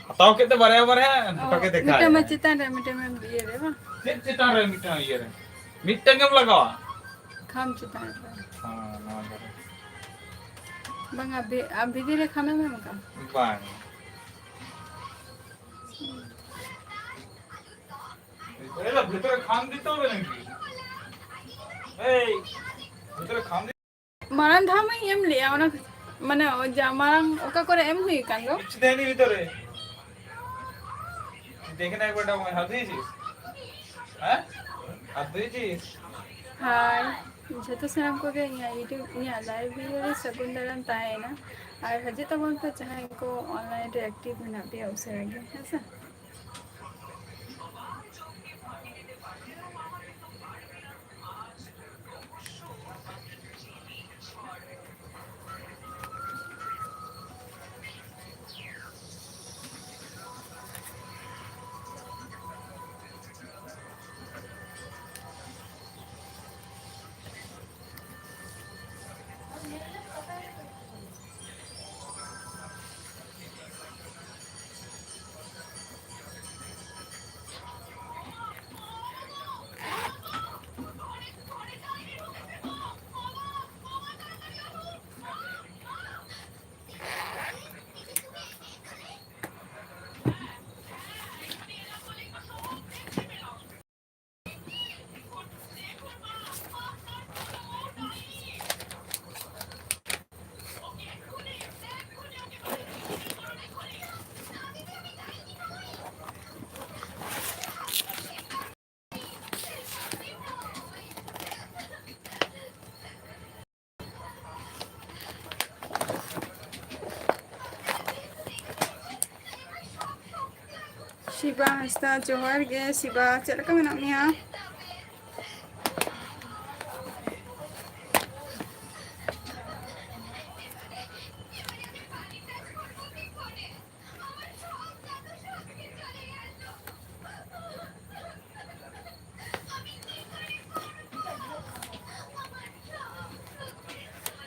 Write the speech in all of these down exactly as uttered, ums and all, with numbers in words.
ᱦᱟᱛᱟᱣ ᱠᱮᱫ ᱛᱮ ᱵᱟᱨᱭᱟ ᱵᱟᱨᱭᱟ ᱯᱷᱳᱴᱳ ᱜᱮ ᱫᱮᱠᱷᱟᱣ᱾ ᱢᱤᱫᱴᱟᱝ ᱢᱟ ᱪᱮᱛᱟᱱ ᱨᱮ, ᱢᱤᱫᱴᱟᱝ ᱢᱟ ᱤᱭᱟᱹ ᱨᱮ ᱵᱟᱝ? ᱪᱮᱫ ᱪᱮᱛᱟᱱ ᱨᱮ? ᱢᱤᱫᱴᱟᱝ ᱤᱭᱟᱹ ᱨᱮ ᱢᱤᱫᱴᱟᱝ ᱜᱮᱢ ᱞᱟᱜᱟᱣᱟ᱾ ᱠᱷᱟᱢ ᱪᱮᱛᱟᱱ ᱨᱮ᱾ ᱦᱮᱸ, ᱱᱚᱣᱟ ᱫᱷᱟᱨᱮ᱾ ᱵᱟᱝᱟ, ᱵᱷᱤ-, ᱟᱢ ᱵᱷᱤᱛᱤᱨ ᱨᱮ ᱠᱷᱟᱢᱮᱢ ᱮᱢ ᱟᱠᱟᱫᱟ? ᱵᱟᱝ᱾ ᱮᱭ ᱫᱚ ᱵᱷᱤᱛᱨᱤ ᱠᱷᱟᱢ ᱫᱤᱛᱮ ᱦᱚᱵᱮ ᱱᱟᱠᱤ? ᱮᱭ, ᱵᱷᱤᱛᱨᱤ ᱠᱷᱟᱢ ᱫᱤ- ᱢᱟᱲᱟᱝ ᱫᱷᱟᱣ ᱢᱟᱧ ᱮᱢ ᱞᱮᱜᱼᱟ, ᱚᱱᱟ ᱠᱷᱟᱹᱛᱤᱨ, ᱢᱟᱱᱮ, ᱡᱟ ᱢᱟᱲᱟᱝ ᱚᱠᱟ ᱠᱚᱨᱮ ᱮᱢ ᱦᱩᱭ ᱟᱠᱟᱱ ᱫᱚ᱾ ᱠᱤᱪᱷᱩ ᱫᱤᱱ ᱵᱷᱤᱛᱨᱤ᱾ ᱫᱮᱠᱷᱱᱟ ᱮᱠ ᱵᱟᱨ ᱰᱟᱣᱩᱱ ᱦᱟᱛ ᱫᱤᱭᱮᱪᱤᱥ? ᱦᱮᱸ? ᱦᱟᱛ ᱫᱤᱭᱮᱪᱤᱥ? ᱦᱟᱭ, ᱡᱷᱚᱛᱚ ᱥᱟᱱᱟᱢ ᱠᱚᱜᱮ ᱤᱧᱟᱹᱜ YouTube, ᱤᱧᱟᱹᱜ live video ᱨᱮ ᱥᱟᱹᱜᱩᱱ ᱫᱟᱨᱟᱢ ᱛᱟᱦᱮᱸᱭᱮᱱᱟ᱾ ᱟᱨ ᱦᱤᱡᱩᱜ ᱛᱟᱵᱚᱱ ᱯᱮ ᱡᱟᱦᱟᱸᱭ ᱠᱚ online ᱨᱮ active ᱢᱮᱱᱟᱜ ᱯᱮᱭᱟ ᱩᱥᱟᱹᱨᱟ ᱜᱮ, ᱦᱮᱸ ᱥᱮ? ᱥᱤᱵᱟ ᱦᱟᱸᱥᱫᱟ, ᱡᱚᱦᱟᱨ ᱜᱮ᱾ ᱥᱤᱵᱟ, ᱪᱮᱫ ᱞᱮᱠᱟ ᱢᱮᱱᱟᱜ ᱢᱮᱭᱟ?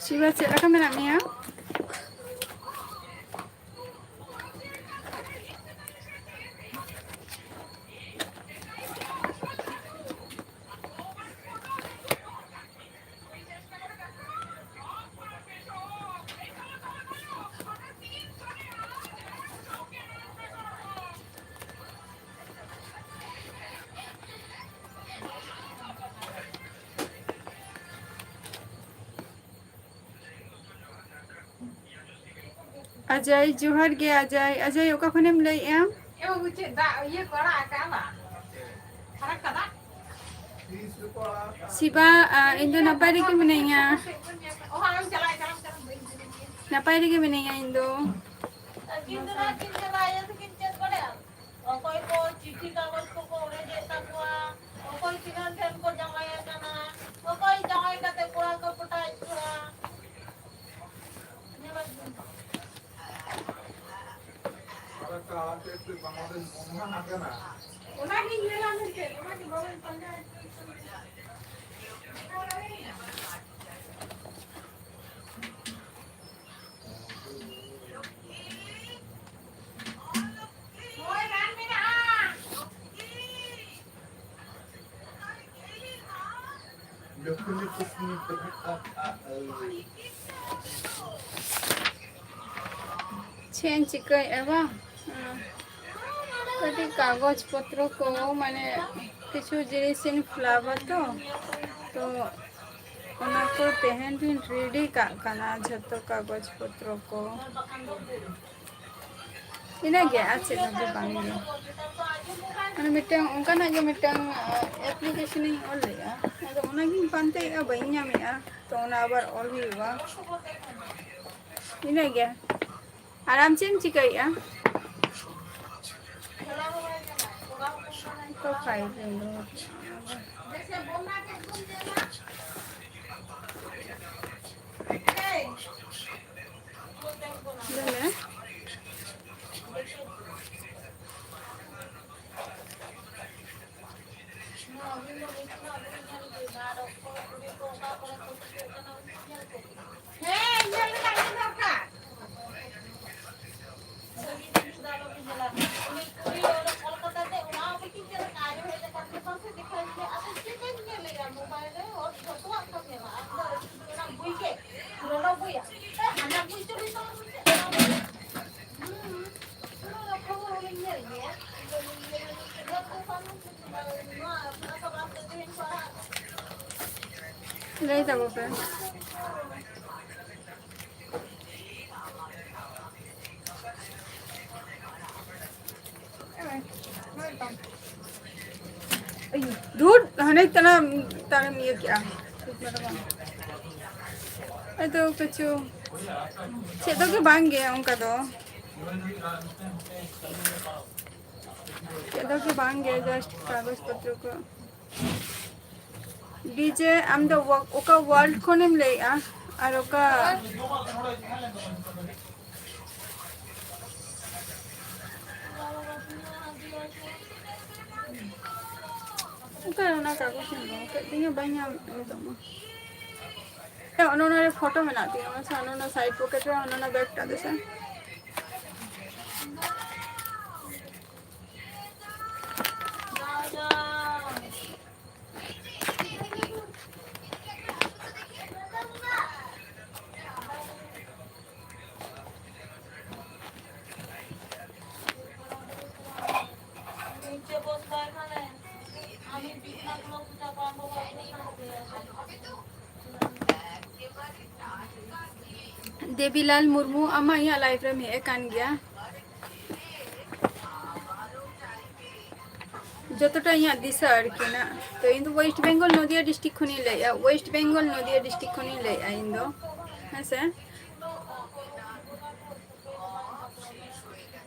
ᱥᱤᱵᱟ, ᱪᱮᱫ ᱞᱮᱠᱟ ᱢᱮᱱᱟᱜ ᱢᱮᱭᱟ? ᱟᱡᱟᱭ, ᱡᱚᱦᱟᱨ ᱜᱮ ᱟᱡᱟᱭ᱾ ᱟᱡᱟᱭ, ᱚᱠᱟ ᱠᱷᱚᱱᱮᱢ ᱞᱟᱹᱭᱮᱜᱼᱟ? ᱮ ᱵᱟᱹᱵᱩ, ᱪᱮᱫ ᱫᱟᱜ ᱤᱭᱟᱹ ᱠᱚ ᱟᱲᱟᱜ ᱟᱠᱟᱜᱼᱟ ᱵᱟᱝ? ᱯᱷᱟᱨᱟᱠ ᱠᱟᱫᱟ? ᱥᱤᱵᱟ, ᱟ, ᱤᱧ ᱫᱚ ᱱᱟᱯᱟᱭ ᱨᱮᱜᱮ ᱢᱤᱱᱟᱹᱧᱟ᱾ ᱚ, ᱦᱳᱭ, ᱪᱟᱞᱟᱜ, ᱪᱟᱞᱟᱜ, ᱪᱟᱞᱟᱜ, ᱵᱟᱹᱧ ᱧᱮᱞ ᱢᱮᱭᱟ᱾ ᱱᱟᱯᱟᱭ ᱨᱮᱜᱮ ᱢᱤᱱᱟᱹᱧᱟ ᱤᱧ ᱫᱚ᱾ ᱟᱹᱠᱤᱱ ᱫᱚ ᱱᱟᱜ ᱠᱤᱱ ᱪᱟᱞᱟᱜᱼᱟ, ᱤᱭᱟᱹ ᱛᱟᱹᱠᱤᱱ ᱪᱮᱫ ᱵᱟᱲᱟᱭᱟ? ᱚᱠᱚᱭ ᱠᱚ ᱪᱤᱴᱷᱤ ᱠᱟᱜᱚᱡᱽ ᱠᱚᱠᱚ ᱚᱲᱮᱡᱮᱫ ᱛᱟᱠᱚᱣᱟ, ᱚᱠᱚᱭ ᱛᱤᱱᱟᱹᱜ ᱴᱷᱮᱱ ᱠᱚ ᱡᱟᱶᱟᱭ ᱟᱠᱟᱱᱟ, ᱚᱠᱚᱭ ᱡᱟᱶᱟᱭ ᱠᱟᱛᱮ ᱠᱚᱲᱟ ᱠᱚ ᱯᱚᱴᱟᱣᱮᱫ ᱠᱚᱣᱟ᱾ ᱧᱮᱞ ᱟᱹᱜᱩ ᱢᱮ᱾ ᱚᱱᱟᱜᱤᱧ ᱧᱮᱞᱟ ᱢᱮᱱᱛᱮ, ᱚᱱᱟᱜᱮ ᱵᱟᱵᱟᱧ ᱯᱟᱸᱡᱟᱭᱮᱫ ᱠᱟᱱᱟ᱾ ᱦᱳᱭ, ᱨᱟᱱ ᱢᱮᱱᱟᱜᱼᱟ᱾ ᱪᱮᱫ ᱮᱢ ᱪᱤᱠᱟᱹᱭᱮᱫᱼᱟ ᱵᱟᱝ? ᱠᱟᱹᱴᱤᱡ ᱠᱟᱜᱚᱡᱽ ᱯᱚᱛᱨᱚ ᱠᱚ, ᱢᱟᱱᱮ ᱠᱤᱪᱷᱩ ᱡᱤᱱᱤᱥ ᱤᱧ ᱯᱷᱤᱞᱟᱯᱟ ᱛᱚ, ᱛᱚ ᱚᱱᱟ ᱠᱚ ᱛᱮᱦᱮᱧ ᱨᱤᱧ ᱨᱮᱰᱤ ᱠᱟᱜ ᱠᱟᱱᱟ, ᱡᱷᱚᱛᱚ ᱠᱟᱜᱚᱡᱽ ᱯᱚᱛᱨᱚ ᱠᱚ᱾ ᱤᱱᱟᱹᱜᱮ, ᱟᱨ ᱪᱮᱫ ᱦᱚᱸ ᱵᱟᱝ ᱜᱮ᱾ ᱢᱟᱱᱮ ᱢᱤᱫᱴᱟᱝ ᱚᱱᱠᱟᱱᱟᱜ ᱜᱮ ᱢᱤᱫᱴᱟᱝ, ᱟ, ᱮᱯᱞᱤᱠᱮᱥᱚᱱᱤᱧ ᱚᱞ ᱞᱮᱫᱼᱟ, ᱟᱫᱚ ᱚᱱᱟᱜᱤᱧ ᱯᱟᱱᱛᱮᱭᱮᱫᱼᱟ, ᱵᱟᱹᱧ ᱧᱟᱢᱮᱫᱼᱟ, ᱛᱚ ᱚᱱᱟ ᱟᱵᱟᱨ ᱚᱞ ᱦᱩᱭᱩᱜᱼᱟ᱾ ᱤᱱᱟᱹᱜᱮ᱾ ᱟᱨ ᱟᱢ ᱪᱮᱫ ᱮᱢ ᱪᱤᱠᱟᱹᱭᱮᱫᱼᱟ? ᱛᱚ ᱯᱷᱟᱭᱤᱞ ᱨᱮᱧ ᱫᱚᱦᱚ ᱠᱮᱫᱼᱟ᱾ ᱞᱟᱹᱭ ᱢᱮ᱾ ᱦᱮᱸ, ᱧᱮᱞ ᱨᱮᱱᱟᱜ ᱜᱮ ᱫᱚᱨᱠᱟᱨ᱾ ᱵᱷᱟᱹᱜᱤ ᱡᱤᱱᱤᱥ ᱫᱚ ᱟᱞᱚᱯᱮ ᱧᱮᱞᱟ᱾ ᱩᱱᱤ ᱠᱩᱲᱤ ᱚᱸᱰᱮ ᱠᱚᱞᱠᱟᱛᱟ ᱛᱮ ᱚᱱᱟ ᱚᱯᱷᱤᱥ ᱤᱧ ᱧᱮᱞ ᱠᱟᱜᱼᱟ, ᱟᱡ ᱦᱚᱸ ᱦᱮᱡ ᱟᱠᱟᱱ ᱜᱮ ᱵᱟᱝ ᱥᱮ ᱫᱮᱠᱷᱟᱣ ᱤᱧ ᱞᱟᱹᱭᱟ, ᱟᱫᱚ ᱪᱮᱫ ᱮᱢ ᱧᱮᱞᱮᱜᱼᱟ ᱢᱳᱵᱟᱭᱤᱞ ᱨᱮ? ᱦᱚᱲ ᱡᱷᱚᱛᱚᱣᱟᱜ ᱠᱚ ᱧᱮᱞᱟ, ᱟᱢ ᱫᱚ ᱚᱱᱟ ᱵᱳᱭ ᱜᱮ, ᱞᱚᱞᱚ ᱵᱳᱭ, ᱦᱟᱱᱟ ᱵᱳᱭ ᱪᱚ ᱦᱩᱭᱩᱜ ᱛᱟᱢᱟ ᱢᱮᱱᱛᱮ, ᱚᱱᱟ ᱵᱳᱭ᱾ ᱦᱩᱸ, ᱚᱱᱟ ᱠᱷᱚᱵᱚᱨ ᱦᱚᱸ ᱵᱟᱹᱧ ᱧᱮᱞ ᱜᱮᱭᱟ᱾ ᱞᱟᱹᱭ ᱛᱟᱵᱚ ᱯᱮ᱾ ᱫᱷᱩᱨ, ᱦᱟᱱᱮ ᱛᱟᱱᱟ, ᱛᱟᱱᱮᱢ ᱤᱭᱟᱹ ᱠᱮᱜᱼᱟ᱾ ᱟᱫᱚ ᱠᱤᱪᱷᱩ ᱪᱮᱫ ᱫᱚ ᱜᱮ ᱵᱟᱝ ᱜᱮ ᱚᱱᱠᱟ ᱫᱚ᱾ ᱪᱮᱫ ᱫᱚ ᱜᱮ ᱵᱟᱝ ᱜᱮ, just ᱠᱟᱜᱚᱡᱽ ᱯᱚᱛᱨᱚ ᱠᱚ᱾ ᱰᱤᱡᱮ, ᱟᱢ ᱫᱚ ᱚᱠᱟ world ᱠᱷᱚᱱᱮᱢ ᱞᱟᱹᱭᱮᱜᱼᱟ? ᱟᱨ ᱚᱠᱟ ᱚᱠᱟᱨᱮ ᱚᱱᱟ ᱠᱟᱜᱚᱡᱽ ᱤᱧ ᱫᱚᱦᱚ ᱠᱮᱫ ᱛᱤᱧᱟ? ᱵᱟᱹᱧ ᱧᱟᱢ ᱮᱫ ᱱᱤᱛᱚᱜ ᱢᱟ᱾ ᱦᱮᱸ, ᱚᱱᱮ ᱚᱱᱟ ᱨᱮ ᱯᱷᱳᱴᱳ ᱢᱮᱱᱟᱜ ᱛᱤᱧᱟ, ᱢᱟᱥᱮ ᱚᱱᱮ ᱚᱱᱟ side pocket ᱨᱮ ᱚᱱᱮ ᱚᱱᱟ bag ᱴᱟᱜ ᱫᱮᱥᱮ᱾ ᱫᱮᱵᱤᱞᱟᱞ ᱢᱩᱨᱢᱩ, ᱟᱢᱟᱜ ᱤᱧᱟᱹᱜ live ᱨᱮᱢ ᱦᱮᱡ ᱟᱠᱟᱱ ᱜᱮᱭᱟ᱾ ᱡᱚᱛᱚᱴᱟ ᱤᱧᱟᱹᱜ ᱫᱤᱥᱟᱹ ᱟᱨᱠᱤ ᱱᱟ, ᱛᱚ ᱤᱧ ᱫᱚ West Bengal ᱱᱚᱫᱤᱭᱟ district ᱠᱷᱚᱱᱤᱧ ᱞᱟᱹᱭᱮᱜᱼᱟ, West Bengal ᱱᱚᱫᱤᱭᱟ district ᱠᱷᱚᱱᱤᱧ ᱞᱟᱹᱭᱮᱜᱼᱟ ᱤᱧ ᱫᱚ, ᱦᱮᱸ ᱥᱮ᱾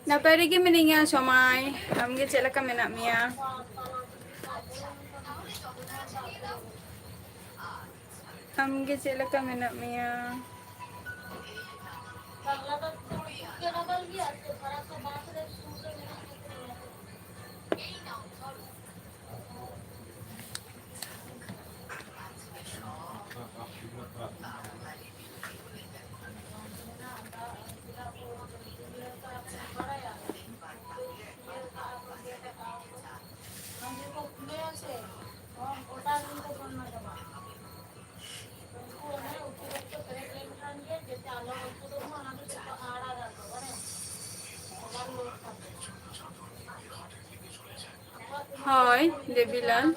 ᱱᱟᱯᱟᱭ ᱨᱮᱜᱮ ᱢᱤᱱᱟᱹᱧᱟ ᱥᱚᱢᱟᱭ, ᱟᱢᱜᱮ ᱪᱮᱫ ᱞᱮᱠᱟ ᱢᱮᱱᱟᱜ ᱢᱮᱭᱟ? ᱟᱢᱜᱮ ᱪᱮᱫ ᱞᱮᱠᱟ ᱢᱮᱱᱟᱜ ᱢᱮᱭᱟ? ᱦᱳᱭ, ᱫᱮᱵᱤᱞᱟᱞ᱾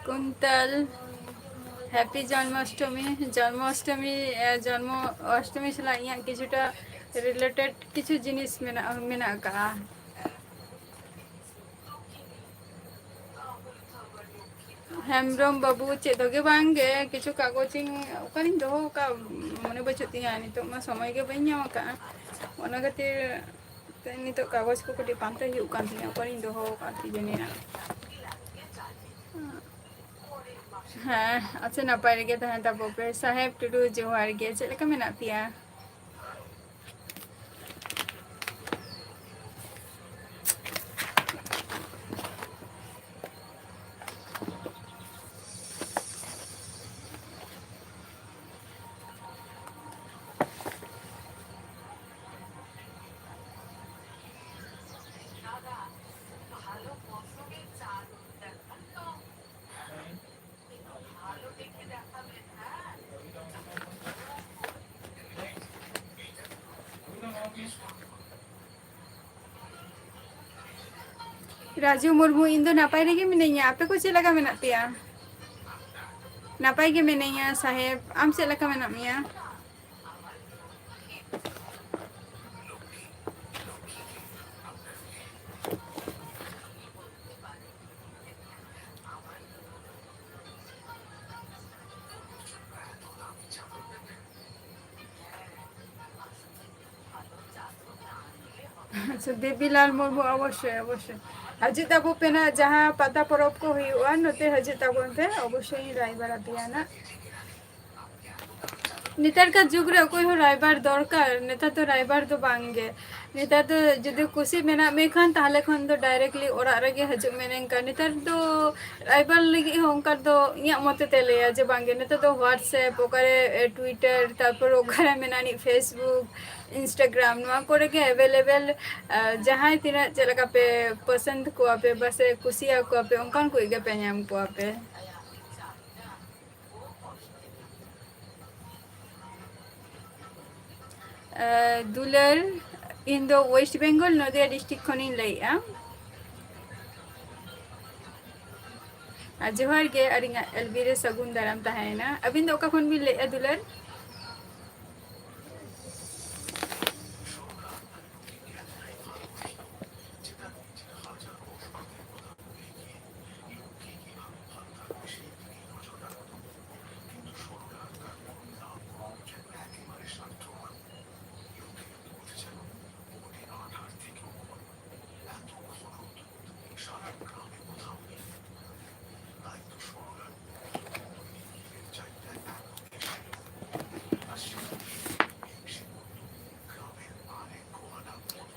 ᱠᱩᱱᱛᱟᱞ᱾ Happy ᱡᱚᱱᱢᱟᱥᱴᱚᱢᱤ᱾ ᱡᱚᱱᱢᱟᱥᱴᱚᱢᱤ, ᱮ, ᱡᱚᱱᱢᱚ ᱚᱥᱴᱚᱢᱤ ᱥᱟᱞᱟᱜ ᱤᱧᱟᱹᱜ ᱠᱤᱪᱷᱩᱴᱟ related ᱠᱤᱪᱷᱩ ᱡᱤᱱᱤᱥ ᱢᱮᱱᱟᱜᱼᱟ, ᱢᱮᱱᱟᱜ ᱟᱠᱟᱜᱼᱟ᱾ ᱦᱮᱢᱵᱨᱚᱢ ᱵᱟᱹᱵᱩ, ᱪᱮᱫ ᱦᱚᱸᱜᱮ ᱵᱟᱝ ᱜᱮ, ᱠᱤᱪᱷᱩ ᱠᱟᱜᱚᱡᱽ ᱤᱧ ᱚᱠᱟᱨᱤᱧ ᱫᱚᱦᱚ ᱟᱠᱟᱫ, ᱢᱚᱱᱮ ᱵᱟᱹᱪᱩᱜ ᱛᱤᱧᱟᱹ, ᱱᱤᱛᱚᱜ ᱢᱟ ᱥᱚᱢᱚᱭ ᱜᱮ ᱵᱟᱹᱧ ᱧᱟᱢ ᱟᱠᱟᱫᱼᱟ, ᱚᱱᱟ ᱠᱷᱟᱹᱛᱤᱨ ᱛᱮ ᱱᱤᱛᱚᱜ ᱠᱟᱜᱚᱡᱽ ᱠᱚ ᱠᱟᱹᱴᱤᱡ ᱯᱟᱱᱛᱮ ᱦᱩᱭᱩᱜ ᱠᱟᱱ ᱛᱤᱧᱟᱹ, ᱚᱠᱟᱨᱤᱧ ᱫᱚᱦᱚ ᱟᱠᱟᱫ ᱠᱤ ᱡᱟᱹᱱᱤ ᱦᱟᱸᱜ᱾ ᱦᱮᱸ, ᱟᱪᱪᱷᱟ, ᱱᱟᱯᱟᱭ ᱨᱮᱜᱮ ᱛᱟᱦᱮᱸ ᱛᱟᱵᱚ ᱯᱮ᱾ ᱥᱟᱦᱮᱵᱽ ᱴᱩᱰᱩ, ᱡᱚᱦᱟᱨ ᱜᱮ, ᱪᱮᱫ ᱞᱮᱠᱟ ᱢᱮᱱᱟᱜ ᱯᱮᱭᱟ? ᱨᱟᱡᱩ ᱢᱩᱨᱢᱩ, ᱤᱧ ᱫᱚ ᱱᱟᱯᱟᱭ ᱨᱮᱜᱮ ᱢᱤᱱᱟᱹᱧᱟ᱾ ᱟᱯᱮ ᱠᱚ ᱪᱮᱫ ᱞᱮᱠᱟ ᱢᱮᱱᱟᱜ ᱯᱮᱭᱟ? ᱱᱟᱯᱟᱭ ᱜᱮ ᱢᱤᱱᱟᱹᱧᱟ ᱥᱟᱦᱮᱵᱽ᱾ ᱟᱢ ᱪᱮᱫ ᱞᱮᱠᱟ ᱢᱮᱱᱟᱜ ᱢᱮᱭᱟ? ᱟᱪᱪᱷᱟ, ᱫᱮᱵᱤᱞᱟᱞ ᱢᱩᱨᱢᱩ, ᱚᱵᱚᱥᱥᱳᱭ, ᱚᱵᱚᱥᱥᱳᱭ᱾ ᱦᱤᱡᱩᱜ ᱛᱟᱵᱚ ᱯᱮ ᱱᱟᱜ, ᱡᱟᱦᱟᱸ ᱯᱟᱛᱟ ᱯᱚᱨᱚᱵᱽ ᱠᱚ ᱦᱩᱭᱩᱜᱼᱟ, ᱱᱚᱛᱮ ᱦᱤᱡᱩᱜ ᱛᱟᱵᱚᱱ ᱯᱮ, ᱚᱵᱚᱥᱥᱳᱭ ᱤᱧ ᱨᱟᱭᱵᱟᱨ ᱟᱯᱮᱭᱟ ᱱᱟᱜ᱾ ᱱᱮᱛᱟᱨ ᱠᱟᱨ ᱡᱩᱜᱽ ᱨᱮ ᱚᱠᱚᱭ ᱦᱚᱸ ᱨᱟᱭᱵᱟᱨ ᱫᱚᱨᱠᱟᱨ, ᱱᱮᱛᱟᱨ ᱫᱚ ᱨᱟᱭᱵᱟᱨ ᱫᱚ ᱵᱟᱝ ᱜᱮ᱾ ᱱᱮᱛᱟᱨ ᱫᱚ ᱡᱩᱫᱤ ᱠᱩᱥᱤ ᱢᱮᱱᱟᱜ ᱢᱮ ᱠᱷᱟᱱ, ᱛᱟᱦᱚᱞᱮ ᱠᱷᱟᱱ ᱫᱚ directly ᱚᱲᱟᱜ ᱨᱮᱜᱮ ᱦᱤᱡᱩᱜ ᱢᱮ ᱱᱤᱝᱠᱟ᱾ ᱱᱮᱛᱟᱨ ᱫᱚ ᱨᱟᱭᱵᱟᱨ ᱞᱟᱹᱜᱤᱫ ᱦᱚᱸ ᱚᱱᱠᱟ ᱫᱚ ᱤᱧᱟᱹᱜ ᱢᱚᱛᱮ ᱛᱮ ᱞᱟᱹᱭᱟ ᱡᱮ ᱵᱟᱝ ᱜᱮ, ᱱᱮᱛᱟᱨ ᱫᱚ WhatsApp, ᱚᱠᱟᱨᱮ, ᱮ, Twitter, ᱛᱟᱨᱯᱚᱨ ᱚᱠᱟᱨᱮ ᱢᱮᱱᱟᱜ ᱱᱤᱡ Facebook, Instagram, ᱱᱚᱣᱟ ᱠᱚᱨᱮ ᱜᱮ available᱾ ᱟ, ᱡᱟᱦᱟᱸᱭ ᱛᱤᱱᱟᱹᱜ ᱪᱮᱫ ᱞᱮᱠᱟ ᱯᱮ ᱯᱚᱥᱚᱸᱫ ᱠᱚᱣᱟ ᱯᱮ, ᱵᱟᱥᱮ ᱠᱩᱥᱤᱭᱟᱠᱚᱣᱟ ᱯᱮ, ᱚᱱᱠᱟᱱ ᱠᱚ ᱜᱮ ᱯᱮ ᱧᱟᱢ ᱠᱚᱣᱟ ᱯᱮ᱾ ᱮ, ᱫᱩᱞᱟᱹᱲ, ᱤᱧ ᱫᱚ West Bengal, ᱱᱚᱫᱤᱭᱟ district ᱠᱷᱚᱱᱤᱧ ᱞᱟᱹᱭᱮᱫᱼᱟ᱾ ᱟᱨ ᱡᱚᱦᱟᱨ ᱜᱮ, ᱟᱹᱞᱤᱧᱟᱜ ᱮᱞ ᱵᱤ ᱨᱮ ᱥᱟᱹᱜᱩᱱ ᱫᱟᱨᱟᱢ ᱛᱟᱦᱮᱸᱭᱮᱱᱟ᱾ ᱟᱹᱵᱤᱱ ᱫᱚ ᱚᱠᱟ ᱠᱷᱚᱱ ᱵᱤᱱ ᱞᱟᱹᱭᱮᱫᱼᱟ, ᱫᱩᱞᱟᱹᱲ?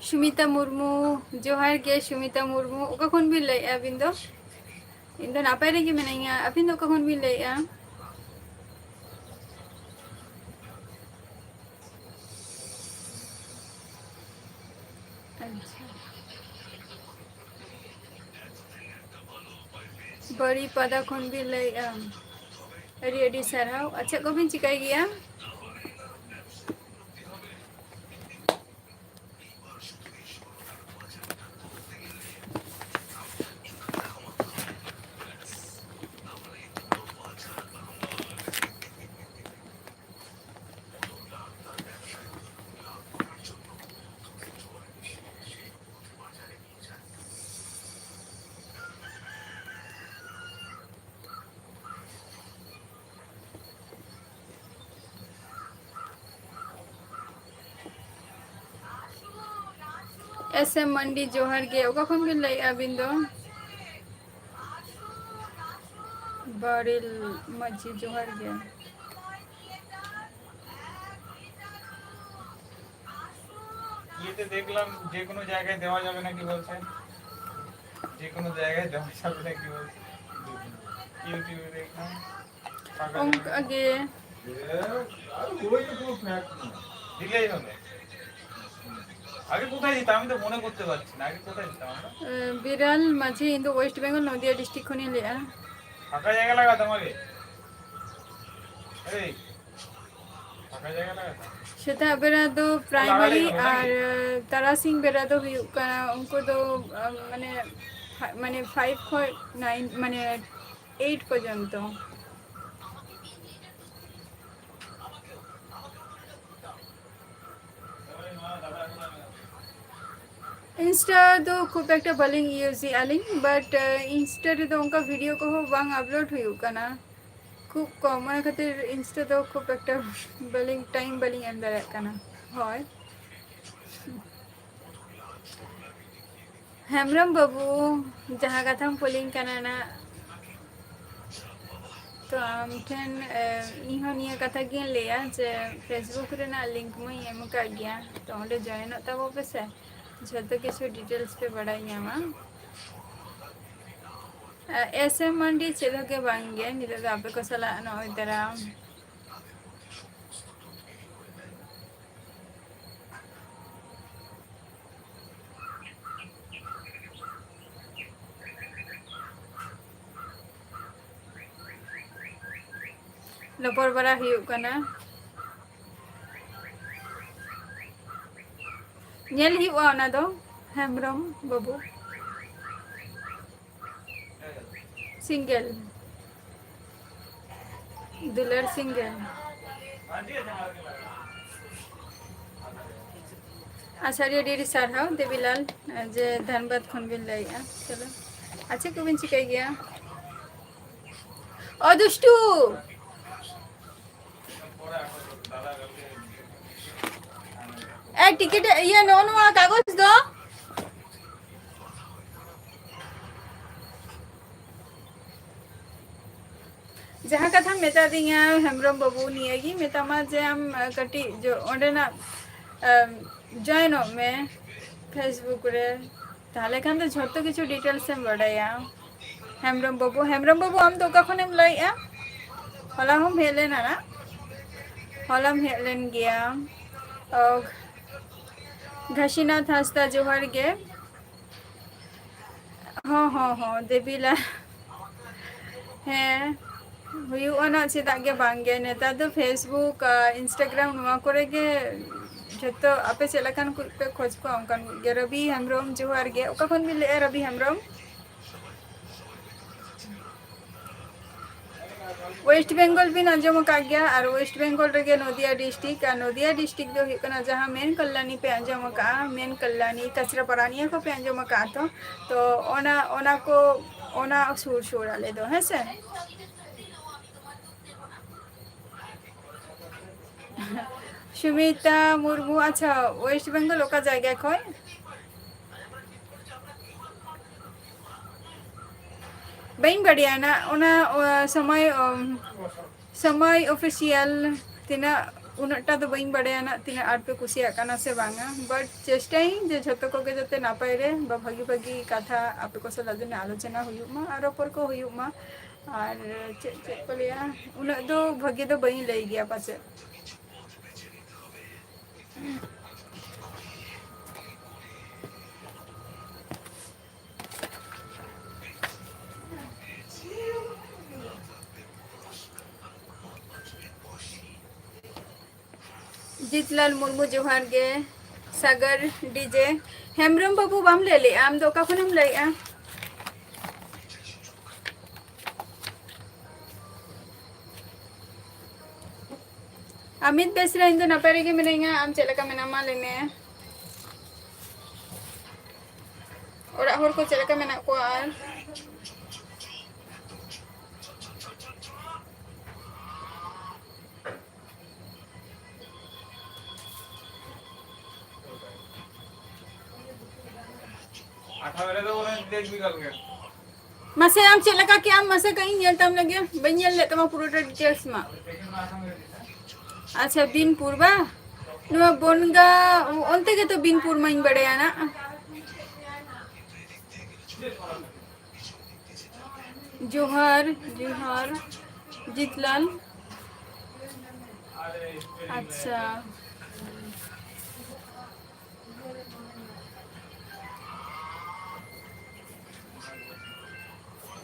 ᱥᱩᱢᱤᱛᱟ ᱢᱩᱨᱢᱩ, ᱡᱚᱦᱟᱨ ᱜᱮ ᱥᱩᱢᱤᱛᱟ ᱢᱩᱨᱢᱩ᱾ ᱚᱠᱟ ᱠᱷᱚᱱ ᱵᱤᱱ ᱞᱟᱹᱭᱮᱫᱼᱟ ᱟᱹᱵᱤᱱ ᱫᱚ? ᱤᱧ ᱫᱚ ᱱᱟᱯᱟᱭ ᱨᱮᱜᱮ ᱢᱮᱱᱟᱹᱧᱟ᱾ ᱟᱹᱵᱤᱱ ᱫᱚ ᱚᱠᱟ ᱠᱷᱚᱱ ᱵᱤᱱ ᱞᱟᱹᱭᱮᱫᱼᱟ? ᱟᱪᱪᱷᱟ᱾ ᱵᱟᱲᱤᱯᱟᱫᱟ ᱠᱷᱚᱱ ᱵᱤᱱ ᱞᱟᱹᱭᱮᱫᱼᱟ᱾ ᱟᱹᱰᱤ ᱟᱹᱰᱤ ᱥᱟᱨᱦᱟᱣ᱾ ᱟᱨ ᱪᱮᱫ ᱠᱚᱵᱤᱱ ᱪᱤᱠᱟᱹᱭ ᱜᱮᱭᱟ? ᱮᱥ ᱮᱢ ᱢᱟᱱᱰᱤ, ᱡᱚᱦᱟᱨ ᱜᱮ᱾ ᱚᱠᱟ ᱠᱷᱚᱱ ᱵᱤᱱ ᱞᱟᱹᱭᱮᱫᱼᱟ ᱟᱹᱵᱤᱱ ᱫᱚ? ᱵᱟᱨᱤᱞ ᱢᱟᱹᱡᱷᱤ, ᱡᱚᱦᱟᱨ ᱜᱮ᱾ ইয়েতে দেখলাম যে কোনো জায়গায় দেওয়া যাবে নাকি বলছে, যে কোনো জায়গায় দেওয়া যাবে নাকি বলছে, ইউটিউবে দেখলাম। ফাঁকা জায়গা। ᱚᱱᱠᱟ ᱜᱮ। এ, আর ওই যে কোনো ফ্যাক্ট না। দিলেই হবে। আগে কোথায় দিতাম? আমি তো মনে করতে পারছি না, আগে কোথায় দিতাম আমরা? ᱮ, ᱵᱤᱨᱟᱞ ᱢᱟᱹᱡᱷᱤ, ᱤᱧ ᱫᱚ ᱳᱭᱮᱥᱴ ᱵᱮᱝᱜᱚᱞ ᱱᱚᱫᱤᱭᱟ ᱰᱤᱥᱴᱨᱤᱠᱴ ᱠᱷᱚᱱᱤᱧ ᱞᱟᱹᱭᱮᱫᱼᱟ᱾ ফাঁকা জায়গা লাগাতাম আগে। এই, ফাঁকা জায়গা লাগাতাম। ᱥᱮᱛᱟᱜ ᱵᱮᱲᱟ ᱫᱚ ᱯᱨᱟᱭᱢᱟᱨᱤ ᱞᱟᱜᱟᱞᱮ ᱦᱩᱭᱩᱜᱼᱟ ᱟᱨ, ᱱᱟᱠᱤ? ᱮ, ᱛᱟᱨᱟᱥᱤᱧ ᱵᱮᱲᱟ ᱫᱚ ᱦᱩᱭᱩᱜ ᱠᱟᱱᱟ, ᱩᱱᱠᱩ ᱫᱚ, ᱮ, ᱢᱟᱱᱮ, ᱯᱷᱟ-, ᱢᱟᱱᱮ, ᱯᱷᱟᱭᱤᱵᱷ ᱠᱷᱚᱱ ᱱᱟᱭᱤᱱ, ᱢᱟᱱᱮ, ᱮᱭᱤᱴ ᱯᱚᱨᱡᱚᱱᱛᱚ᱾ ᱤᱱᱥᱴᱟ ᱫᱚ ᱠᱷᱩᱵ ᱮᱠᱴᱟ ᱵᱟᱹᱞᱤᱧ ᱤᱭᱩᱡᱮᱜᱼᱟ ᱞᱤᱧ, but ᱤᱱᱥᱴᱟ ᱨᱮᱫᱚ ᱚᱱᱠᱟ ᱵᱷᱤᱰᱤᱭᱳ ᱠᱚᱦᱚᱸ ᱵᱟᱝ ᱟᱯᱞᱳᱰ ᱦᱩᱭᱩᱜ ᱠᱟᱱᱟ ᱠᱷᱩᱵ ᱠᱚᱢ, ᱚᱱᱟ ᱠᱷᱟᱹᱛᱤᱨ ᱤᱱᱥᱴᱟ ᱫᱚ ᱠᱷᱩᱵ ᱮᱠᱴᱟ ᱵᱟᱹᱞᱤᱧ, ᱴᱟᱭᱤᱢ ᱵᱟᱹᱞᱤᱧ ᱮᱢ ᱫᱟᱲᱮᱭᱟᱜ ᱠᱟᱱᱟ᱾ ᱦᱳᱭ᱾ ᱦᱮᱢᱵᱨᱚᱢ ᱵᱟᱹᱵᱩ, ᱡᱟᱦᱟᱸ ᱠᱟᱛᱷᱟᱢ ᱠᱩᱞᱤᱧ ᱠᱟᱱᱟ ᱱᱟᱜ, ᱛᱚ ᱟᱢ ᱴᱷᱮᱱ, ᱮ, ᱤᱧ ᱦᱚᱸ ᱱᱤᱭᱟᱹ ᱠᱟᱛᱷᱟ ᱜᱤᱧ ᱞᱟᱹᱭᱟ ᱡᱮ Facebook ᱨᱮᱱᱟᱜ ᱞᱤᱝᱠ ᱢᱟᱧ ᱮᱢ ᱟᱠᱟᱫ ᱜᱮᱭᱟ, ᱛᱚ ᱚᱸᱰᱮ ᱡᱚᱭᱮᱱᱚᱜ ᱛᱟᱵᱚ ᱯᱮᱥᱮ, ᱡᱷᱚᱛᱚ ᱠᱤᱪᱷᱩ ᱰᱤᱴᱮᱞᱥ ᱯᱮ ᱵᱟᱲᱟᱭ ᱧᱟᱢᱟ᱾ ᱮ, ᱮᱥ ᱮᱢ ᱢᱟᱱᱰᱤ ᱪᱮᱫ ᱦᱚᱸ ᱜᱮ ᱵᱟᱝ ᱜᱮ, ᱱᱤᱛᱚᱜ ᱫᱚ ᱟᱯᱮ ᱠᱚ ᱥᱟᱞᱟᱜ ᱱᱚᱜᱼᱚᱭ ᱫᱟᱨᱟᱢ᱾ ᱨᱚᱯᱚᱲ ᱵᱟᱲᱟ ᱦᱩᱭᱩᱜ ᱠᱟᱱᱟ᱾ ᱧᱮᱞ ᱦᱩᱭᱩᱜᱼᱟ ᱚᱱᱟ ᱫᱚ, ᱦᱮᱢᱵᱨᱚᱢ ᱵᱟᱹᱵᱩ᱾ ᱥᱤᱝᱜᱮᱞ᱾ ᱫᱩᱞᱟᱹᱲ ᱥᱤᱝᱜᱮᱞ᱾ ᱟᱪᱪᱷᱟ, ᱟᱹᱰᱤ ᱟᱹᱰᱤ ᱥᱟᱨᱦᱟᱣ ᱫᱮᱵᱤᱞᱟᱞ, ᱡᱮ ᱫᱷᱟᱱᱵᱟᱫᱽ ᱠᱷᱚᱱ ᱵᱤᱱ ᱞᱟᱹᱭᱮᱜᱼᱟ᱾ ᱪᱚᱞᱚ, ᱟᱨ ᱪᱮᱫ ᱠᱚᱵᱤᱱ ᱪᱤᱠᱟᱹᱭ ᱜᱮᱭᱟ? ᱚ ᱫᱩᱥᱴᱩ! ᱮ, ᱴᱤᱠᱤᱴ, ᱤᱭᱟᱹ, ᱱᱚᱜᱼᱚ ᱱᱚᱣᱟ ᱠᱟᱜᱚᱡᱽ ᱫᱚ᱾ ᱡᱟᱦᱟᱸ ᱠᱟᱛᱷᱟᱢ ᱢᱮᱛᱟᱫᱤᱧᱟ ᱦᱮᱢᱵᱨᱚᱢ ᱵᱟᱹᱵᱩ, ᱱᱤᱭᱟᱹᱜᱤᱧ ᱢᱮᱛᱟᱢᱟ ᱡᱮ ᱟᱢ, ᱟ, ᱠᱟᱹᱴᱤᱡ ᱡᱚ-, ᱚᱸᱰᱮᱱᱟᱜ, ᱟᱢ, ᱡᱚᱭᱮᱱᱚᱜ ᱢᱮ Facebook ᱨᱮ, ᱛᱟᱦᱞᱮ ᱠᱷᱟᱱ ᱫᱚ ᱡᱷᱚᱛᱚ ᱠᱤᱪᱷᱩ ᱰᱤᱴᱮᱞᱥ ᱮᱢ ᱵᱟᱰᱟᱭᱟ᱾ ᱦᱮᱢᱵᱨᱚᱢ ᱵᱟᱹᱵᱩ, ᱦᱮᱢᱵᱨᱚᱢ ᱵᱟᱹᱵᱩ, ᱟᱢ ᱫᱚ ᱚᱠᱟ ᱠᱷᱚᱱᱮᱢ ᱞᱟᱹᱭᱮᱜᱼᱟ? ᱦᱚᱞᱟ ᱦᱚᱸᱢ ᱦᱮᱡ ᱞᱮᱱᱟ ᱱᱟ? ᱦᱚᱞᱟᱢ ᱦᱮᱡ ᱞᱮᱱ ᱜᱮᱭᱟ᱾ ᱚ, ᱜᱷᱟᱥᱤᱱᱟᱛᱷ ᱦᱟᱸᱥᱫᱟ, ᱡᱚᱦᱟᱨ ᱜᱮ᱾ ᱦᱚᱸ, ᱦᱚᱸ, ᱦᱚᱸ, ᱫᱮᱵᱤᱞᱟ᱾ ᱦᱮᱸ, ᱦᱩᱭᱩᱜᱼᱟ ᱱᱟᱜ, ᱪᱮᱫᱟᱜ ᱜᱮ ᱵᱟᱝ ᱜᱮ᱾ ᱱᱮᱛᱟᱨ ᱫᱚ Facebook ᱟᱨ Instagram ᱱᱚᱣᱟ ᱠᱚᱨᱮ ᱜᱮ ᱡᱷᱚᱛᱚ ᱟᱯᱮ ᱪᱮᱫ ᱞᱮᱠᱟᱱ ᱠᱚ ᱯᱮ ᱠᱷᱚᱡᱽ ᱠᱚᱣᱟ ᱚᱱᱠᱟᱱ ᱠᱚ ᱜᱮ᱾ ᱨᱚᱵᱤ ᱦᱮᱢᱵᱨᱚᱢ, ᱡᱚᱦᱟᱨ ᱜᱮ᱾ ᱚᱠᱟ ᱠᱷᱚᱱ ᱵᱤᱱ ᱞᱟᱹᱭᱮᱜᱼᱟ, ᱨᱚᱵᱤ ᱦᱮᱢᱵᱨᱚᱢ? ᱳᱭᱮᱥᱴ ᱵᱮᱝᱜᱚᱞ ᱵᱤᱱ ᱟᱸᱡᱚᱢ ᱟᱠᱟᱫ ᱜᱮᱭᱟ, ᱟᱨ ᱳᱭᱮᱥᱴ ᱵᱮᱝᱜᱚᱞ ᱨᱮᱜᱮ ᱱᱚᱫᱤᱭᱟ ᱰᱤᱥᱴᱨᱤᱠᱴ, ᱟᱨ ᱱᱚᱫᱤᱭᱟ ᱰᱤᱥᱴᱨᱤᱠᱴ ᱫᱚ ᱦᱩᱭᱩᱜ ᱠᱟᱱᱟ ᱡᱟᱦᱟᱸ ᱢᱮᱱ ᱠᱚᱞᱞᱟᱱᱤ ᱯᱮ ᱟᱸᱡᱚᱢ ᱟᱠᱟᱫᱼᱟ, ᱢᱮᱱ ᱠᱚᱞᱞᱟᱱᱤ, ᱠᱟᱪᱨᱟᱯᱟᱲᱟ, ᱱᱤᱭᱟᱹ ᱠᱚᱯᱮ ᱟᱸᱡᱚᱢ ᱟᱠᱟᱫᱼᱟ ᱛᱚ? ᱛᱚ ᱚᱱᱟ, ᱚᱱᱟ ᱠᱚ, ᱚᱱᱟ ᱥᱩᱨ ᱥᱩᱨ ᱟᱞᱮ ᱫᱚ, ᱦᱮᱸ ᱥᱮ᱾ ᱥᱩᱢᱤᱛᱟ ᱢᱩᱨᱢᱩ, ᱟᱪᱪᱷᱟ, ᱳᱭᱮᱥᱴ ᱵᱮᱝᱜᱚᱞ ᱚᱠᱟ ᱡᱟᱭᱜᱟ ᱠᱷᱚᱱ? ᱵᱟᱹᱧ ᱵᱟᱰᱟᱭᱟ ᱱᱟ, ᱚᱱᱟ, ᱚ, ᱥᱚᱢᱚᱭ, ᱚᱢ, ᱥᱚᱢᱚᱭ ᱚᱯᱷᱤᱥᱤᱭᱟᱞ ᱛᱤᱱᱟᱹᱜ, ᱩᱱᱟᱹᱜ ᱴᱟ ᱫᱚ ᱵᱟᱹᱧ ᱵᱟᱰᱟᱭᱟ ᱱᱟ, ᱛᱤᱱᱟᱹᱜ ᱟᱸᱴ ᱯᱮ ᱠᱩᱥᱤᱭᱟᱜ ᱠᱟᱱᱟ ᱥᱮ ᱵᱟᱝᱟ, but ᱪᱮᱥᱴᱟᱭᱟᱹᱧ ᱡᱮ ᱡᱷᱚᱛᱚ ᱠᱚᱜᱮ ᱡᱟᱛᱮ ᱱᱟᱯᱟᱭ ᱨᱮ ᱵᱟ ᱵᱷᱟᱹᱜᱤ ᱵᱷᱟᱹᱜᱤ ᱠᱟᱛᱷᱟ ᱟᱯᱮ ᱠᱚ ᱥᱟᱞᱟᱜ ᱡᱮᱱᱚ ᱟᱞᱳᱪᱚᱱᱟ ᱦᱩᱭᱩᱜ ᱢᱟ ᱟᱨ ᱨᱚᱯᱚᱲ ᱠᱚ ᱦᱩᱭᱩᱜ ᱢᱟ᱾ ᱟᱨ ᱪᱮᱫ, ᱪᱮᱫ ᱠᱚ ᱞᱟᱹᱭᱟ, ᱩᱱᱟᱹᱜ ᱫᱚ ᱵᱷᱟᱹᱜᱤ ᱫᱚ ᱵᱟᱹᱧ ᱞᱟᱹᱭ ᱜᱮᱭᱟ ᱯᱟᱪᱮᱫ᱾ ᱡᱤᱛᱞᱟᱞ ᱢᱩᱨᱢᱩ, ᱡᱚᱦᱟᱨ ᱜᱮ᱾ ᱥᱟᱜᱚᱨ ᱰᱤᱡᱮ ᱦᱮᱢᱵᱨᱚᱢ ᱵᱟᱹᱵᱩ, ᱵᱟᱢ ᱞᱟᱹᱭ ᱞᱮᱜᱼᱟ? ᱟᱢ ᱫᱚ ᱚᱠᱟ ᱠᱷᱚᱱᱮᱢ ᱞᱟᱹᱭᱮᱜᱼᱟ? ᱟᱢᱤᱛ ᱵᱮᱥᱨᱟ, ᱤᱧ ᱫᱚ ᱱᱟᱯᱟᱭ ᱨᱮᱜᱮ ᱢᱤᱱᱟᱹᱧᱟ, ᱟᱢ ᱪᱮᱫ ᱞᱮᱠᱟ ᱢᱮᱱᱟᱢᱟ ᱞᱟᱹᱭ ᱢᱮ? ᱚᱲᱟᱜ ᱦᱚᱲ ᱠᱚ ᱪᱮᱫ ᱞᱮᱠᱟ ᱢᱮᱱᱟᱜ ᱠᱚᱣᱟ? ᱟᱨ ᱢᱟᱥᱮ, ᱟᱢ ᱪᱮᱫ ᱞᱮᱠᱟ ᱠᱮᱜ ᱟᱢ? ᱢᱟᱥᱮ ᱠᱟᱹᱡ ᱤᱧ ᱧᱮᱞ ᱛᱟᱢ ᱞᱮᱜᱮ, ᱵᱟᱹᱧ ᱧᱮᱞ ᱞᱮᱫ ᱛᱟᱢᱟ ᱯᱩᱨᱟᱹᱴᱟ details ᱢᱟ᱾ ᱟᱪᱪᱷᱟ, ᱵᱤᱱᱯᱩᱨ ᱵᱟ? ᱱᱚᱣᱟ ᱵᱚᱱᱜᱟ, ᱚᱱᱛᱮ ᱜᱮᱛᱚ ᱵᱤᱱᱯᱩᱨ ᱢᱟᱧ ᱵᱟᱲᱟᱭᱟ ᱱᱟᱜ᱾ ᱡᱚᱦᱟᱨ, ᱡᱚᱦᱟᱨ, ᱡᱤᱛᱞᱟᱞ᱾ ᱟᱪᱪᱷᱟ᱾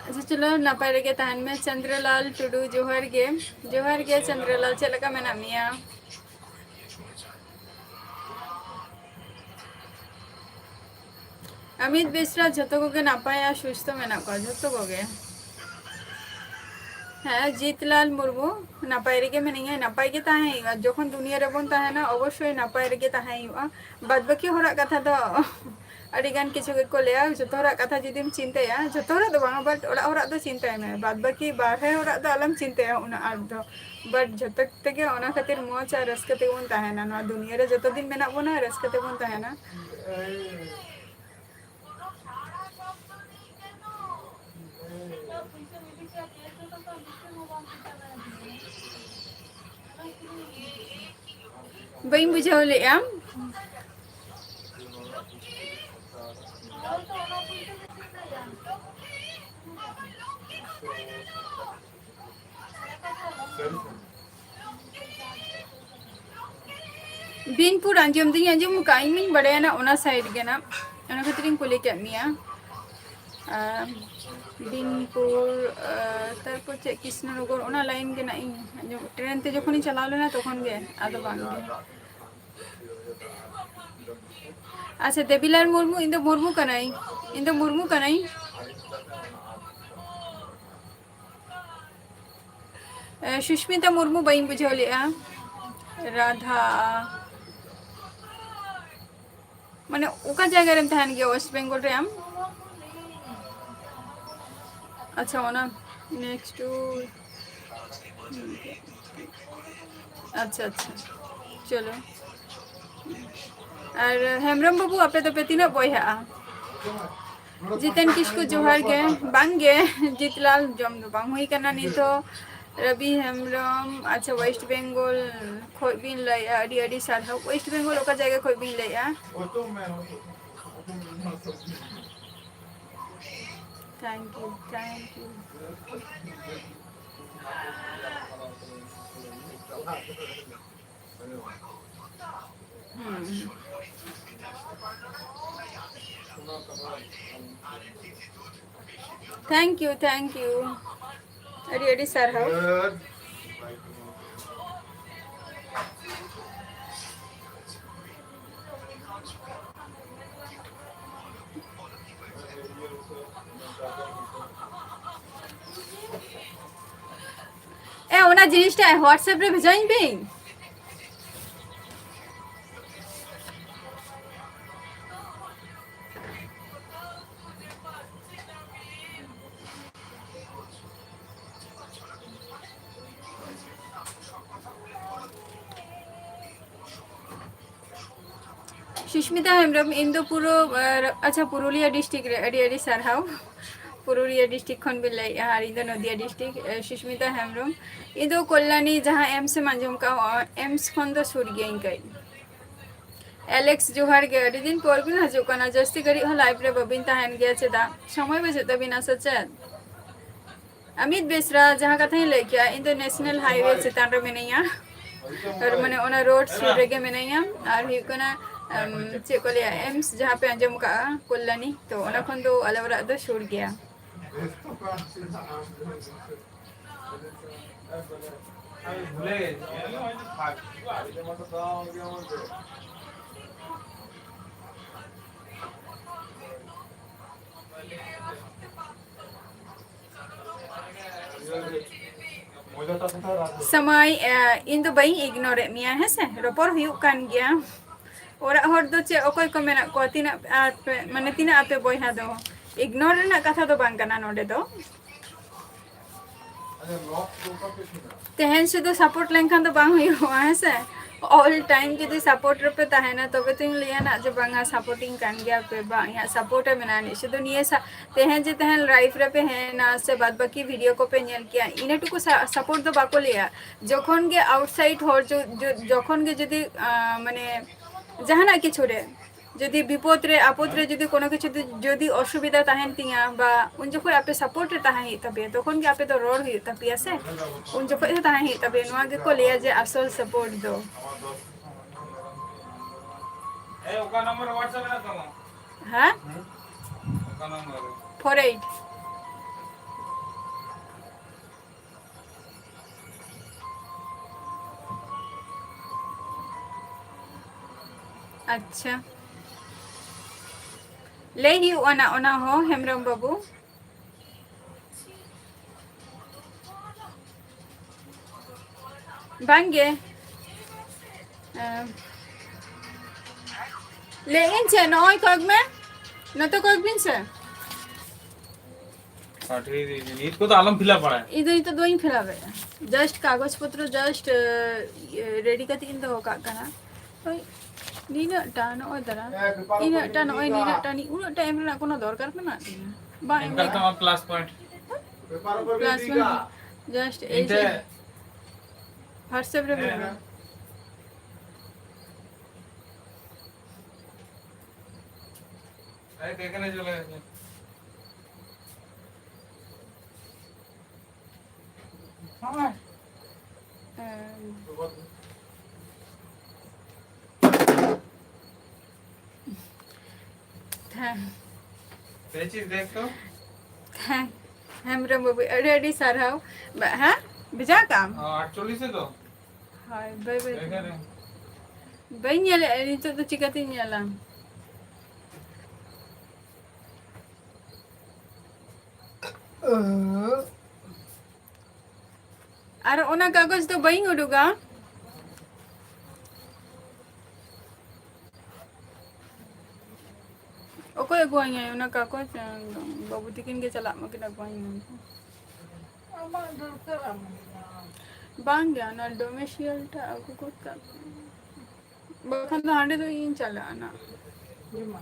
ᱟᱪᱪᱷᱟ, ᱪᱚᱞᱚ, ᱱᱟᱯᱟᱭ ᱨᱮᱜᱮ ᱛᱟᱦᱮᱱ ᱢᱮ᱾ ᱪᱚᱱᱫᱨᱚᱞᱟᱞ ᱴᱩᱰᱩ, ᱡᱚᱦᱟᱨ ᱜᱮ᱾ ᱡᱚᱦᱟᱨ ᱜᱮ ᱪᱚᱱᱫᱨᱚᱞᱟᱞ, ᱪᱮᱫ ᱞᱮᱠᱟ ᱢᱮᱱᱟᱜ ᱢᱮᱭᱟ? ᱟᱢᱤᱛ ᱵᱮᱥᱨᱟ, ᱡᱷᱚᱛᱚ ᱠᱚᱜᱮ ᱱᱟᱯᱟᱭ ᱟᱨ ᱥᱩᱥᱛᱷᱚ ᱢᱮᱱᱟᱜ ᱠᱚᱣᱟ, ᱡᱷᱚᱛᱚ ᱠᱚᱜᱮ᱾ ᱦᱮᱸ, ᱡᱤᱛᱞᱟᱞ ᱢᱩᱨᱢᱩ, ᱱᱟᱯᱟᱭ ᱨᱮᱜᱮ ᱢᱤᱱᱟᱹᱧᱟ᱾ ᱱᱟᱯᱟᱭ ᱜᱮ ᱛᱟᱦᱮᱸ ᱦᱩᱭᱩᱜᱼᱟ᱾ ᱡᱚᱠᱷᱚᱱ ᱫᱩᱱᱤᱭᱟᱹ ᱨᱮᱵᱚᱱ ᱛᱟᱦᱮᱱᱟ, ᱚᱵᱚᱥᱥᱳᱭ ᱱᱟᱯᱟᱭ ᱨᱮᱜᱮ ᱛᱟᱦᱮᱸ ᱦᱩᱭᱩᱜᱼᱟ᱾ ᱵᱟᱫ ᱵᱟᱹᱠᱤ ᱦᱚᱲᱟᱜ ᱠᱟᱛᱷᱟ ᱫᱚ ᱟᱹᱰᱤ ᱜᱟᱱ ᱠᱤᱪᱷᱩ ᱜᱮᱠᱚ ᱞᱟᱹᱭᱟ᱾ ᱡᱚᱛᱚ ᱦᱚᱲᱟᱜ ᱠᱟᱛᱷᱟ ᱡᱩᱫᱤᱢ ᱪᱤᱱᱛᱟᱹᱭᱟ, ᱡᱚᱛᱚ ᱦᱚᱲᱟᱜ ᱫᱚ ᱵᱟᱝᱟ, but ᱚᱲᱟᱜ ᱦᱚᱲᱟᱜ ᱫᱚ ᱪᱤᱱᱛᱟᱹᱭ ᱢᱮ, ᱵᱟᱫ ᱵᱟᱹᱠᱤ ᱵᱟᱨᱦᱮ ᱦᱚᱲᱟᱜ ᱫᱚ ᱟᱞᱚᱢ ᱪᱤᱱᱛᱟᱹᱭᱟ ᱩᱱᱟᱹᱜ ᱟᱸᱴ ᱫᱚ᱾ But ᱡᱚᱛᱚ ᱛᱮᱜᱮ ᱚᱱᱟ ᱠᱷᱟᱹᱛᱤᱨ ᱢᱚᱡᱽ ᱟᱨ ᱨᱟᱹᱥᱠᱟᱹ ᱛᱮᱜᱮ ᱵᱚᱱ ᱛᱟᱦᱮᱱᱟ᱾ ᱱᱚᱣᱟ ᱫᱩᱱᱤᱭᱟᱹ ᱨᱮ ᱡᱚᱛᱚ ᱫᱤᱱ ᱢᱮᱱᱟᱜ ᱵᱚᱱᱟ, ᱨᱟᱹᱥᱠᱟᱹ ᱛᱮᱵᱚᱱ ᱛᱟᱦᱮᱱᱟ᱾ ᱵᱟᱹᱧ ᱵᱩᱡᱷᱟᱹᱣ ᱞᱮᱫᱼᱟ᱾ ᱵᱤᱱᱯᱩᱨ ᱟᱸᱡᱚᱢ ᱫᱩᱧ ᱟᱸᱡᱚᱢ ᱟᱠᱟᱫᱼᱟ, ᱤᱧ ᱢᱟᱧ ᱵᱟᱲᱟᱭᱟ ᱱᱟ ᱚᱱᱟ side ᱜᱮ ᱱᱟ, ᱚᱱᱟ ᱠᱷᱟᱹᱛᱤᱨ ᱤᱧ ᱠᱩᱞᱤ ᱠᱮᱫ ᱢᱮᱭᱟ᱾ ᱟᱨ ᱵᱤᱱᱯᱩᱨ, ᱟᱨ ᱛᱟᱨᱯᱚᱨ ᱪᱮᱫ ᱠᱨᱤᱥᱱᱚᱱᱚᱜᱚᱨ, ᱚᱱᱟ line ᱜᱮ ᱱᱟ ᱤᱧ ᱟᱸᱡᱚᱢ, train ᱛᱮ ᱡᱚᱠᱷᱚᱱᱤᱧ ᱪᱟᱞᱟᱣ ᱞᱮᱱᱟ ᱛᱚᱠᱷᱚᱱ ᱜᱮ, ᱟᱫᱚ ᱵᱟᱝ ᱜᱮ᱾ ᱟᱪᱪᱷᱟ, ᱫᱮᱵᱤᱞᱟᱞ ᱢᱩᱨᱢᱩ, ᱤᱧ ᱫᱚ ᱢᱩᱨᱢᱩ ᱠᱟᱹᱱᱟᱹᱧ, ᱤᱧ ᱫᱚ ᱢᱩᱨᱢᱩ ᱠᱟᱹᱱᱟᱹᱧ᱾ ᱮ, ᱥᱩᱥᱢᱤᱛᱟ ᱢᱩᱨᱢᱩ ᱵᱟᱹᱧ ᱵᱩᱡᱷᱟᱹᱣ ᱞᱮᱫᱼᱟ᱾ ᱨᱟᱫᱷᱟ, ᱢᱟᱱᱮ ᱚᱠᱟ ᱡᱟᱭᱜᱟ ᱨᱮᱢ ᱛᱟᱦᱮᱱ ᱜᱮᱭᱟ West Bengal ᱨᱮ ᱟᱢ? ᱟᱪᱪᱷᱟ, ᱚᱱᱟ next to, ᱟᱪᱪᱷᱟ, ᱟᱪᱪᱷᱟ, ᱪᱚᱞᱚ᱾ ᱟᱨ ᱦᱮᱢᱵᱨᱚᱢ ᱵᱟᱹᱵᱩ, ᱟᱯᱮ ᱫᱚᱯᱮ ᱛᱤᱱᱟᱹᱜ ᱵᱚᱭᱦᱟᱜᱼᱟ? ᱡᱤᱛᱮᱱ ᱠᱤᱥᱠᱩ, ᱡᱚᱦᱟᱨ ᱜᱮ᱾ ᱵᱟᱝ ᱜᱮ, ᱡᱤᱛᱞᱟᱞ ᱡᱚᱢ ᱫᱚ ᱵᱟᱝ ᱦᱩᱭ ᱠᱟᱱᱟ ᱱᱤᱛ ᱦᱚᱸ᱾ ᱨᱚᱵᱤ ᱦᱮᱢᱵᱨᱚᱢ, ᱟᱪᱪᱷᱟ, West Bengal ᱠᱷᱚᱡ ᱵᱤᱱ ᱞᱟᱹᱭᱮᱜᱼᱟ, ᱟᱹᱰᱤ ᱟᱹᱰᱤ ᱥᱟᱨᱦᱟᱣ᱾ West Bengal ᱚᱠᱟ ᱡᱟᱭᱜᱟ ᱠᱷᱚᱡ ᱵᱤᱱ ᱞᱟᱹᱭᱮᱜᱼᱟ? Thank you, thank you. ᱦᱩᱸ᱾ Thank you, thank you. ᱟᱹᱰᱤ ᱟᱹᱰᱤ ᱥᱟᱨᱦᱟᱣ᱾ ᱡᱤᱱᱤᱥᱴᱟ WhatsApp ᱨᱮ ᱵᱷᱮᱡᱟᱧ ᱵᱤᱱ᱾ ᱥᱩᱥᱢᱤᱛᱟ ᱦᱮᱢᱵᱨᱚᱢ, ᱤᱧ ᱫᱚ ᱯᱩᱨᱟᱹ, ᱟᱨ, ᱟᱪᱪᱷᱟ, ᱯᱩᱨᱩᱞᱤᱭᱟᱹ district ᱨᱮ, ᱟᱹᱰᱤ ᱟᱹᱰᱤ ᱥᱟᱨᱦᱟᱣ᱾ ᱯᱩᱨᱩᱞᱤᱭᱟᱹ district ᱠᱷᱚᱱ ᱵᱤᱱ ᱞᱟᱹᱭᱮᱜᱼᱟ, ᱟᱨ ᱤᱧ ᱫᱚ ᱱᱚᱫᱤᱭᱟ district᱾ ᱮ, ᱥᱩᱥᱢᱤᱛᱟ ᱦᱮᱢᱵᱨᱚᱢ, ᱤᱧ ᱫᱚ ᱠᱚᱞᱞᱟᱱᱤ, ᱡᱟᱦᱟᱸ ᱮᱢᱥ ᱮᱢ ᱟᱸᱡᱚᱢ ᱠᱟᱜᱼᱟ, ᱮᱢᱥ ᱠᱷᱚᱱ ᱫᱚ ᱥᱩᱨ ᱜᱤᱭᱟᱹᱧ ᱠᱟᱹᱡ᱾ ᱟᱞᱮᱠᱥ, ᱡᱚᱦᱟᱨ ᱜᱮ, ᱟᱹᱰᱤ ᱫᱤᱱ ᱯᱚᱨ ᱵᱤᱱ ᱦᱤᱡᱩᱜ ᱠᱟᱱᱟ, ᱡᱟᱹᱥᱛᱤ ᱜᱷᱟᱹᱲᱤᱡ ᱦᱚᱸ live ᱨᱮ ᱵᱟᱹᱵᱤᱱ ᱛᱟᱦᱮᱱ ᱜᱮᱭᱟ, ᱪᱮᱫᱟᱜ? ᱥᱚᱢᱚᱭ ᱵᱟᱹᱪᱩᱜ ᱛᱟᱹᱵᱤᱱᱟ ᱥᱮ ᱪᱮᱫ? ᱟᱢᱤᱛ ᱵᱮᱥᱨᱟ, ᱡᱟᱦᱟᱸ ᱠᱟᱛᱷᱟᱧ ᱞᱟᱹᱭ ᱠᱮᱜᱼᱟ, ᱤᱧ ᱫᱚ national highway ᱪᱮᱛᱟᱱ ᱨᱮ ᱢᱤᱱᱟᱹᱧᱟ, ᱟᱨ ᱢᱟᱱᱮ ᱚᱱᱟ road ᱥᱩᱨ ᱨᱮᱜᱮ ᱢᱤᱱᱟᱹᱧᱟ᱾ ᱟᱨ ᱦᱩᱭᱩᱜ ᱠᱟᱱᱟ, ᱮᱢ, ᱪᱮᱫ ᱠᱚ ᱞᱟᱹᱭᱟ, ᱮᱢᱥ ᱡᱟᱦᱟᱸ ᱯᱮ ᱟᱸᱡᱚᱢ ᱠᱟᱜᱼᱟ, ᱠᱚᱞᱞᱟᱱᱤ, ᱛᱚ ᱚᱱᱟ ᱠᱷᱚᱱ ᱫᱚ ᱟᱞᱮ ᱚᱲᱟᱜ ᱫᱚ ᱥᱩᱨ ᱜᱮᱭᱟ᱾ ᱥᱚᱢᱚᱭ, ᱮ, ᱤᱧ ᱫᱚ ᱵᱟᱹᱧ ignore ᱮᱫ ᱢᱮᱭᱟ, ᱦᱮᱸ ᱥᱮ? ᱨᱚᱯᱚᱲ ᱦᱩᱭᱩᱜ ᱠᱟᱱ ᱜᱮᱭᱟ᱾ ᱚᱲᱟᱜ ᱦᱚᱲ ᱫᱚ ᱪᱮᱫ, ᱚᱠᱚᱭ ᱠᱚ ᱢᱮᱱᱟᱜ ᱠᱚᱣᱟ? ᱛᱤᱱᱟᱹᱜ ᱟᱯᱮ, ᱢᱟᱱᱮ, ᱛᱤᱱᱟᱹᱜ ᱟᱯᱮ ᱵᱚᱭᱦᱟ ᱫᱚ? Ignore ᱨᱮᱱᱟᱜ ᱠᱟᱛᱷᱟ ᱫᱚ ᱵᱟᱝ ᱠᱟᱱᱟ ᱱᱚᱰᱮ ᱫᱚ᱾ ᱛᱮᱦᱮᱧ ᱥᱩᱫᱷᱩ support ᱞᱮᱱᱠᱷᱟᱱ ᱫᱚ ᱵᱟᱝ ᱦᱩᱭᱩᱜᱼᱟ, ᱦᱮᱸ ᱥᱮ? All time ᱡᱩᱫᱤ support ᱨᱮᱯᱮ ᱛᱟᱦᱮᱱᱟ, ᱛᱚᱵᱮ ᱛᱚᱧ ᱞᱟᱹᱭᱟ ᱱᱟᱜ ᱡᱮ ᱵᱟᱝᱟ, supporting ᱠᱟᱱ ᱜᱮᱭᱟ ᱯᱮ, ᱵᱟᱝ, ᱤᱧᱟᱹᱜ support ᱮ ᱢᱮᱱᱟᱜᱼᱟ᱾ ᱥᱩᱫᱷᱩ ᱱᱤᱭᱟᱹ ᱥᱟ-, ᱛᱮᱦᱮᱧ ᱡᱮ ᱛᱮᱦᱮᱧ live ᱨᱮᱯᱮ ᱦᱮᱡ ᱮᱱᱟ ᱥᱮ ᱵᱟᱫ ᱵᱟᱹᱠᱤ video ᱠᱚᱯᱮ ᱧᱮᱞ ᱠᱮᱜᱼᱟ, ᱤᱱᱟᱹ ᱴᱩᱠᱩ ᱥᱟ-, support ᱫᱚ ᱵᱟᱠᱚ ᱞᱟᱹᱭᱟ᱾ ᱡᱚᱠᱷᱚᱱ ᱜᱮ outside ᱦᱚᱲ ᱡᱚ-, ᱡᱚ-, ᱡᱚᱠᱷᱚᱱ ᱜᱮ ᱡᱩᱫᱤ, ᱟᱸ, ᱢᱟᱱᱮ, ᱡᱟᱦᱟᱱᱟᱜ ᱠᱤᱪᱷᱩ ᱨᱮ, ᱡᱩᱫᱤ ᱵᱤᱯᱚᱫ ᱨᱮ, ᱟᱯᱚᱫ ᱨᱮ, ᱡᱩᱫᱤ ᱠᱳᱱᱳ ᱠᱤᱪᱷᱩ ᱡᱩᱫᱤ, ᱡᱩᱫᱤ ᱚᱥᱩᱵᱤᱫᱷᱟ ᱛᱟᱦᱮᱱ ᱛᱤᱧᱟ, ᱵᱟ ᱩᱱ ᱡᱚᱠᱷᱚᱱ ᱟᱯᱮ support ᱨᱮ ᱛᱟᱦᱮᱸ ᱦᱩᱭᱩᱜ ᱛᱟᱯᱮᱭᱟ, ᱛᱚᱠᱷᱚᱱ ᱜᱮ ᱟᱯᱮ ᱫᱚ ᱨᱚᱲ ᱦᱩᱭᱩᱜ ᱛᱟᱯᱮᱭᱟ ᱥᱮ, ᱩᱱ ᱡᱚᱠᱷᱚᱱ ᱜᱮ ᱛᱟᱦᱮᱸ ᱦᱩᱭᱩᱜ ᱛᱟᱯᱮᱭᱟ᱾ ᱱᱚᱣᱟ ᱜᱮᱠᱚ ᱞᱟᱹᱭᱟ ᱡᱮ ᱟᱥᱚᱞ support ᱫᱚ᱾ ᱦᱮᱸ? Four eight᱾ ᱟᱪᱪᱷᱟ, ᱞᱟᱹᱭ ᱦᱩᱭᱩᱜᱼᱟ ᱱᱟ ᱚᱱᱟ ᱦᱚᱸ, ᱦᱮᱢᱵᱨᱚᱢ ᱵᱟᱹᱵᱩ᱾ ᱵᱟᱝᱜᱮ᱾ ᱮᱸ, ᱞᱟᱹᱭᱮᱫ ᱟᱹᱧ ᱪᱮᱫ, ᱱᱚᱜᱼᱚᱭ ᱠᱚᱭᱮᱠ ᱢᱮ, ᱱᱚᱛᱮ ᱠᱚᱭᱮᱠ ᱵᱤᱱ ᱥᱮ᱾ ᱟᱨ ᱴᱷᱤᱠ, ᱱᱤᱛ ᱠᱚᱫᱚ ᱟᱞᱚᱢ ᱯᱷᱤᱞᱟᱯ ᱵᱟᱲᱟᱭᱟ᱾ ᱤᱧ ᱫᱚ ᱱᱤᱛᱚᱜ ᱫᱚ ᱵᱟᱹᱧ ᱯᱷᱤᱞᱟᱯᱮᱫᱼᱟ, ᱡᱟᱥᱴ ᱠᱟᱜᱚᱡᱽ ᱯᱚᱛᱨᱚ ᱡᱟᱥᱴ ᱨᱮᱰᱤ ᱠᱟᱛᱮ ᱤᱧ ᱫᱚᱦᱚ ᱠᱟᱜ ᱠᱟᱱᱟ᱾ ᱦᱳᱭ, ᱱᱤᱱᱟᱹᱜ ᱴᱟ ᱱᱚᱜᱼᱚᱭ ᱫᱟᱨᱟ, ᱤᱱᱟᱹᱜ ᱴᱟ ᱱᱚᱜᱼᱚᱭ ᱱᱤᱱᱟᱹᱜ ᱴᱟ ᱱᱤ-, ᱩᱱᱟᱹᱜ ᱴᱟ ᱮᱢ ᱨᱮᱱᱟᱜ ᱠᱳᱱᱳ ᱫᱚᱨᱠᱟᱨ ᱢᱮᱱᱟᱜ ᱛᱤᱧᱟ? ᱵᱟᱝ ᱮᱢ ᱮᱱᱠᱷᱟᱱ ᱞᱮᱠᱷᱟᱱ᱾ ᱛᱟᱢᱟ plus point. Plus point, just ᱮᱭ ᱤᱧ ᱡᱮ ᱴᱷᱮᱱ᱾ WhatsApp ᱨᱮ ᱢᱮᱱᱟᱜᱼᱟ᱾ ᱦᱮᱸ, ᱦᱮᱸ᱾ এই তো এখানে চলে আসবে। হ্যাঁ। এম। ᱛᱷᱮᱝᱠ᱾ ᱯᱮᱪᱤᱥ ᱫᱮᱠᱷ ᱛᱚ᱾ ᱛᱷᱮᱝᱠ᱾ ᱦᱮᱢᱵᱨᱚᱢ ᱵᱟᱹᱵᱩ, ᱟᱹᱰᱤ ᱟᱹᱰᱤ ᱥᱟᱨᱦᱟᱣ᱾ ᱵᱟ-, ᱦᱮᱸ? ᱵᱷᱮᱡᱟ ᱠᱟᱜ ᱟᱢ? ᱦᱚᱸ, ᱟᱴᱪᱚᱞᱞᱤᱥ ᱨᱮ ᱛᱚ᱾ ᱦᱳᱭ, ᱵᱟᱹᱭ ᱵᱟᱹᱭ ᱛᱮ᱾ ᱵᱟᱹᱧ ᱧᱮᱞᱮᱫᱼᱟ, ᱱᱤᱛᱚᱜ ᱫᱚ ᱪᱤᱠᱟᱹᱛᱤᱧ ᱧᱮᱞᱟ? ᱟᱨ ᱚᱱᱟ ᱠᱟᱜᱚᱡᱽ ᱫᱚ ᱵᱟᱹᱧ ᱩᱰᱩᱠᱟ᱾ ᱚᱠᱚᱭ ᱟᱹᱜᱩᱣᱟᱹᱧᱟᱭ ᱚᱱᱟ ᱠᱟᱜᱚᱡᱽ? ᱵᱟᱹᱵᱩ ᱛᱤᱠᱤᱱ ᱜᱮ ᱪᱟᱞᱟᱜ ᱢᱟᱠᱤᱱ ᱟᱹᱜᱩᱣᱟᱹᱧ ᱢᱮᱱᱛᱮ᱾ ᱟᱢᱟᱜ ᱫᱚᱨᱠᱟᱨ ᱟᱢ ᱦᱩᱭᱩᱜᱼᱟ᱾ ᱵᱟᱝ ᱜᱮ, ᱚᱱᱟ ᱰᱚᱢᱮᱥᱤᱭᱟᱞ ᱴᱟᱜ ᱟᱹᱜᱩ ᱜᱚᱫ ᱠᱟᱜ ᱯᱮ᱾ ᱵᱟᱠᱷᱟᱱ ᱫᱚ ᱦᱟᱸᱰᱮ ᱫᱚ ᱤᱧ ᱪᱟᱞᱟᱜᱼᱟ ᱱᱟᱜ᱾ ᱡᱚᱢᱟ᱾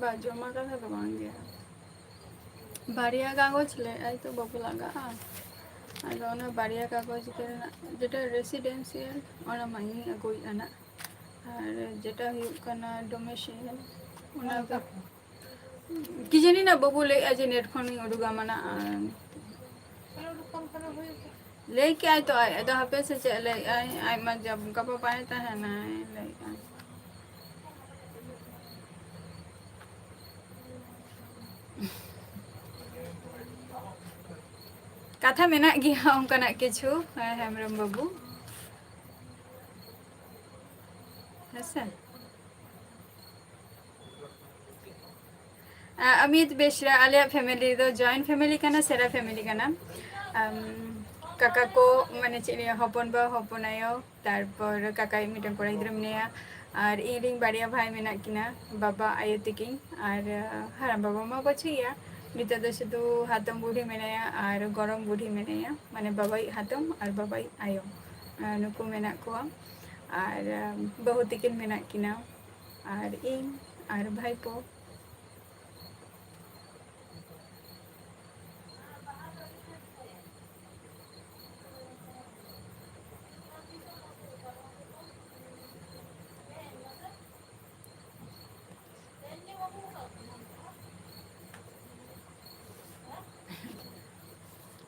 ᱵᱟ, ᱡᱚᱢᱟ ᱠᱟᱛᱷᱟ ᱫᱚ ᱵᱟᱝ ᱜᱮ᱾ ᱵᱟᱨᱭᱟ ᱠᱟᱜᱚᱡᱽ ᱞᱟᱹᱭ ᱟᱭ ᱛᱚ ᱵᱟᱹᱵᱩ ᱞᱟᱜᱟᱜᱼᱟ᱾ ᱟᱫᱚ ᱚᱱᱟ ᱵᱟᱨᱭᱟ ᱠᱟᱜᱚᱡᱽ ᱜᱮ ᱨᱮᱱᱟᱜ ᱡᱮᱴᱟ ᱨᱮᱥᱤᱰᱮᱱᱥᱤᱭᱟᱞ, ᱚᱱᱟ ᱢᱟ ᱤᱧ ᱟᱹᱜᱩᱭᱮᱫᱼᱟ ᱱᱟᱜ᱾ ᱟᱨ ᱡᱮᱴᱟ ᱦᱩᱭᱩᱜ ᱠᱟᱱᱟ ᱰᱚᱢᱮᱥᱤᱭᱟᱞ, ᱚᱱᱟ ᱫᱚ ᱠᱤ ᱡᱟᱹᱱᱤ ᱱᱟᱜ ᱵᱟᱹᱵᱩ ᱞᱟᱹᱭᱮᱫᱼᱟ ᱡᱮ ᱱᱮᱴ ᱠᱷᱚᱱᱤᱧ ᱩᱰᱩᱠᱟ, ᱢᱟᱱᱟ, ᱟᱨ ᱞᱟᱹᱭ ᱠᱮᱜᱼᱟᱭ ᱛᱚ ᱟᱡ, ᱟᱫᱚ ᱦᱟᱯᱮ ᱥᱮ ᱪᱮᱫ ᱞᱟᱹᱭᱮᱫᱼᱟᱭ, ᱟᱡ ᱢᱟ ᱡᱟᱵ-, ᱜᱟᱯᱟ ᱵᱟᱭ ᱛᱟᱦᱮᱱᱟᱭ ᱞᱟᱹᱭᱮᱫᱼᱟᱭ᱾ ᱠᱟᱛᱷᱟ ᱢᱮᱱᱟᱜ ᱜᱮᱭᱟ ᱚᱱᱠᱟᱱᱟᱜ ᱠᱤᱪᱷᱩ, ᱦᱮᱸ, ᱦᱮᱢᱵᱨᱚᱢ ᱵᱟᱹᱵᱩ᱾ ᱦᱮᱸᱥᱮ? ᱟ, ᱚᱢᱤᱛ ᱵᱮᱥᱨᱟ, ᱟᱞᱮᱭᱟᱜ ᱯᱷᱮᱢᱮᱞᱤ ᱫᱚ ᱡᱚᱭᱮᱱᱴ ᱯᱷᱮᱢᱮᱞᱤ ᱠᱟᱱᱟ, ᱥᱮᱨᱟ ᱯᱷᱮᱢᱮᱞᱤ ᱠᱟᱱᱟ᱾ ᱟᱢ, ᱠᱟᱠᱟ ᱠᱚ, ᱢᱟᱱᱮ ᱪᱮᱫ ᱞᱟᱹᱭᱟ, ᱦᱚᱯᱚᱱ ᱵᱟ, ᱦᱚᱯᱚᱱ ᱟᱭᱳ, ᱛᱟᱨᱯᱚᱨ ᱠᱟᱠᱟᱭᱤᱡ ᱢᱤᱫᱴᱟᱝ ᱠᱚᱲᱟ ᱜᱤᱫᱽᱨᱟᱹ ᱢᱮᱱᱟᱭᱟ, ᱟᱨ ᱤᱧ ᱨᱮᱱ ᱵᱟᱨᱭᱟ ᱵᱷᱟᱭ ᱢᱮᱱᱟᱜ ᱠᱤᱱᱟ, ᱵᱟᱵᱟ ᱟᱭᱳ ᱛᱤᱠᱤᱱ, ᱟᱨ, ᱟᱸ, ᱦᱟᱲᱟᱢ ᱵᱟᱵᱟ ᱢᱟ ᱵᱟᱹᱪᱩᱜ ᱜᱮᱭᱟ᱾ ᱱᱤᱛᱚᱜ ᱫᱚ ᱥᱩᱫᱷᱩ ᱦᱟᱛᱚᱢ ᱵᱩᱰᱷᱤ ᱢᱮᱱᱟᱭᱟ ᱟᱨ ᱜᱚᱲᱚᱢ ᱵᱩᱰᱷᱤ ᱢᱮᱱᱟᱭᱟ, ᱢᱟᱱᱮ ᱵᱟᱵᱟᱭᱤᱡ ᱦᱟᱛᱚᱢ ᱟᱨ ᱵᱟᱵᱟᱭᱤᱡ ᱟᱭᱳ, ᱟᱸ, ᱱᱩᱠᱩ ᱢᱮᱱᱟᱜ ᱠᱚᱣᱟ᱾ ᱟᱨ, ᱟᱸ, ᱵᱟᱹᱦᱩ ᱛᱤᱠᱤᱱ ᱢᱮᱱᱟᱜ ᱠᱤᱱᱟ, ᱟᱨ ᱤᱧ, ᱟᱨ ᱵᱷᱟᱭᱯᱳ᱾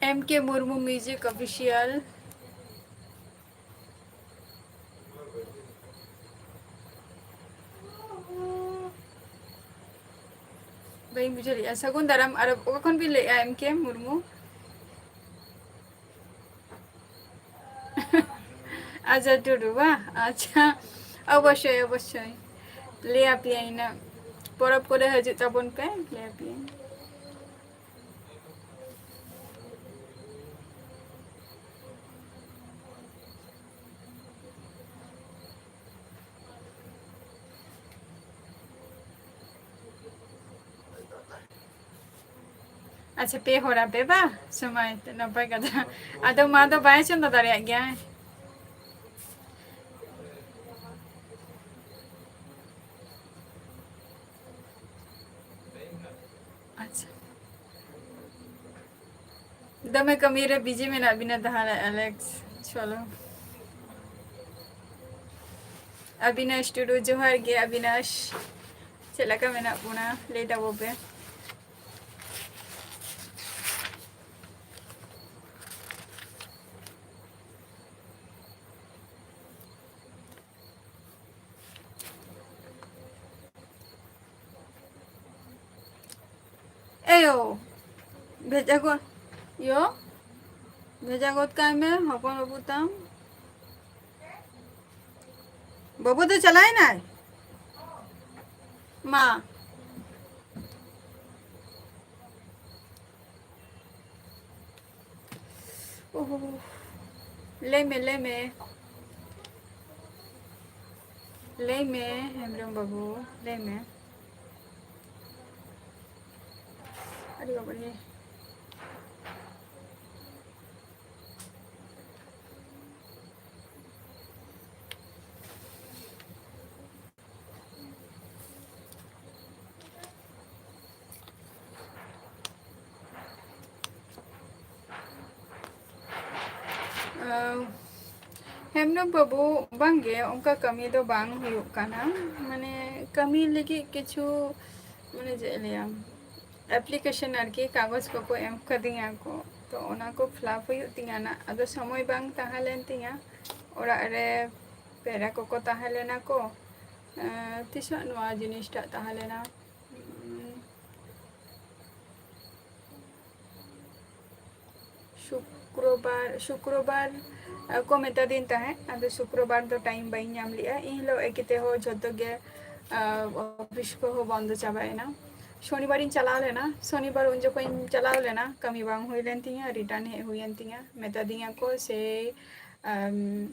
M K Murmu Music Official. ᱵᱟᱹᱧ ᱵᱩᱡᱷᱟᱹᱣ ᱞᱮᱫᱼᱟ᱾ ᱥᱟᱹᱜᱩᱱ ᱫᱟᱨᱟᱢ᱾ ᱟᱨ ᱚᱠᱟ ᱠᱷᱚᱱ ᱵᱤᱱ ᱞᱟᱹᱭᱮᱫᱼᱟ, M K ᱢᱩᱨᱢᱩ? ᱟᱪᱪᱷᱟ, ᱴᱩᱰᱩ ᱵᱟ? ᱟᱪᱪᱷᱟ, ᱚᱵᱚᱥᱥᱳᱭ, ᱚᱵᱚᱥᱥᱳᱭ᱾ ᱞᱟᱹᱭ ᱟᱯᱮᱭᱟᱹᱧ ᱱᱟᱜ᱾ ᱯᱚᱨᱚᱵᱽ ᱠᱚᱨᱮ ᱦᱤᱡᱩᱜ ᱛᱟᱵᱚᱱ ᱯᱮ, ᱞᱟᱹᱭ ᱟᱯᱮᱭᱟᱹᱧ᱾ ᱟᱪᱪᱷᱟ, ᱯᱮ ᱦᱚᱲ ᱟᱯᱮ ᱵᱟ? ᱥᱚᱢᱟᱭ ᱛᱮ ᱱᱟᱯᱟᱭ ᱠᱟᱛᱷᱟ᱾ ᱟᱫᱚ ᱢᱟ ᱫᱚ ᱵᱟᱭ ᱪᱚᱸᱫᱟ ᱫᱟᱲᱮᱭᱟᱜ ᱜᱮᱭᱟ᱾ ᱟᱪᱪᱷᱟ᱾ ᱫᱚᱢᱮ ᱠᱟᱹᱢᱤ ᱨᱮ busy ᱢᱮᱱᱟᱜ ᱵᱤᱱᱟ ᱛᱟᱦᱚᱞᱮ, ᱟᱞᱮᱠᱥ᱾ ᱪᱚᱞᱚ᱾ ᱟᱵᱤᱱᱟᱥ ᱴᱩᱰᱩ, ᱡᱚᱦᱟᱨ ᱜᱮ ᱟᱵᱤᱱᱟᱥ᱾ ᱪᱮᱫ ᱞᱮᱠᱟ ᱢᱮᱱᱟᱜ ᱵᱚᱱᱟ? ᱞᱟᱹᱭ ᱛᱟᱵᱚ ᱯᱮ᱾ ᱮᱭᱳ, ᱵᱷᱮᱡᱟ ᱜᱚᱫ, ᱭᱳ, ᱵᱷᱮᱡᱟ ᱜᱚᱫ ᱠᱟᱭ ᱢᱮ ᱦᱚᱯᱚᱱ ᱵᱟᱹᱵᱩ ᱛᱟᱢ᱾ ᱵᱟᱹᱵᱩ ᱫᱚ ᱪᱟᱞᱟᱣ ᱮᱱᱟᱭ? ᱢᱟ᱾ ᱞᱟᱹᱭ ᱢᱮ, ᱞᱟᱹᱭ ᱢᱮ᱾ ᱞᱟᱹᱭ ᱢᱮ, ᱦᱮᱢᱵᱨᱚᱢ ᱵᱟᱹᱵᱩ, ᱞᱟᱹᱭ ᱢᱮ᱾ ᱟᱹᱰᱤ ᱵᱟᱵᱟ ᱨᱮ᱾ ᱟᱸ, ᱦᱮᱢᱵᱨᱚᱢ ᱵᱟᱹᱵᱩ, ᱵᱟᱝᱜᱮ, ᱚᱱᱠᱟ ᱠᱟᱹᱢᱤ ᱫᱚ ᱵᱟᱝ ᱦᱩᱭᱩᱜ ᱠᱟᱱᱟ᱾ ᱢᱟᱱᱮ, ᱠᱟᱹᱢᱤ ᱞᱟᱹᱜᱤᱫ ᱠᱤᱪᱷᱩ, ᱢᱟᱱᱮ, ᱪᱮᱫ ᱤᱧ ᱞᱟᱹᱭᱟ, application ᱟᱨᱠᱤ, ᱠᱟᱜᱚᱡᱽ ᱠᱚᱠᱚ ᱮᱢ ᱠᱟᱫᱤᱧᱟ ᱠᱚ, ᱛᱚ ᱚᱱᱟ ᱠᱚ fill up ᱦᱩᱭᱩᱜ ᱛᱤᱧᱟ ᱱᱟᱜ᱾ ᱟᱫᱚ ᱥᱚᱢᱚᱭ ᱵᱟᱝ ᱛᱟᱦᱮᱸ ᱞᱮᱱ ᱛᱤᱧᱟ, ᱚᱲᱟᱜ ᱨᱮ ᱯᱮᱲᱟ ᱠᱚᱠᱚ ᱛᱟᱦᱮᱸ ᱞᱮᱱᱟ ᱠᱚ᱾ ᱮᱸ, ᱛᱤᱥᱚᱜ ᱱᱚᱣᱟ ᱡᱤᱱᱤᱥᱴᱟᱜ ᱛᱟᱦᱮᱸ ᱞᱮᱱᱟ? ᱩᱸ, ᱥᱩᱠᱨᱚᱵᱟᱨ, ᱥᱩᱠᱨᱚᱵᱟᱨ, ᱟ, ᱠᱚ ᱢᱮᱛᱟ ᱫᱤᱧ ᱛᱟᱦᱮᱸᱫ, ᱟᱫᱚ ᱥᱩᱠᱨᱚᱵᱟᱨ ᱫᱚ time ᱵᱟᱹᱧ ᱧᱟᱢ ᱞᱮᱜᱼᱟ᱾ ᱤᱱ ᱦᱤᱞᱳᱜ ᱮᱠᱤ ᱛᱮᱦᱚᱸ ᱡᱷᱚᱛᱚ ᱜᱮ, ᱟ, ᱚᱯᱷᱤᱥ ᱠᱚᱦᱚᱸ ᱵᱚᱱᱫᱚ ᱪᱟᱵᱟᱭᱮᱱᱟ᱾ ᱥᱚᱱᱤᱵᱟᱨᱤᱧ ᱪᱟᱞᱟᱣ ᱞᱮᱱᱟ, ᱥᱚᱱᱤᱵᱟᱨ ᱩᱱ ᱡᱚᱠᱷᱚᱱᱤᱧ ᱪᱟᱞᱟᱣ ᱞᱮᱱᱟ, ᱠᱟᱹᱢᱤ ᱵᱟᱝ ᱦᱩᱭ ᱞᱮᱱ ᱛᱤᱧᱟᱹ, return ᱦᱮᱡ ᱦᱩᱭᱮᱱ ᱛᱤᱧᱟᱹ᱾ ᱢᱮᱛᱟ ᱫᱤᱧᱟ ᱠᱚ ᱥᱮᱭ, ᱟᱢ,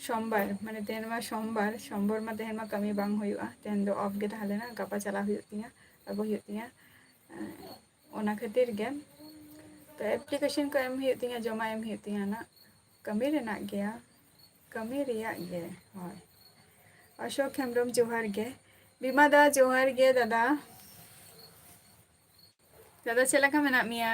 ᱥᱳᱢᱵᱟᱨ, ᱢᱟᱱᱮ ᱛᱮᱦᱮᱧ ᱢᱟ ᱥᱳᱢᱵᱟᱨ, ᱥᱳᱢᱵᱟᱨ ᱢᱟ ᱛᱮᱦᱮᱧ ᱢᱟ ᱠᱟᱹᱢᱤ ᱵᱟᱝ ᱦᱩᱭᱩᱜᱼᱟ, ᱛᱮᱦᱮᱧ ᱫᱚ off ᱜᱮ ᱛᱟᱦᱮᱸ ᱞᱮᱱᱟ, ᱜᱟᱯᱟ ᱪᱟᱞᱟᱣ ᱦᱩᱭᱩᱜ ᱛᱤᱧᱟᱹ, ᱟᱹᱜᱩ ᱦᱩᱭᱩᱜ ᱛᱤᱧᱟᱹ᱾ ᱚᱱᱟ ᱠᱷᱟᱹᱛᱤᱨ ᱜᱮ ᱛᱚ application ᱠᱚ ᱮᱢ ᱦᱩᱭᱩᱜ ᱛᱤᱧᱟᱹ, ᱡᱚᱢᱟ ᱮᱢ ᱦᱩᱭᱩᱜ ᱛᱤᱧᱟᱹ ᱱᱟᱜ᱾ ᱠᱟᱹᱢᱤ ᱨᱮᱱᱟᱜ ᱜᱮᱭᱟ, ᱠᱟᱹᱢᱤ ᱨᱮᱭᱟᱜ ᱜᱮ᱾ ᱦᱳᱭ, ᱚᱥᱳᱠ ᱦᱮᱢᱵᱨᱚᱢ, ᱡᱚᱦᱟᱨ ᱜᱮ᱾ ᱵᱤᱢᱟ ᱫᱟ, ᱡᱚᱦᱟᱨ ᱜᱮ ᱫᱟᱫᱟ᱾ ᱫᱟᱫᱟ, ᱪᱮᱫ ᱞᱮᱠᱟ ᱢᱮᱱᱟᱜ ᱢᱮᱭᱟ?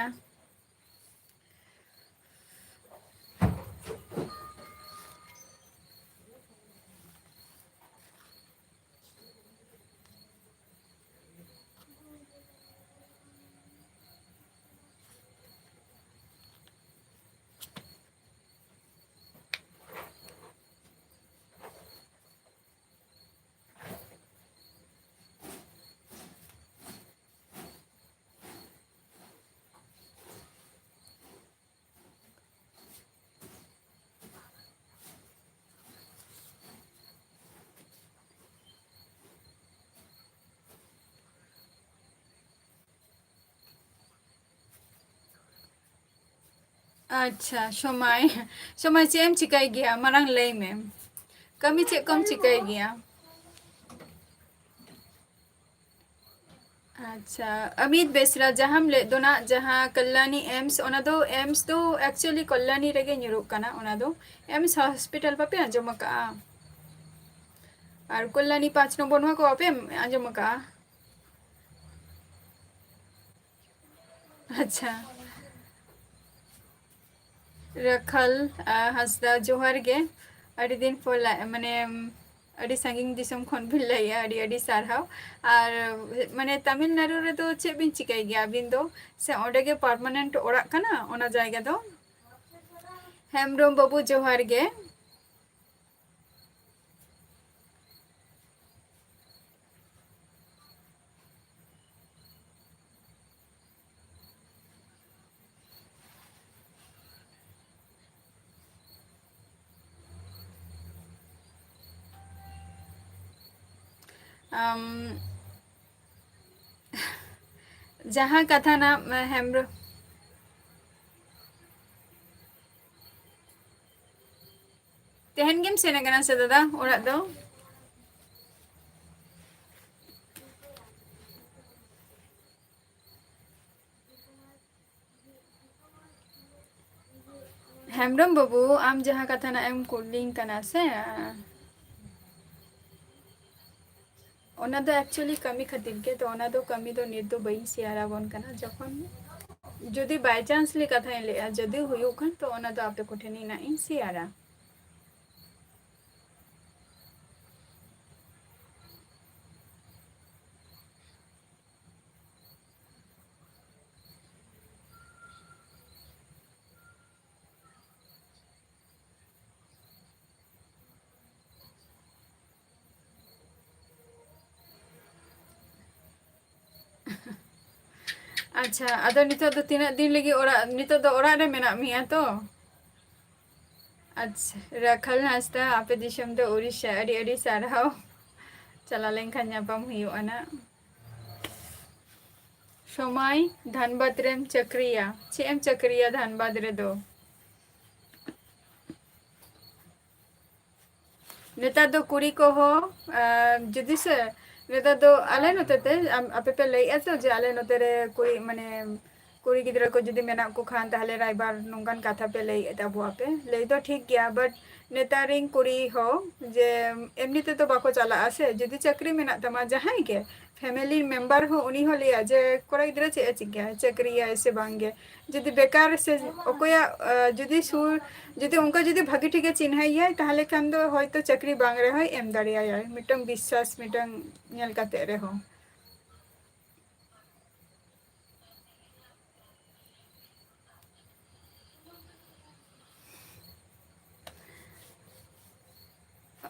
ᱟᱪᱪᱷᱟ, ᱥᱚᱢᱟᱭ, ᱥᱚᱢᱟᱭ, ᱪᱮᱫ ᱮᱢ ᱪᱤᱠᱟᱹᱭ ᱜᱮᱭᱟ? ᱢᱟᱨᱟᱝ ᱞᱟᱹᱭ ᱢᱮ, ᱠᱟᱹᱢᱤ ᱪᱮᱫ ᱠᱚᱢ ᱪᱤᱠᱟᱹᱭ ᱜᱮᱭᱟ? ᱟᱪᱪᱷᱟ, ᱟᱢᱤᱛ ᱵᱮᱥᱨᱟ, ᱡᱟᱦᱟᱸᱢ ᱞᱟᱹᱭ ᱫᱚ ᱱᱟᱜ, ᱡᱟᱦᱟᱸ ᱠᱟᱞᱞᱟᱱᱤ ᱮᱢᱥ, ᱚᱱᱟ ᱫᱚ, ᱮᱢᱥ ᱫᱚ actually ᱠᱟᱞᱞᱟᱱᱤ ᱨᱮᱜᱮ ᱧᱩᱨᱩᱜ ᱠᱟᱱᱟ᱾ ᱚᱱᱟ ᱫᱚ ᱮᱢᱥ ᱦᱚᱥᱯᱤᱴᱟᱞ ᱵᱟᱯᱮ ᱟᱸᱡᱚᱢ ᱟᱠᱟᱜᱼᱟ? ᱟᱨ ᱠᱚᱞᱞᱟᱱᱤ ᱯᱟᱸᱪ ᱱᱚᱢᱵᱚᱨ, ᱱᱚᱣᱟ ᱠᱚ ᱵᱟᱯᱮ ᱟᱸᱡᱚᱢ ᱟᱠᱟᱜᱼᱟ? ᱟᱪᱪᱷᱟ᱾ ᱨᱟᱠᱷᱟᱞ, ᱟ, ᱦᱟᱸᱥᱫᱟ, ᱡᱚᱦᱟᱨ ᱜᱮ᱾ ᱟᱹᱰᱤ ᱫᱤᱱ ᱯᱚᱨ ᱞᱟ-, ᱢᱟᱱᱮ, ᱟᱹᱰᱤ ᱥᱟᱺᱜᱤᱧ ᱫᱤᱥᱚᱢ ᱠᱷᱚᱱ ᱵᱤᱱ ᱞᱟᱹᱭᱮᱜᱼᱟ, ᱟᱹᱰᱤ ᱟᱹᱰᱤ ᱥᱟᱨᱦᱟᱣ᱾ ᱟᱨ, ᱢᱟᱱᱮ, ᱛᱟᱢᱤᱞᱱᱟᱲᱩ ᱨᱮᱫᱚ ᱪᱮᱫ ᱵᱤᱱ ᱪᱤᱠᱟᱹᱭ ᱜᱮᱭᱟ ᱟᱹᱵᱤᱱ ᱫᱚ? ᱥᱮ ᱚᱸᱰᱮ ᱜᱮ permanent ᱚᱲᱟᱜ ᱠᱟᱱᱟ ᱚᱱᱟ ᱡᱟᱭᱜᱟ ᱫᱚ? ᱦᱮᱢᱵᱨᱚᱢ ᱵᱟᱹᱵᱩ, ᱡᱚᱦᱟᱨ ᱜᱮ᱾ ᱟᱢ, ᱡᱟᱦᱟᱸ ᱠᱟᱛᱷᱟ ᱱᱟᱜ, ᱦᱮᱢᱵᱨᱚᱢ, ᱛᱮᱦᱮᱧ ᱜᱮᱢ ᱥᱮᱱ ᱟᱠᱟᱱᱟ ᱥᱮ ᱫᱟᱫᱟ ᱚᱲᱟᱜ ᱫᱚ? ᱦᱮᱢᱵᱨᱚᱢ ᱵᱟᱹᱵᱩ, ᱟᱢ ᱡᱟᱦᱟᱸ ᱠᱟᱛᱷᱟ ᱱᱟᱜ ᱮᱢ ᱠᱩᱞᱤᱧ ᱠᱟᱱᱟ ᱥᱮ, ᱚᱱᱟ ᱫᱚ actually ᱠᱟᱹᱢᱤ ᱠᱷᱟᱹᱛᱤᱨ ᱜᱮ, ᱛᱚ ᱚᱱᱟ ᱫᱚ ᱠᱟᱹᱢᱤ ᱫᱚ ᱱᱤᱛ ᱫᱚ ᱵᱟᱹᱧ ᱥᱮᱭᱟᱨ ᱟᱵᱚᱱ ᱠᱟᱱᱟ᱾ ᱡᱚᱠᱷᱚᱱ ᱡᱩᱫᱤ by chance ᱞᱮ ᱠᱟᱛᱷᱟᱧ ᱞᱟᱹᱭᱟ, ᱡᱩᱫᱤ ᱦᱩᱭᱩᱜ ᱠᱷᱟᱱ, ᱛᱚ ᱚᱱᱟ ᱫᱚ ᱟᱯᱮ ᱠᱚᱴᱷᱮᱱ ᱱᱟᱜ ᱤᱧ ᱥᱮᱭᱟᱨᱟ᱾ ᱟᱪᱪᱷᱟ, ᱟᱫᱚ ᱱᱤᱛᱚᱜ ᱫᱚ ᱛᱤᱱᱟᱹᱜ ᱫᱤᱱ ᱞᱟᱹᱜᱤᱫ ᱚᱲᱟᱜ, ᱱᱤᱛᱚᱜ ᱫᱚ ᱚᱲᱟᱜ ᱨᱮ ᱢᱮᱱᱟᱜ ᱢᱮᱭᱟ ᱛᱚ? ᱟᱪᱪᱷᱟ, ᱨᱟᱠᱷᱟᱞ ᱦᱟᱸᱥᱫᱟ, ᱟᱯᱮ ᱫᱤᱥᱚᱢ ᱫᱚ ᱩᱲᱤᱥᱥᱟ, ᱟᱹᱰᱤ ᱟᱹᱰᱤ ᱥᱟᱨᱦᱟᱣ᱾ ᱪᱟᱞᱟᱣ ᱞᱮᱱᱠᱷᱟᱱ ᱧᱟᱯᱟᱢ ᱦᱩᱭᱩᱜᱼᱟ ᱱᱟᱜ᱾ ᱥᱚᱢᱟᱭ, ᱫᱷᱟᱱᱵᱟᱫᱽ ᱨᱮᱢ ᱪᱟᱹᱠᱨᱤᱭᱟ? ᱪᱮᱫ ᱮᱢ ᱪᱟᱹᱠᱨᱤᱭᱟ ᱫᱷᱟᱱᱵᱟᱫᱽ ᱨᱮᱫᱚ? ᱱᱮᱛᱟᱨ ᱫᱚ ᱠᱩᱲᱤ ᱠᱚᱦᱚᱸ, ᱟᱸ, ᱡᱩᱫᱤ ᱥᱮ, ᱱᱮᱛᱟᱨ ᱫᱚ ᱟᱞᱮ ᱱᱚᱛᱮ ᱛᱮ, ᱟᱢ, ᱟᱯᱮ ᱯᱮ ᱞᱟᱹᱭᱮᱫᱼᱟ ᱛᱚ ᱡᱮ ᱟᱞᱮ ᱱᱚᱛᱮ ᱨᱮ ᱠᱩᱲᱤ, ᱢᱟᱱᱮ, ᱠᱩᱲᱤ ᱜᱤᱫᱽᱨᱟᱹ ᱠᱚ ᱡᱩᱫᱤ ᱢᱮᱱᱟᱜ ᱠᱚ ᱠᱷᱟᱱ, ᱛᱟᱦᱞᱮ ᱨᱟᱭᱵᱟᱨ ᱱᱚᱝᱠᱟᱱ ᱠᱟᱛᱷᱟ ᱯᱮ ᱞᱟᱹᱭᱮᱫ ᱛᱟᱵᱚ ᱟᱯᱮ, ᱞᱟᱹᱭ ᱫᱚ ᱴᱷᱤᱠ ᱜᱮᱭᱟ, but ᱱᱮᱛᱟᱨ ᱨᱮᱱ ᱠᱩᱲᱤ ᱦᱚᱸ ᱡᱮ ᱮᱢᱱᱤ ᱛᱮᱫᱚ ᱵᱟᱠᱚ ᱪᱟᱞᱟᱜᱼᱟ ᱥᱮ, ᱡᱩᱫᱤ ᱪᱟᱹᱠᱨᱤ ᱢᱮᱱᱟᱜ ᱛᱟᱢᱟ ᱡᱟᱦᱟᱸᱭ ᱜᱮ, family member ᱦᱚᱸ ᱩᱱᱤ ᱦᱚᱸ ᱞᱟᱹᱭᱟ ᱡᱮ ᱠᱚᱲᱟ ᱜᱤᱫᱽᱨᱟᱹ ᱪᱮᱫ ᱮ ᱪᱤᱠᱟᱹᱭᱟ, ᱪᱟᱹᱠᱨᱤᱭᱟᱭ ᱥᱮ ᱵᱟᱝ ᱜᱮ, ᱡᱩᱫᱤ ᱵᱮᱠᱟᱨ ᱥᱮ ᱚᱠᱚᱭᱟᱜ, ᱟᱸ, ᱡᱩᱫᱤ ᱥᱩᱨ, ᱡᱩᱫᱤ ᱚᱱᱠᱟ ᱡᱩᱫᱤ ᱵᱷᱟᱹᱜᱤ ᱴᱷᱤᱠ ᱮ ᱪᱤᱱᱦᱟᱹᱭ ᱭᱟᱭ, ᱛᱟᱦᱞᱮ ᱠᱷᱟᱱ ᱫᱚ ᱦᱚᱭᱛᱚ ᱪᱟᱹᱠᱨᱤ ᱵᱟᱝ ᱨᱮᱦᱚᱸᱭ ᱮᱢ ᱫᱟᱲᱮᱭᱟᱭᱟᱭ, ᱢᱤᱫᱴᱟᱝ ᱵᱤᱥᱥᱟᱥ, ᱢᱤᱫᱴᱟᱝ ᱧᱮᱞ ᱠᱟᱛᱮ ᱨᱮᱦᱚᱸ᱾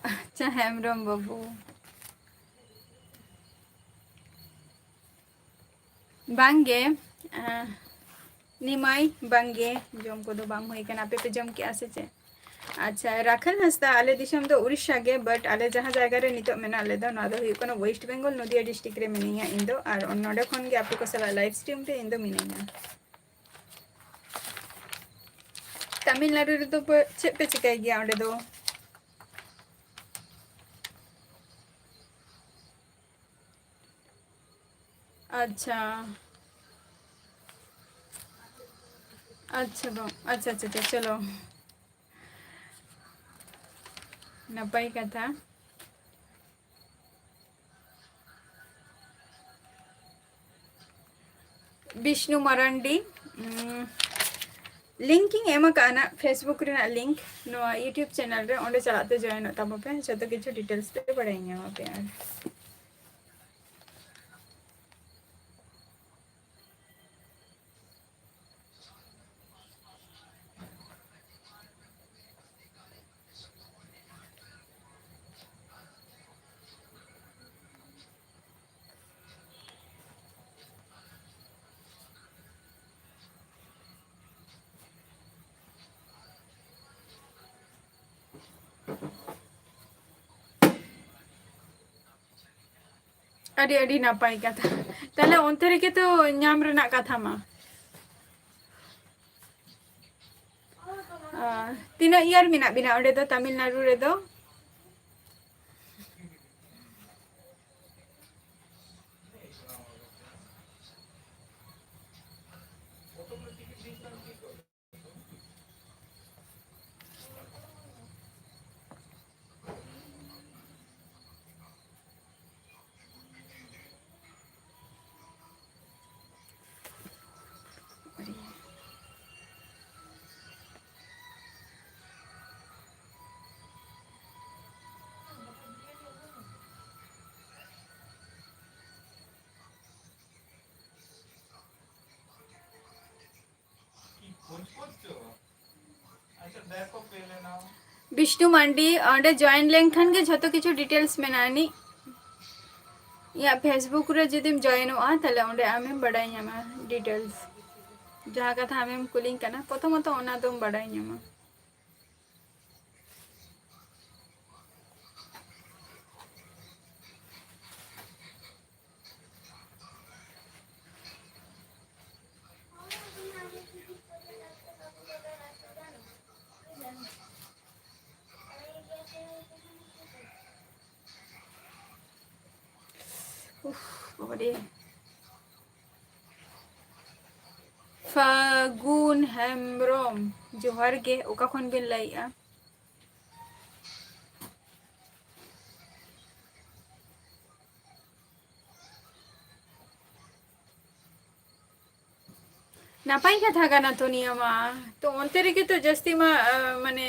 ᱟᱪᱪᱷᱟ, ᱦᱮᱢᱵᱨᱚᱢ ᱵᱟᱹᱵᱩ᱾ ᱵᱟᱝᱜᱮ, ᱟᱸ, ᱱᱤᱢᱟᱭ, ᱵᱟᱝᱜᱮ, ᱡᱚᱢ ᱠᱚᱫᱚ ᱵᱟᱝ ᱦᱩᱭ ᱠᱟᱱᱟ᱾ ᱟᱯᱮ ᱯᱮ ᱡᱚᱢ ᱠᱮᱜᱼᱟ ᱥᱮ ᱪᱮᱫ? ᱟᱪᱪᱷᱟ, ᱨᱟᱠᱷᱟᱞ ᱦᱟᱸᱥᱫᱟ, ᱟᱞᱮ ᱫᱤᱥᱚᱢ ᱫᱚ ᱩᱲᱤᱥᱥᱟ ᱜᱮ, but ᱟᱞᱮ ᱡᱟᱦᱟᱸ ᱡᱟᱭᱜᱟ ᱨᱮ ᱱᱤᱛᱚᱜ ᱢᱮᱱᱟᱜ ᱞᱮᱫᱟ, ᱱᱚᱣᱟ ᱫᱚ ᱦᱩᱭᱩᱜ ᱠᱟᱱᱟ West Bengal, ᱱᱚᱫᱤᱭᱟ district ᱨᱮ ᱢᱤᱱᱟᱹᱧᱟ ᱤᱧ ᱫᱚ, ᱟᱨ ᱱᱚᱰᱮ ᱠᱷᱚᱱ ᱜᱮ ᱟᱯᱮ ᱠᱚ ᱥᱟᱞᱟᱜ live stream ᱨᱮ ᱤᱧ ᱫᱚ ᱢᱤᱱᱟᱹᱧᱟ᱾ ᱛᱟᱢᱤᱞᱱᱟᱲᱩ ᱨᱮᱫᱚ ᱯᱮ, ᱪᱮᱫ ᱯᱮ ᱪᱤᱠᱟᱹᱭ ᱜᱮᱭᱟ ᱚᱸᱰᱮ ᱫᱚ? ᱟᱪᱪᱷᱟ, ᱟᱪᱪᱷᱟ, ᱵᱟᱝ, ᱟᱪᱪᱷᱟ, ᱟᱪᱪᱷᱟ, ᱟᱪᱪᱷᱟ, ᱪᱚᱞᱚ, ᱱᱟᱯᱟᱭ ᱠᱟᱛᱷᱟ᱾ ᱵᱤᱥᱱᱩ ᱢᱟᱨᱟᱱᱰᱤ, ᱩᱸ, link ᱤᱧ ᱮᱢ ᱟᱠᱟᱫᱼᱟ ᱱᱟᱜ, Facebook ᱨᱮᱱᱟᱜ link ᱱᱚᱣᱟ YouTube channel ᱨᱮ, ᱚᱸᱰᱮ ᱪᱟᱞᱟᱜ ᱛᱮ join ᱚᱜ ᱛᱟᱵᱚ ᱯᱮ, ᱡᱚᱛᱚ ᱠᱤᱪᱷᱩ details ᱛᱮ ᱵᱟᱲᱟᱭ ᱧᱟᱢ ᱟᱯᱮ᱾ ᱟᱨ ᱟᱹᱰᱤ, ᱟᱹᱰᱤ ᱱᱟᱯᱟᱭ ᱠᱟᱛᱷᱟ᱾ ᱛᱟᱦᱞᱮ ᱚᱱᱛᱮ ᱨᱮᱜᱮ ᱛᱚ ᱧᱟᱢ ᱨᱮᱱᱟᱜ ᱠᱟᱛᱷᱟ ᱢᱟ᱾ ᱟᱨ ᱛᱤᱱᱟᱹᱜ year ᱢᱮᱱᱟᱜ ᱵᱤᱱᱟ ᱚᱸᱰᱮ ᱫᱚ, ᱛᱟᱢᱤᱞᱱᱟᱲᱩ ᱨᱮᱫᱚ? ᱵᱤᱥᱱᱩ ᱢᱟᱱᱰᱤ, ᱚᱸᱰᱮ join ᱞᱮᱱᱠᱷᱟᱱ ᱜᱮ ᱡᱷᱚᱛᱚ ᱠᱤᱪᱷᱩ details ᱢᱮᱱᱟᱜᱼᱟ ᱟᱹᱱᱤᱡ᱾ ᱤᱧᱟᱹᱜ Facebook ᱨᱮ ᱡᱩᱫᱤᱢ joinᱚᱜᱼᱟ, ᱛᱟᱦᱞᱮ ᱚᱸᱰᱮ ᱟᱢᱮᱢ ᱵᱟᱰᱟᱭ ᱧᱟᱢᱟ details᱾ ᱡᱟᱦᱟᱸ ᱠᱟᱛᱷᱟ ᱟᱢᱮᱢ ᱠᱩᱞᱤᱧ ᱠᱟᱱᱟ, ᱯᱨᱚᱛᱷᱚᱢᱚᱛᱚ ᱚᱱᱟ ᱫᱚᱢ ᱵᱟᱰᱟᱭ ᱧᱟᱢᱟ᱾ ᱩᱯᱷ, ᱵᱟᱵᱟ ᱨᱮ᱾ ᱯᱷᱟᱹᱜᱩᱱ ᱦᱮᱢᱵᱨᱚᱢ, ᱡᱚᱦᱟᱨ ᱜᱮ᱾ ᱚᱠᱟ ᱠᱷᱚᱱ ᱵᱤᱱ ᱞᱟᱹᱭᱮᱜᱼᱟ? ᱱᱟᱯᱟᱭ ᱠᱟᱛᱷᱟ ᱠᱟᱱᱟ ᱛᱚ ᱱᱤᱭᱟᱹ ᱢᱟ᱾ ᱛᱚ ᱚᱱᱛᱮ ᱨᱮᱜᱮ ᱛᱚ ᱡᱟᱹᱥᱛᱤ ᱢᱟ, ᱟ, ᱢᱟᱱᱮ,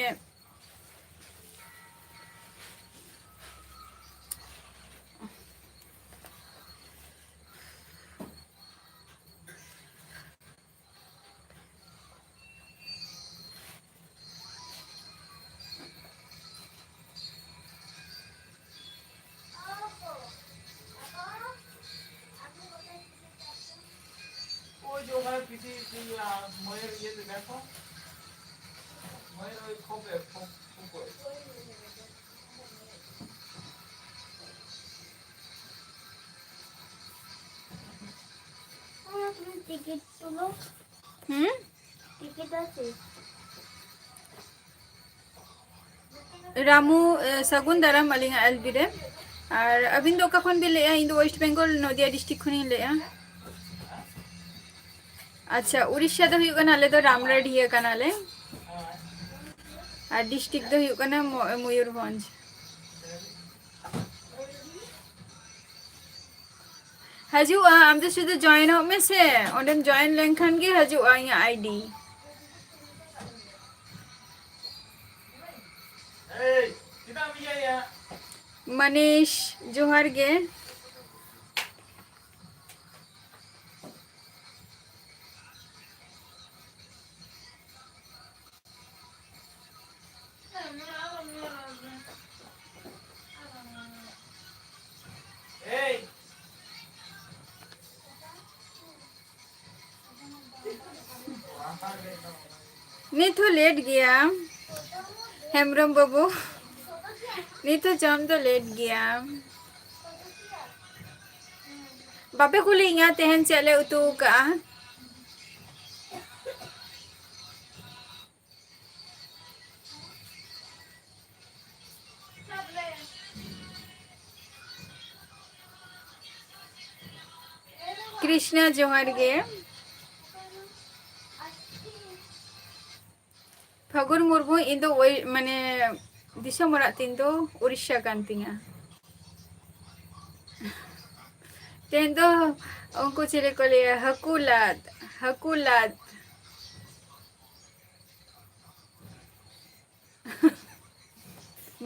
ওই যে ওখানে পিঠে, পিঠে, আহ, ময়ের ইয়েতে দেখো, ময়ের ওই খোপে, খোপ, খোপ করে। ᱴᱤᱠᱤᱴ ᱛᱩᱞᱟᱹᱣ᱾ ᱦᱩᱸ? ᱴᱤᱠᱤᱴ ᱟᱪᱷᱮ? ᱨᱟᱢᱩ, ᱮ, ᱥᱟᱹᱜᱩᱱ ᱫᱟᱨᱟᱢ ᱟᱹᱞᱤᱧᱟᱜ ᱮᱞ ᱵᱤ ᱨᱮ᱾ ᱟᱨ ᱟᱹᱵᱤᱱ ᱫᱚ ᱚᱠᱟ ᱠᱷᱚᱱ ᱵᱤᱱ ᱞᱟᱹᱭᱮᱜᱼᱟ? ᱤᱧ ᱫᱚ ᱳᱭᱮᱥᱴ ᱵᱮᱝᱜᱚᱞ, ᱱᱚᱫᱤᱭᱟ ᱰᱤᱥᱴᱨᱤᱠᱴ ᱠᱷᱚᱱᱤᱧ ᱞᱟᱹᱭᱮᱜᱼᱟ᱾ ᱟᱪᱪᱷᱟ, ᱩᱲᱤᱥᱥᱟ ᱫᱚ ᱦᱩᱭᱩᱜ ᱠᱟᱱᱟ, ᱟᱞᱮ ᱫᱚ ᱨᱟᱢᱨᱟᱰᱤᱭᱟᱹ ᱠᱟᱱᱟᱞᱮ᱾ ᱟᱨ ᱰᱤᱥᱴᱨᱤᱠᱴ ᱫᱚ ᱦᱩᱭᱩᱜ ᱠᱟᱱᱟ ᱢᱚ-, ᱢᱚᱭᱩᱨᱵᱷᱚᱸᱡᱽ᱾ ᱦᱤᱡᱩᱜᱼᱟ, ᱟᱢ ᱫᱚ ᱥᱩᱫᱷᱩ ᱡᱚᱭᱮᱱᱚᱜ ᱢᱮᱥᱮ, ᱚᱸᱰᱮᱢ ᱡᱚᱭᱮᱱ ᱞᱮᱱᱠᱷᱟᱱ ᱜᱮ ᱦᱤᱡᱩᱜᱼᱟ ᱤᱧᱟᱹᱜ ᱟᱭ ᱰᱤ᱾ ᱢᱟᱱᱤᱥ, ᱡᱚᱦᱟᱨ ᱜᱮ᱾ ᱱᱤᱛ ᱦᱚᱸ ᱞᱮᱴ ᱜᱮᱭᱟᱢ ᱦᱮᱢᱵᱨᱚᱢ ᱵᱟᱹᱵᱩ, ᱱᱤᱛ ᱦᱚᱸ ᱡᱚᱢ ᱫᱚ ᱞᱮᱴ ᱜᱮᱭᱟᱢ᱾ ᱵᱟᱯᱮ ᱠᱩᱞᱤᱭᱤᱧᱟ ᱛᱮᱦᱮᱧ ᱪᱮᱫ ᱞᱮ ᱩᱛᱩ ᱟᱠᱟᱜᱼᱟ? ᱠᱨᱤᱥᱱᱟ, ᱡᱚᱦᱟᱨ ᱜᱮ᱾ ᱯᱷᱟᱹᱜᱩᱱ ᱢᱩᱨᱢᱩ, ᱤᱧ ᱫᱚ ᱳᱭ, ᱢᱟᱱᱮ, ᱫᱤᱥᱚᱢ ᱚᱲᱟᱜ ᱛᱤᱧ ᱫᱚ ᱩᱲᱤᱥᱥᱟ ᱠᱟᱱ ᱛᱤᱧᱟ᱾ ᱛᱮᱦᱮᱧ ᱫᱚ ᱩᱱᱠᱩ ᱪᱤᱞᱤ ᱠᱚ ᱞᱟᱹᱭᱟ, ᱦᱟᱹᱠᱩ ᱞᱟᱫ, ᱦᱟᱹᱠᱩ ᱞᱟᱫ᱾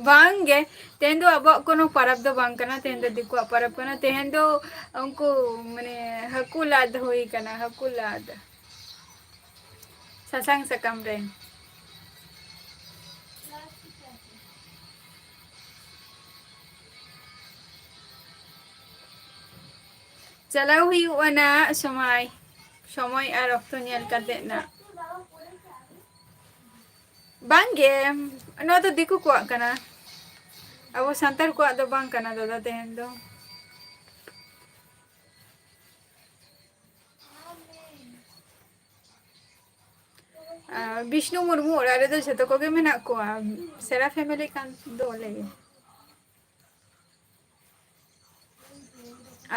ᱵᱟᱝ ᱜᱮ, ᱛᱮᱦᱮᱧ ᱫᱚ ᱟᱵᱚᱣᱟᱜ ᱠᱳᱱᱳ ᱯᱚᱨᱚᱵᱽ ᱫᱚ ᱵᱟᱝ ᱠᱟᱱᱟ, ᱛᱮᱦᱮᱧ ᱫᱚ ᱫᱤᱠᱩᱣᱟᱜ ᱯᱚᱨᱚᱵᱽ ᱠᱟᱱᱟ᱾ ᱛᱮᱦᱮᱧ ᱫᱚ ᱩᱱᱠᱩ, ᱢᱟᱱᱮ, ᱦᱟᱹᱠᱩ ᱞᱟᱫ ᱦᱩᱭ ᱠᱟᱱᱟ, ᱦᱟᱹᱠᱩ ᱞᱟᱫ ᱥᱟᱥᱟᱝ ᱥᱟᱠᱟᱢ ᱨᱮ᱾ ᱪᱟᱞᱟᱣ ᱦᱩᱭᱩᱜᱼᱟ ᱱᱟᱜ ᱥᱚᱢᱚᱭ, ᱥᱚᱢᱚᱭ ᱟᱨ ᱚᱠᱛᱚ ᱧᱮᱞ ᱠᱟᱛᱮ ᱱᱟᱜ᱾ ᱵᱟᱝ ᱜᱮ, ᱱᱚᱣᱟ ᱫᱚ ᱫᱤᱠᱩ ᱠᱚᱣᱟᱜ ᱠᱟᱱᱟ, ᱟᱵᱚ ᱥᱟᱱᱛᱟᱲ ᱠᱚᱣᱟᱜ ᱫᱚ ᱵᱟᱝ ᱠᱟᱱᱟ ᱫᱟᱫᱟ ᱛᱮᱦᱮᱧ ᱫᱚ᱾ ᱟᱨ ᱵᱤᱥᱱᱩ ᱢᱩᱨᱢᱩ ᱚᱲᱟᱜ ᱨᱮᱫᱚ ᱡᱷᱚᱛᱚ ᱠᱚᱜᱮ ᱢᱮᱱᱟᱜ ᱠᱚᱣᱟ, ᱥᱮᱬᱟ family ᱠᱟᱱ ᱫᱚ ᱟᱞᱮ ᱜᱮ᱾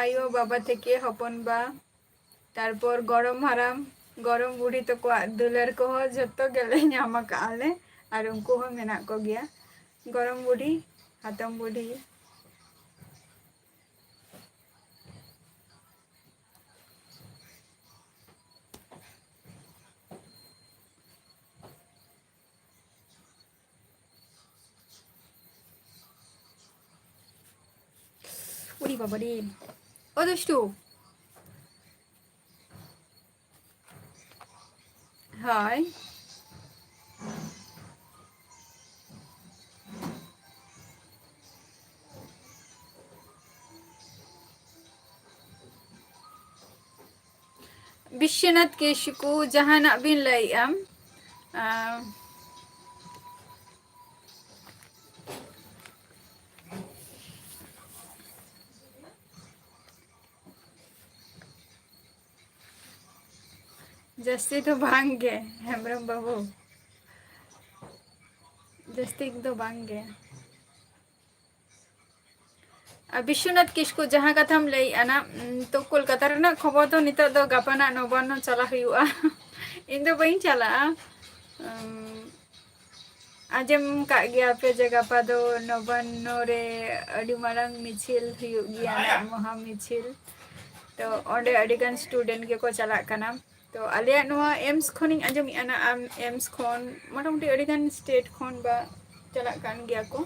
ᱟᱭᱳ, ᱵᱟᱵᱟ ᱛᱷᱮᱠᱮ ᱦᱚᱯᱚᱱ ᱵᱟ, ᱛᱟᱨᱯᱚᱨ ᱜᱚᱲᱚᱢ ᱦᱟᱲᱟᱢ, ᱜᱚᱲᱚᱢ ᱵᱩᱰᱷᱤ ᱛᱟᱠᱚᱣᱟᱜ ᱫᱩᱞᱟᱹᱲ ᱠᱚᱦᱚᱸ ᱡᱷᱚᱛᱚ ᱜᱮᱞᱮ ᱧᱟᱢ ᱟᱠᱟᱫᱼᱟ ᱞᱮ, ᱟᱨ ᱩᱱᱠᱩ ᱦᱚᱸ ᱢᱮᱱᱟᱜ ᱠᱚᱜᱮᱭᱟ, ᱜᱚᱲᱚᱢ ᱵᱩᱰᱷᱤ, ᱦᱟᱛᱚᱢ ᱵᱩᱰᱷᱤ᱾ ᱩᱲᱤ ᱵᱟᱵᱟ ᱨᱮ᱾ ᱚ ᱫᱩᱥᱴᱩ᱾ ᱦᱳᱭ᱾ ᱵᱤᱥᱥᱚᱱᱟᱛᱷ ᱠᱤᱥᱠᱩ, ᱡᱟᱦᱟᱱᱟᱜ ᱵᱤᱱ ᱞᱟᱹᱭᱮᱜᱼᱟ? ᱟᱸ, ᱡᱟᱹᱥᱛᱤ ᱫᱚ ᱵᱟᱝ ᱜᱮ, ᱦᱮᱢᱵᱨᱚᱢ ᱵᱟᱹᱵᱩ, ᱡᱟᱹᱥᱛᱤ ᱫᱚ ᱵᱟᱝ ᱜᱮ᱾ ᱟᱨ ᱵᱤᱥᱥᱚᱱᱟᱛᱷ ᱠᱤᱥᱠᱩ, ᱡᱟᱦᱟᱸ ᱠᱟᱛᱷᱟᱢ ᱞᱟᱹᱭᱮᱜᱼᱟ ᱱᱟ, ᱩᱢ, ᱛᱚ ᱠᱳᱞᱠᱟᱛᱟ ᱨᱮᱱᱟᱜ ᱠᱷᱚᱵᱚᱨ ᱫᱚ ᱱᱤᱛᱚᱜ ᱫᱚ ᱜᱟᱯᱟ ᱱᱟᱜ ᱱᱚᱵᱟᱱᱱᱚ ᱪᱟᱞᱟᱜ ᱦᱩᱭᱩᱜᱼᱟ᱾ ᱤᱧ ᱫᱚ ᱵᱟᱹᱧ ᱪᱟᱞᱟᱜᱼᱟ᱾ ᱩᱢ, ᱟᱸᱡᱚᱢ ᱠᱟᱜ ᱜᱮᱭᱟ ᱯᱮ ᱡᱮ ᱜᱟᱯᱟ ᱫᱚ ᱱᱚᱵᱟᱱᱱᱚ ᱨᱮ ᱟᱹᱰᱤ ᱢᱟᱨᱟᱝ ᱢᱤᱪᱷᱤᱞ ᱦᱩᱭᱩᱜ ᱜᱮᱭᱟ ᱱᱟᱜ, ᱢᱚᱦᱟ ᱢᱤᱪᱷᱤᱞ᱾ ᱛᱚ ᱚᱸᱰᱮ ᱟᱹᱰᱤ ᱜᱟᱱ student ᱜᱮᱠᱚ ᱪᱟᱞᱟᱜ ᱠᱟᱱᱟ᱾ ᱛᱚ ᱟᱞᱮᱭᱟᱜ ᱱᱚᱣᱟ ᱮᱢᱥ ᱠᱷᱚᱱᱤᱧ ᱟᱸᱡᱚᱢᱮᱜᱼᱟ ᱱᱟᱜ, ᱟᱢ ᱮᱢᱥ ᱠᱷᱚᱱ ᱢᱚᱴᱟᱢᱩᱴᱤ ᱟᱹᱰᱤ ᱜᱟᱱ state ᱠᱷᱚᱱ ᱵᱟ ᱪᱟᱞᱟᱜ ᱠᱟᱱ ᱜᱮᱭᱟ ᱠᱚ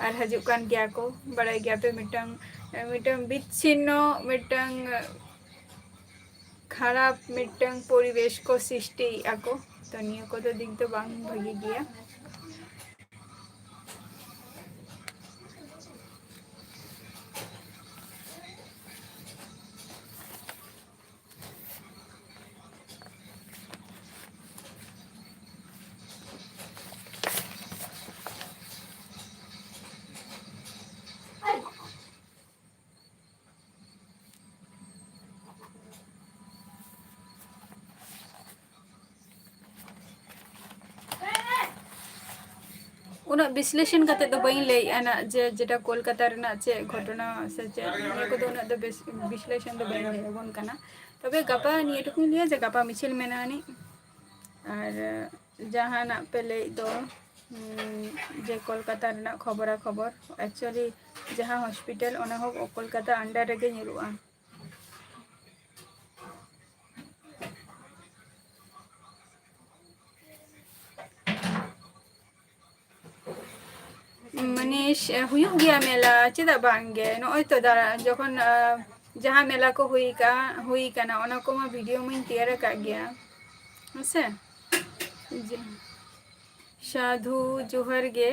ᱟᱨ ᱦᱤᱡᱩᱜ ᱠᱟᱱ ᱜᱮᱭᱟ ᱠᱚ᱾ ᱵᱟᱲᱟᱭ ᱜᱮᱭᱟ ᱯᱮ ᱢᱤᱫᱴᱟᱝ, ᱢᱤᱫᱴᱟᱝ ᱵᱤᱪᱪᱷᱤᱱᱱᱚ ᱢᱤᱫᱴᱟᱝ ᱠᱷᱟᱨᱟᱯ ᱢᱤᱫᱴᱟᱝ ᱯᱚᱨᱤᱵᱮᱥ ᱠᱚ ᱥᱨᱤᱥᱴᱤᱭᱮᱜᱼᱟ ᱠᱚ᱾ ᱛᱚ ᱱᱤᱭᱟᱹ ᱠᱚᱫᱚ ᱫᱤᱠ ᱫᱚ ᱵᱟᱝ ᱵᱷᱟᱹᱜᱤ ᱜᱮᱭᱟ᱾ ᱩᱱᱟᱹᱜ ᱵᱤᱥᱞᱮᱥᱚᱱ ᱠᱟᱛᱮ ᱫᱚ ᱵᱟᱹᱧ ᱞᱟᱹᱭᱮᱜᱼᱟ ᱱᱟᱜ, ᱡᱮ ᱡᱮᱴᱟ ᱠᱳᱞᱠᱟᱛᱟ ᱨᱮᱱᱟᱜ ᱪᱮᱫ ᱜᱷᱚᱴᱚᱱᱟ ᱥᱮ ᱪᱮᱫ, ᱱᱤᱭᱟᱹ ᱠᱚᱫᱚ ᱩᱱᱟᱹᱜ ᱫᱚ ᱵᱮᱥ ᱵᱤᱥᱞᱮᱥᱚᱱ ᱫᱚ ᱵᱟᱹᱧ ᱞᱟᱹᱭ ᱟᱵᱚᱱ ᱠᱟᱱᱟ᱾ ᱛᱚᱵᱮ ᱜᱟᱯᱟ ᱱᱤᱭᱟᱹ ᱴᱩᱠᱩᱧ ᱞᱟᱹᱭᱟ ᱡᱮ ᱜᱟᱯᱟ ᱢᱤᱪᱷᱤᱞ ᱢᱮᱱᱟᱜ ᱟᱹᱱᱤᱡ᱾ ᱟᱨ ᱡᱟᱦᱟᱱᱟᱜ ᱯᱮ ᱞᱟᱹᱭᱮᱫ ᱫᱚ, ᱩᱸ, ᱡᱮ ᱠᱳᱞᱠᱟᱛᱟ ᱨᱮᱱᱟᱜ ᱠᱷᱚᱵᱚᱨᱟ ᱠᱷᱚᱵᱚᱨ, actually ᱡᱟᱦᱟᱸ ᱦᱚᱥᱯᱤᱴᱟᱞ, ᱚᱱᱟ ᱦᱚᱸ ᱠᱳᱞᱠᱟᱛᱟ under ᱨᱮᱜᱮ ᱧᱩᱨᱩᱜᱼᱟ᱾ ᱢᱟᱱᱮ, ᱦᱩᱭᱩᱜ ᱜᱮᱭᱟ ᱢᱮᱞᱟ, ᱪᱮᱫᱟᱜ ᱵᱟᱝ ᱜᱮ? ᱱᱚᱜᱼᱚᱭ ᱛᱚ ᱫᱟᱬᱟ, ᱡᱚᱠᱷᱚᱱ, ᱟᱸ, ᱡᱟᱦᱟᱸ ᱢᱮᱞᱟ ᱠᱚ ᱦᱩᱭ ᱠᱟ-, ᱦᱩᱭ ᱠᱟᱱᱟ, ᱚᱱᱟ ᱠᱚᱢᱟ video ᱢᱟᱧ ᱛᱮᱭᱟᱨ ᱟᱠᱟᱫ ᱜᱮᱭᱟ᱾ ᱦᱮᱸᱥᱮ? ᱡᱮ, ᱥᱟᱫᱷᱩ, ᱡᱚᱦᱟᱨ ᱜᱮ᱾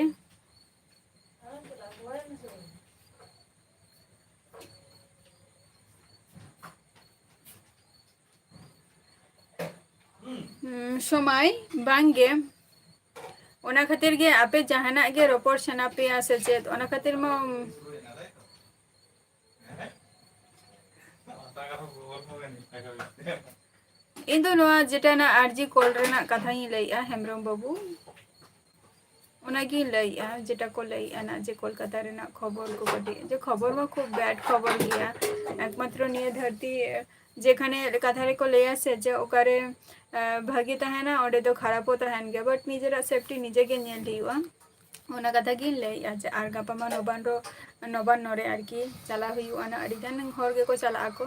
ᱦᱩᱸ, ᱥᱚᱢᱟᱭ, ᱵᱟᱝ ᱜᱮ᱾ ᱚᱱᱟ ᱠᱷᱟᱹᱛᱤᱨ ᱜᱮ ᱟᱯᱮ ᱡᱟᱦᱟᱱᱟᱜ ᱜᱮ ᱨᱚᱯᱚᱲ ᱥᱟᱱᱟ ᱯᱮᱭᱟ ᱥᱮ ᱪᱮᱫ, ᱚᱱᱟ ᱠᱷᱟᱹᱛᱤᱨ ᱢᱟ, ᱤᱧ ᱫᱚ ᱱᱚᱣᱟ ᱡᱮᱴᱟ ᱱᱟᱜ ᱟᱨᱡᱤ ᱠᱚᱞ ᱨᱮᱱᱟᱜ ᱠᱟᱛᱷᱟᱧ ᱞᱟᱹᱭᱮᱜᱼᱟ, ᱦᱮᱢᱵᱨᱚᱢ ᱵᱟᱹᱵᱩ, ᱚᱱᱟᱜᱤᱧ ᱞᱟᱹᱭᱮᱜᱼᱟ, ᱡᱮᱴᱟ ᱠᱚ ᱞᱟᱹᱭᱮᱜᱼᱟ ᱱᱟᱜ ᱡᱮ ᱠᱳᱞᱠᱟᱛᱟ ᱨᱮᱱᱟᱜ ᱠᱷᱚᱵᱚᱨ ᱠᱚ ᱠᱟᱹᱴᱤᱡ, ᱡᱮ ᱠᱷᱚᱵᱚᱨ ᱢᱟ ᱠᱷᱩᱵ bad ᱠᱷᱚᱵᱚᱨ ᱜᱮᱭᱟ᱾ ᱮᱠᱢᱟᱛᱨᱚ ᱱᱤᱭᱟᱹ ᱫᱷᱟᱹᱨᱛᱤ ᱡᱮᱠᱷᱟᱱᱮ ᱠᱟᱛᱷᱟ ᱨᱮᱠᱚ ᱞᱟᱹᱭᱟ ᱥᱮ ᱡᱮ ᱚᱠᱟᱨᱮ, ᱟᱸ, ᱵᱷᱟᱹᱜᱤ ᱛᱟᱦᱮᱱᱟ, ᱚᱸᱰᱮ ᱫᱚ ᱠᱷᱟᱨᱟᱯ ᱦᱚᱸ ᱛᱟᱦᱮᱱ ᱜᱮᱭᱟ, but ᱱᱤᱡᱮᱨᱟᱜ safety ᱱᱤᱡᱮ ᱜᱮ ᱧᱮᱞ ᱦᱩᱭᱩᱜᱼᱟ᱾ ᱚᱱᱟ ᱠᱟᱛᱷᱟ ᱜᱤᱧ ᱞᱟᱹᱭᱮᱜᱼᱟ ᱡᱮ ᱟᱨ ᱜᱟᱯᱟ ᱢᱟ ᱱᱚᱵᱟᱱᱱᱚ, ᱱᱚᱵᱟᱱᱱᱚ ᱨᱮ ᱟᱨᱠᱤ ᱪᱟᱞᱟᱣ ᱦᱩᱭᱩᱜᱼᱟ ᱱᱟᱜ, ᱟᱹᱰᱤ ᱜᱟᱱ ᱦᱚᱲ ᱜᱮᱠᱚ ᱪᱟᱞᱟᱜ ᱟᱠᱚ᱾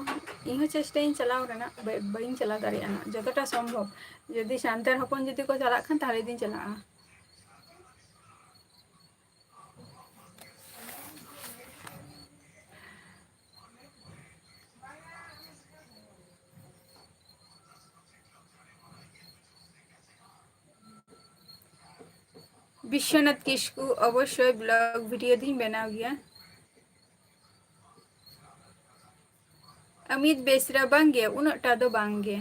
ᱤᱧ ᱦᱚᱸ ᱪᱮᱥᱴᱟᱭᱟᱹᱧ ᱪᱟᱞᱟᱣ ᱨᱮᱱᱟᱜ, ᱵᱟ-, ᱵᱟᱹᱧ ᱪᱟᱞᱟᱣ ᱫᱟᱲᱮᱭᱟᱜᱼᱟ ᱱᱟᱜ, ᱡᱚᱛᱚᱴᱟ ᱥᱚᱢᱵᱷᱚᱵ᱾ ᱡᱩᱫᱤ ᱥᱟᱱᱛᱟᱲ ᱦᱚᱯᱚᱱ ᱡᱩᱫᱤ ᱠᱚ ᱪᱟᱞᱟᱜ ᱠᱷᱟᱱ, ᱛᱟᱦᱞᱮ ᱫᱩᱧ ᱪᱟᱞᱟᱜᱼᱟ᱾ ᱵᱤᱥᱥᱚᱱᱟᱛᱷ ᱠᱤᱥᱠᱩ, ᱚᱵᱚᱥᱥᱳᱭ vlog video ᱫᱚᱧ ᱵᱮᱱᱟᱣ ᱜᱮᱭᱟ᱾ ᱚᱢᱤᱛ ᱵᱮᱥᱨᱟ, ᱵᱟᱝ ᱜᱮ, ᱩᱱᱟᱹᱜ ᱴᱟ ᱫᱚ ᱵᱟᱝ ᱜᱮ,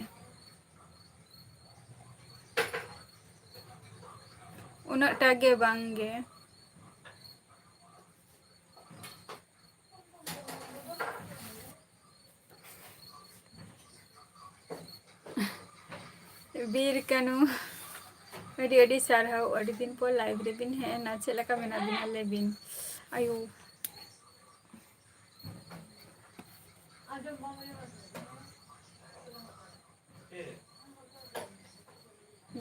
ᱩᱱᱟᱹᱜ ᱴᱟ ᱜᱮ ᱵᱟᱝ ᱜᱮ᱾ ᱵᱤᱨ ᱠᱟᱹᱱᱩ, ᱟᱹᱰᱤ ᱟᱹᱰᱤ ᱥᱟᱨᱦᱟᱣ, ᱟᱹᱰᱤ ᱫᱤᱱ ᱯᱚᱨ live ᱨᱮᱵᱤᱱ ᱦᱮᱡ ᱮᱱᱟ᱾ ᱪᱮᱫ ᱞᱮᱠᱟ ᱢᱮᱱᱟᱜ ᱵᱤᱱᱟ ᱞᱟᱹᱭ ᱵᱤᱱ? ᱟᱭᱳ,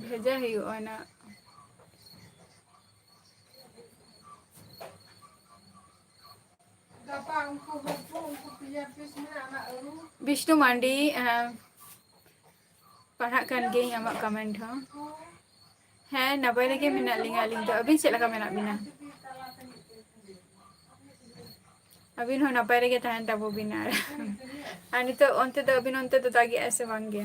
ᱵᱷᱮᱡᱟ ᱦᱩᱭᱩᱜᱼᱟ ᱱᱟᱜ᱾ ᱜᱟᱯᱟ ᱩᱱᱠᱩ ᱦᱚᱯᱚᱱ, ᱩᱱᱠᱩ ᱯᱮᱭᱟ ᱯᱤᱥ ᱢᱮᱱᱟᱜᱼᱟ, ᱚᱱᱟ ᱟᱹᱨᱩ᱾ ᱵᱤᱥᱱᱩ ᱢᱟᱱᱰᱤ, ᱟᱸ, ᱯᱟᱲᱦᱟᱜ ᱠᱟᱱ ᱜᱤᱭᱟᱹᱧ ᱟᱢᱟᱜ comment ᱦᱚᱸ᱾ ᱦᱮᱸ, ᱱᱟᱯᱟᱭ ᱨᱮᱜᱮ ᱢᱮᱱᱟᱜ ᱞᱤᱧᱟ ᱟᱹᱞᱤᱧ ᱫᱚ᱾ ᱟᱹᱵᱤᱱ ᱪᱮᱫ ᱞᱮᱠᱟ ᱢᱮᱱᱟᱜ ᱵᱤᱱᱟ? ᱟᱹᱵᱤᱱ ᱦᱚᱸ ᱱᱟᱯᱟᱭ ᱨᱮᱜᱮ ᱛᱟᱦᱮᱱ ᱛᱟᱵᱚ ᱵᱤᱱ᱾ ᱟᱨ, ᱟᱨ ᱱᱤᱛᱚᱜ ᱚᱱᱛᱮ ᱫᱚ, ᱟᱹᱵᱤᱱ ᱚᱱᱛᱮ ᱫᱚ ᱫᱟᱜᱮᱜᱼᱟᱭ ᱥᱮ ᱵᱟᱝ ᱜᱮ?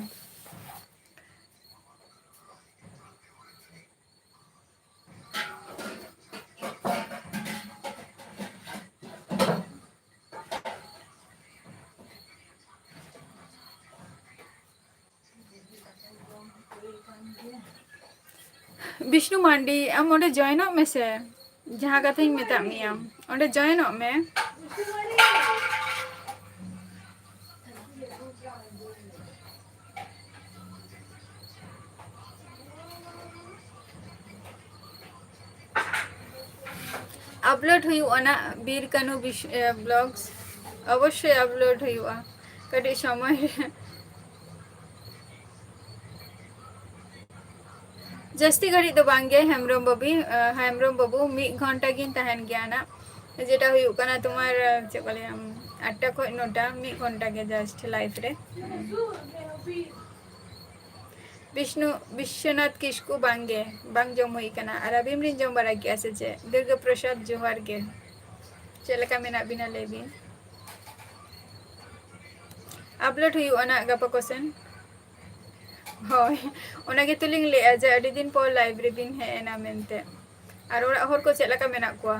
ᱵᱤᱥᱱᱩ ᱢᱟᱱᱰᱤ, ᱟᱢ ᱚᱸᱰᱮ join ᱚᱜ ᱢᱮᱥᱮ, ᱡᱟᱦᱟᱸ ᱠᱟᱛᱷᱟᱧ ᱢᱮᱛᱟᱫ ᱢᱮᱭᱟ, ᱚᱸᱰᱮ join ᱚᱜ ᱢᱮ᱾ Upload ᱦᱩᱭᱩᱜᱼᱟ ᱱᱟᱜ ᱵᱤᱨ ᱠᱟᱹᱱᱩ ᱵᱤᱥ-, ᱮ, vlogs, ᱚᱵᱚᱥᱥᱳᱭ upload ᱦᱩᱭᱩᱜᱼᱟ ᱠᱟᱹᱴᱤᱡ ᱥᱚᱢᱚᱭ ᱨᱮ᱾ ᱡᱟᱹᱥᱛᱤ ᱜᱷᱟᱹᱲᱤᱡ ᱫᱚ ᱵᱟᱝ ᱜᱮ ᱦᱮᱢᱵᱨᱚᱢ ᱵᱟᱹᱵᱤ, ᱮ, ᱦᱮᱢᱵᱨᱚᱢ ᱵᱟᱹᱵᱩ, ᱢᱤᱫ ᱜᱷᱚᱱᱴᱟ ᱜᱤᱧ ᱛᱟᱦᱮᱱ ᱜᱮᱭᱟ ᱱᱟᱜ, ᱡᱮᱴᱟ ᱦᱩᱭᱩᱜ ᱠᱟᱱᱟ ᱛᱳᱢᱟᱨ, ᱮ, ᱪᱮᱫ ᱠᱚ ᱞᱟᱹᱭᱟ, ᱟᱴᱴᱟ ᱠᱷᱚᱱ ᱱᱚᱴᱟ, ᱢᱤᱫ ᱜᱷᱚᱱᱴᱟ ᱜᱮ just live ᱨᱮ᱾ ᱵᱤᱥᱱᱩ, ᱵᱤᱥᱥᱚᱱᱟᱛᱷ ᱠᱤᱥᱠᱩ, ᱵᱟᱝ ᱜᱮ, ᱵᱟᱝ ᱡᱚᱢ ᱦᱩᱭ ᱠᱟᱱᱟ᱾ ᱟᱨ ᱟᱹᱵᱤᱱ ᱵᱤᱱ ᱡᱚᱢ ᱵᱟᱲᱟ ᱠᱮᱜᱼᱟ ᱥᱮ ᱪᱮᱫ? ᱫᱩᱨᱜᱟᱹ ᱯᱨᱚᱥᱟᱫᱽ, ᱡᱚᱦᱟᱨ ᱜᱮ᱾ ᱪᱮᱫ ᱞᱮᱠᱟ ᱢᱮᱱᱟᱜ ᱵᱤᱱᱟ ᱞᱟᱹᱭ ᱵᱤᱱ? Upload ᱦᱩᱭᱩᱜᱼᱟ ᱱᱟᱜ ᱜᱟᱯᱟ ᱠᱚᱥᱮᱱ᱾ ᱦᱳᱭ, ᱚᱱᱟ ᱜᱮᱛᱚ ᱞᱤᱧ ᱞᱟᱹᱭᱮᱜᱼᱟ ᱡᱮ ᱟᱹᱰᱤ ᱫᱤᱱ ᱯᱚᱨ live ᱨᱮᱵᱤᱱ ᱦᱮᱡ ᱮᱱᱟ ᱢᱮᱱᱛᱮ᱾ ᱟᱨ ᱚᱲᱟᱜ ᱦᱚᱲ ᱠᱚ ᱪᱮᱫ ᱞᱮᱠᱟ ᱢᱮᱱᱟᱜ ᱠᱚᱣᱟ?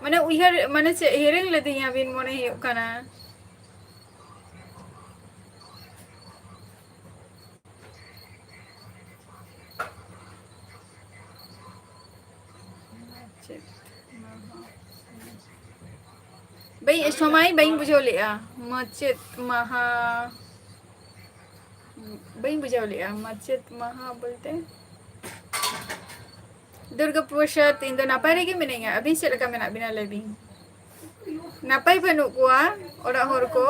ᱢᱟᱱᱮ ᱩᱭᱦᱟᱹᱨ, ᱢᱟᱱᱮ ᱪᱮᱫ, ᱦᱤᱲᱤᱧ ᱞᱤᱫᱤᱧᱟ ᱵᱤᱱ ᱢᱚᱱᱮ ᱦᱩᱭᱩᱜ ᱠᱟᱱᱟ᱾ ᱪᱮᱫ ᱢᱟᱦᱟ? ᱵᱟᱹᱧ, ᱥᱚᱢᱚᱭ ᱵᱟᱹᱧ ᱵᱩᱡᱷᱟᱹᱣ ᱞᱮᱜᱼᱟ᱾ ᱢᱟᱪᱮᱫ ᱢᱟᱦᱟ᱾ ᱵᱟᱹᱧ ᱵᱩᱡᱷᱟᱹᱣ ᱞᱮᱜᱼᱟ, ᱢᱟᱪᱮᱫ ᱢᱟᱦᱟ ᱵᱚᱞᱛᱮ? ᱫᱩᱨᱜᱟ ᱯᱨᱚᱥᱟᱫᱽ, ᱤᱧ ᱫᱚ ᱱᱟᱯᱟᱭ ᱨᱮᱜᱮ ᱢᱤᱱᱟᱹᱧᱟ᱾ ᱟᱹᱵᱤᱱ ᱪᱮᱫ ᱞᱮᱠᱟ ᱢᱮᱱᱟᱜ ᱵᱤᱱᱟ ᱞᱟᱹᱭ ᱵᱤᱱ? ᱱᱟᱯᱟᱭ ᱵᱟᱹᱱᱩᱜ ᱠᱚᱣᱟ ᱚᱲᱟᱜ ᱦᱚᱲ ᱠᱚ᱾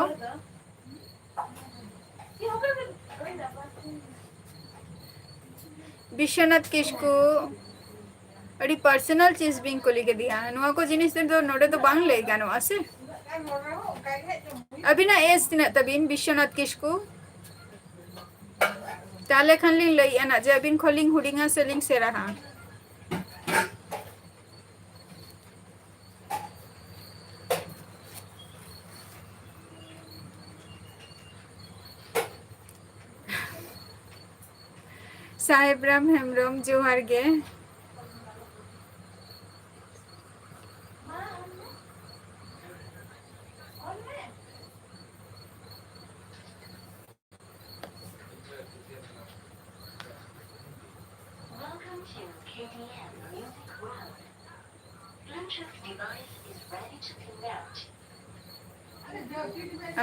ᱵᱤᱥᱥᱚᱱᱟᱛᱷ ᱠᱤᱥᱠᱩ, ᱟᱹᱰᱤ personal ᱪᱤᱡᱽ ᱵᱤᱱ ᱠᱩᱞᱤ ᱠᱮᱫᱮᱭᱟ᱾ ᱱᱚᱣᱟ ᱠᱚ ᱡᱤᱱᱤᱥ ᱫᱚ ᱱᱚᱰᱮ ᱫᱚ ᱵᱟᱝ ᱞᱟᱹᱭ ᱜᱟᱱᱚᱜᱼᱟ ᱥᱮ᱾ ᱟᱹᱵᱤᱱᱟᱜ age ᱛᱤᱱᱟᱹᱜ ᱛᱟᱹᱵᱤᱱ, ᱵᱤᱥᱥᱚᱱᱟᱛᱷ ᱠᱤᱥᱠᱩ? ᱛᱟᱦᱞᱮ ᱠᱷᱟᱱ ᱞᱤᱧ ᱞᱟᱹᱭᱮᱜᱼᱟ ᱱᱟᱜ ᱡᱮ ᱟᱹᱵᱤᱱ ᱠᱷᱚᱱ ᱞᱤᱧ ᱦᱩᱰᱤᱧᱟ ᱥᱮ ᱞᱤᱧ ᱥᱮᱬᱟᱦᱟ᱾ ᱥᱟᱦᱮᱵ ᱨᱟᱢ ᱦᱮᱢᱵᱨᱚᱢ, ᱡᱚᱦᱟᱨ ᱜᱮ᱾ Welcome to K D M Music World. Bluetooth device is ready to connect.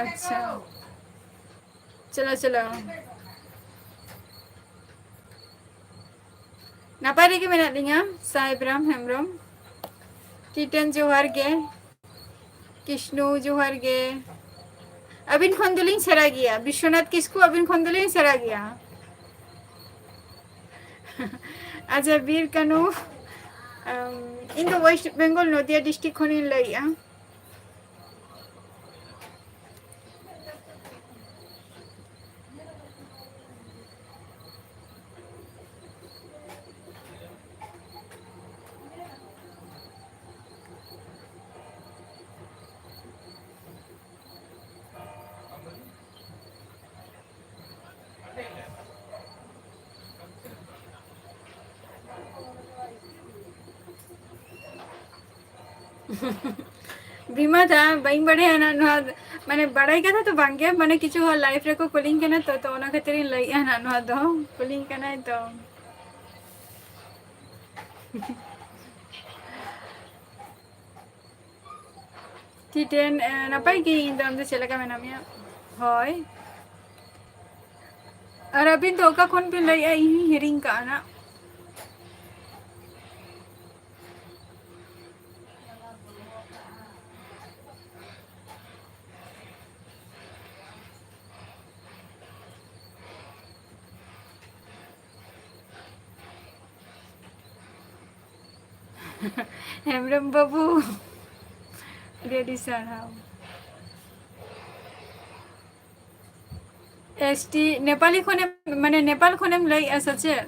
ᱟᱪᱪᱷᱟ, ᱪᱚᱞᱚ ᱪᱚᱞᱚ᱾ ᱱᱟᱯᱟᱭ ᱨᱮᱜᱮ ᱢᱮᱱᱟᱜ ᱞᱤᱧᱟ, ᱥᱟᱦᱮᱵ ᱨᱟᱢ ᱦᱮᱢᱵᱨᱚᱢ᱾ ᱴᱤᱴᱮᱱ, ᱡᱚᱦᱟᱨ ᱜᱮ᱾ ᱠᱤᱥᱱᱩ, ᱡᱚᱦᱟᱨ ᱜᱮ᱾ ᱟᱹᱵᱤᱱ ᱠᱷᱚᱱ ᱫᱚᱞᱤᱧ ᱥᱮᱬᱟ ᱜᱮᱭᱟ, ᱵᱤᱥᱥᱚᱱᱟᱛᱷ ᱠᱤᱥᱠᱩ, ᱟᱹᱵᱤᱱ ᱠᱷᱚᱱ ᱫᱚᱞᱤᱧ ᱥᱮᱬᱟ ᱜᱮᱭᱟ᱾ ᱟᱪᱪᱷᱟ, ᱵᱤᱨ ᱠᱟᱹᱱᱩ, ᱟᱢ, ᱤᱧ ᱫᱚ West Bengal, ᱱᱚᱫᱤᱭᱟ district ᱠᱷᱚᱱᱤᱧ ᱞᱟᱹᱭᱮᱜᱼᱟ᱾ ᱵᱤᱢᱟ ᱫᱟ, ᱵᱟᱹᱧ ᱵᱟᱲᱟᱭᱟ ᱱᱟᱜ ᱱᱚᱣᱟ, ᱢᱟᱱᱮ, ᱵᱟᱲᱟᱭ ᱠᱟᱛᱷᱟ ᱫᱚ ᱵᱟᱝ ᱜᱮ, ᱢᱟᱱᱮ, ᱠᱤᱪᱷᱩ ᱦᱚᱲ live ᱨᱮᱠᱚ ᱠᱩᱞᱤᱧ ᱠᱟᱱᱟ ᱛᱚ, ᱛᱚ ᱚᱱᱟ ᱠᱷᱟᱹᱛᱤᱨ ᱤᱧ ᱞᱟᱹᱭᱮᱜᱼᱟ ᱱᱟᱜ ᱱᱚᱣᱟ ᱫᱚ᱾ ᱠᱩᱞᱤᱧ ᱠᱟᱱᱟᱭ ᱛᱚ᱾ ᱴᱤᱴᱮᱱ, ᱮ, ᱱᱟᱯᱟᱭ ᱜᱮ, ᱤᱧ ᱫᱚ, ᱟᱢ ᱫᱚ ᱪᱮᱫ ᱞᱮᱠᱟ ᱢᱮᱱᱟᱜ ᱢᱮᱭᱟ? ᱦᱳᱭ᱾ ᱟᱨ ᱟᱹᱵᱤᱱ ᱫᱚ ᱚᱠᱟ ᱠᱷᱚᱱ ᱵᱤᱱ ᱞᱟᱹᱭᱮᱜᱼᱟ? ᱤᱧ ᱦᱚᱸᱧ ᱦᱤᱲᱤᱧ ᱠᱟᱜᱼᱟ ᱱᱟᱜ᱾ ᱦᱮᱢᱵᱨᱚᱢ ᱵᱟᱹᱵᱩ, ᱟᱹᱰᱤ ᱟᱹᱰᱤ ᱥᱟᱨᱦᱟᱣ᱾ ᱮᱥ ᱴᱤ ᱱᱮᱯᱟᱞᱤ ᱠᱷᱚᱱᱮᱢ, ᱢᱟᱱᱮ, ᱱᱮᱯᱟᱞ ᱠᱷᱚᱱᱮᱢ ᱞᱟᱹᱭᱮᱜᱼᱟ ᱥᱮ ᱪᱮᱫ?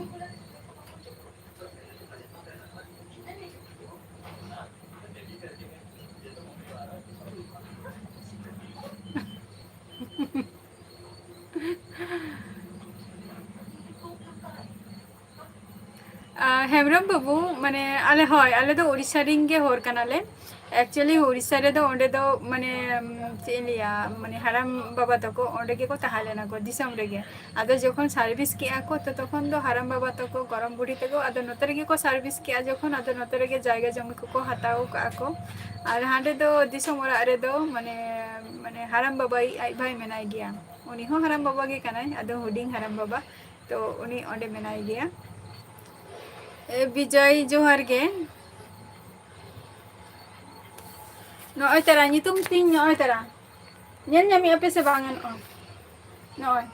ᱟ, ᱦᱮᱢᱵᱨᱚᱢ ᱵᱟᱹᱵᱩ, ᱢᱟᱱᱮ, ᱟᱞᱮ, ᱦᱳᱭ, ᱟᱞᱮ ᱫᱚ ᱳᱰᱤᱥᱟ ᱨᱮᱱ ᱜᱮ ᱦᱚᱲ ᱠᱟᱱᱟᱞᱮ᱾ Actually, ᱳᱰᱤᱥᱟ ᱨᱮᱫᱚ, ᱚᱸᱰᱮ ᱫᱚ, ᱢᱟᱱᱮ, ᱩᱢ, ᱪᱮᱫ ᱤᱧ ᱞᱟᱹᱭᱟ, ᱢᱟᱱᱮ, ᱦᱟᱲᱟᱢ ᱵᱟᱵᱟ ᱛᱟᱠᱚ ᱚᱸᱰᱮ ᱜᱮᱠᱚ ᱛᱟᱦᱮᱸ ᱞᱮᱱᱟ ᱠᱚ, ᱫᱤᱥᱚᱢ ᱨᱮᱜᱮ᱾ ᱟᱫᱚ ᱡᱚᱠᱷᱚᱱ service ᱠᱮᱜᱼᱟ ᱠᱚ, ᱛᱚ ᱛᱚᱠᱷᱚᱱ ᱫᱚ ᱦᱟᱲᱟᱢ ᱵᱟᱵᱟ ᱛᱟᱠᱚ, ᱜᱚᱲᱚᱢ ᱵᱩᱰᱷᱤ ᱛᱟᱠᱚ, ᱟᱫᱚ ᱱᱚᱛᱮ ᱨᱮᱜᱮ ᱠᱚ service ᱠᱮᱜᱼᱟ ᱡᱚᱠᱷᱚᱱ, ᱟᱫᱚ ᱱᱚᱛᱮ ᱨᱮᱜᱮ ᱡᱟᱭᱜᱟ ᱡᱚᱢᱤ ᱠᱚᱠᱚ ᱦᱟᱛᱟᱣ ᱠᱟᱜᱼᱟ ᱠᱚ᱾ ᱟᱨ ᱦᱟᱸᱰᱮ ᱫᱚ ᱫᱤᱥᱚᱢ ᱚᱲᱟᱜ ᱨᱮᱫᱚ, ᱢᱟᱱᱮ, ᱢᱟᱱᱮ, ᱦᱟᱲᱟᱢ ᱵᱟᱵᱟᱭᱤᱡ ᱟᱡ ᱵᱷᱟᱭ ᱢᱮᱱᱟᱭ ᱜᱮᱭᱟ᱾ ᱩᱱᱤ ᱦᱚᱸ ᱦᱟᱲᱟᱢ ᱵᱟᱵᱟ ᱜᱮ ᱠᱟᱱᱟᱭ, ᱟᱫᱚ ᱦᱩᱰᱤᱧ ᱦᱟᱲᱟᱢ ᱵᱟᱵᱟ᱾ ᱛᱚ ᱩᱱᱤ ᱚᱸᱰᱮ ᱢᱮᱱᱟᱭ ᱜᱮᱭᱟ᱾ ᱮ, ᱵᱤᱡᱚᱭ, ᱡᱚᱦᱟᱨ ᱜᱮ᱾ ᱱᱚᱜᱼᱚᱭ ᱛᱟᱨᱟ, ᱧᱩᱛᱩᱢ ᱛᱤᱧ ᱱᱚᱜᱼᱚᱭ ᱛᱟᱨᱟ᱾ ᱧᱮᱞ ᱧᱟᱢᱮᱫ ᱟᱯᱮ ᱥᱮ ᱵᱟᱝ? ᱱᱚᱜᱼᱚᱭ, ᱱᱚᱜᱼᱚᱭ,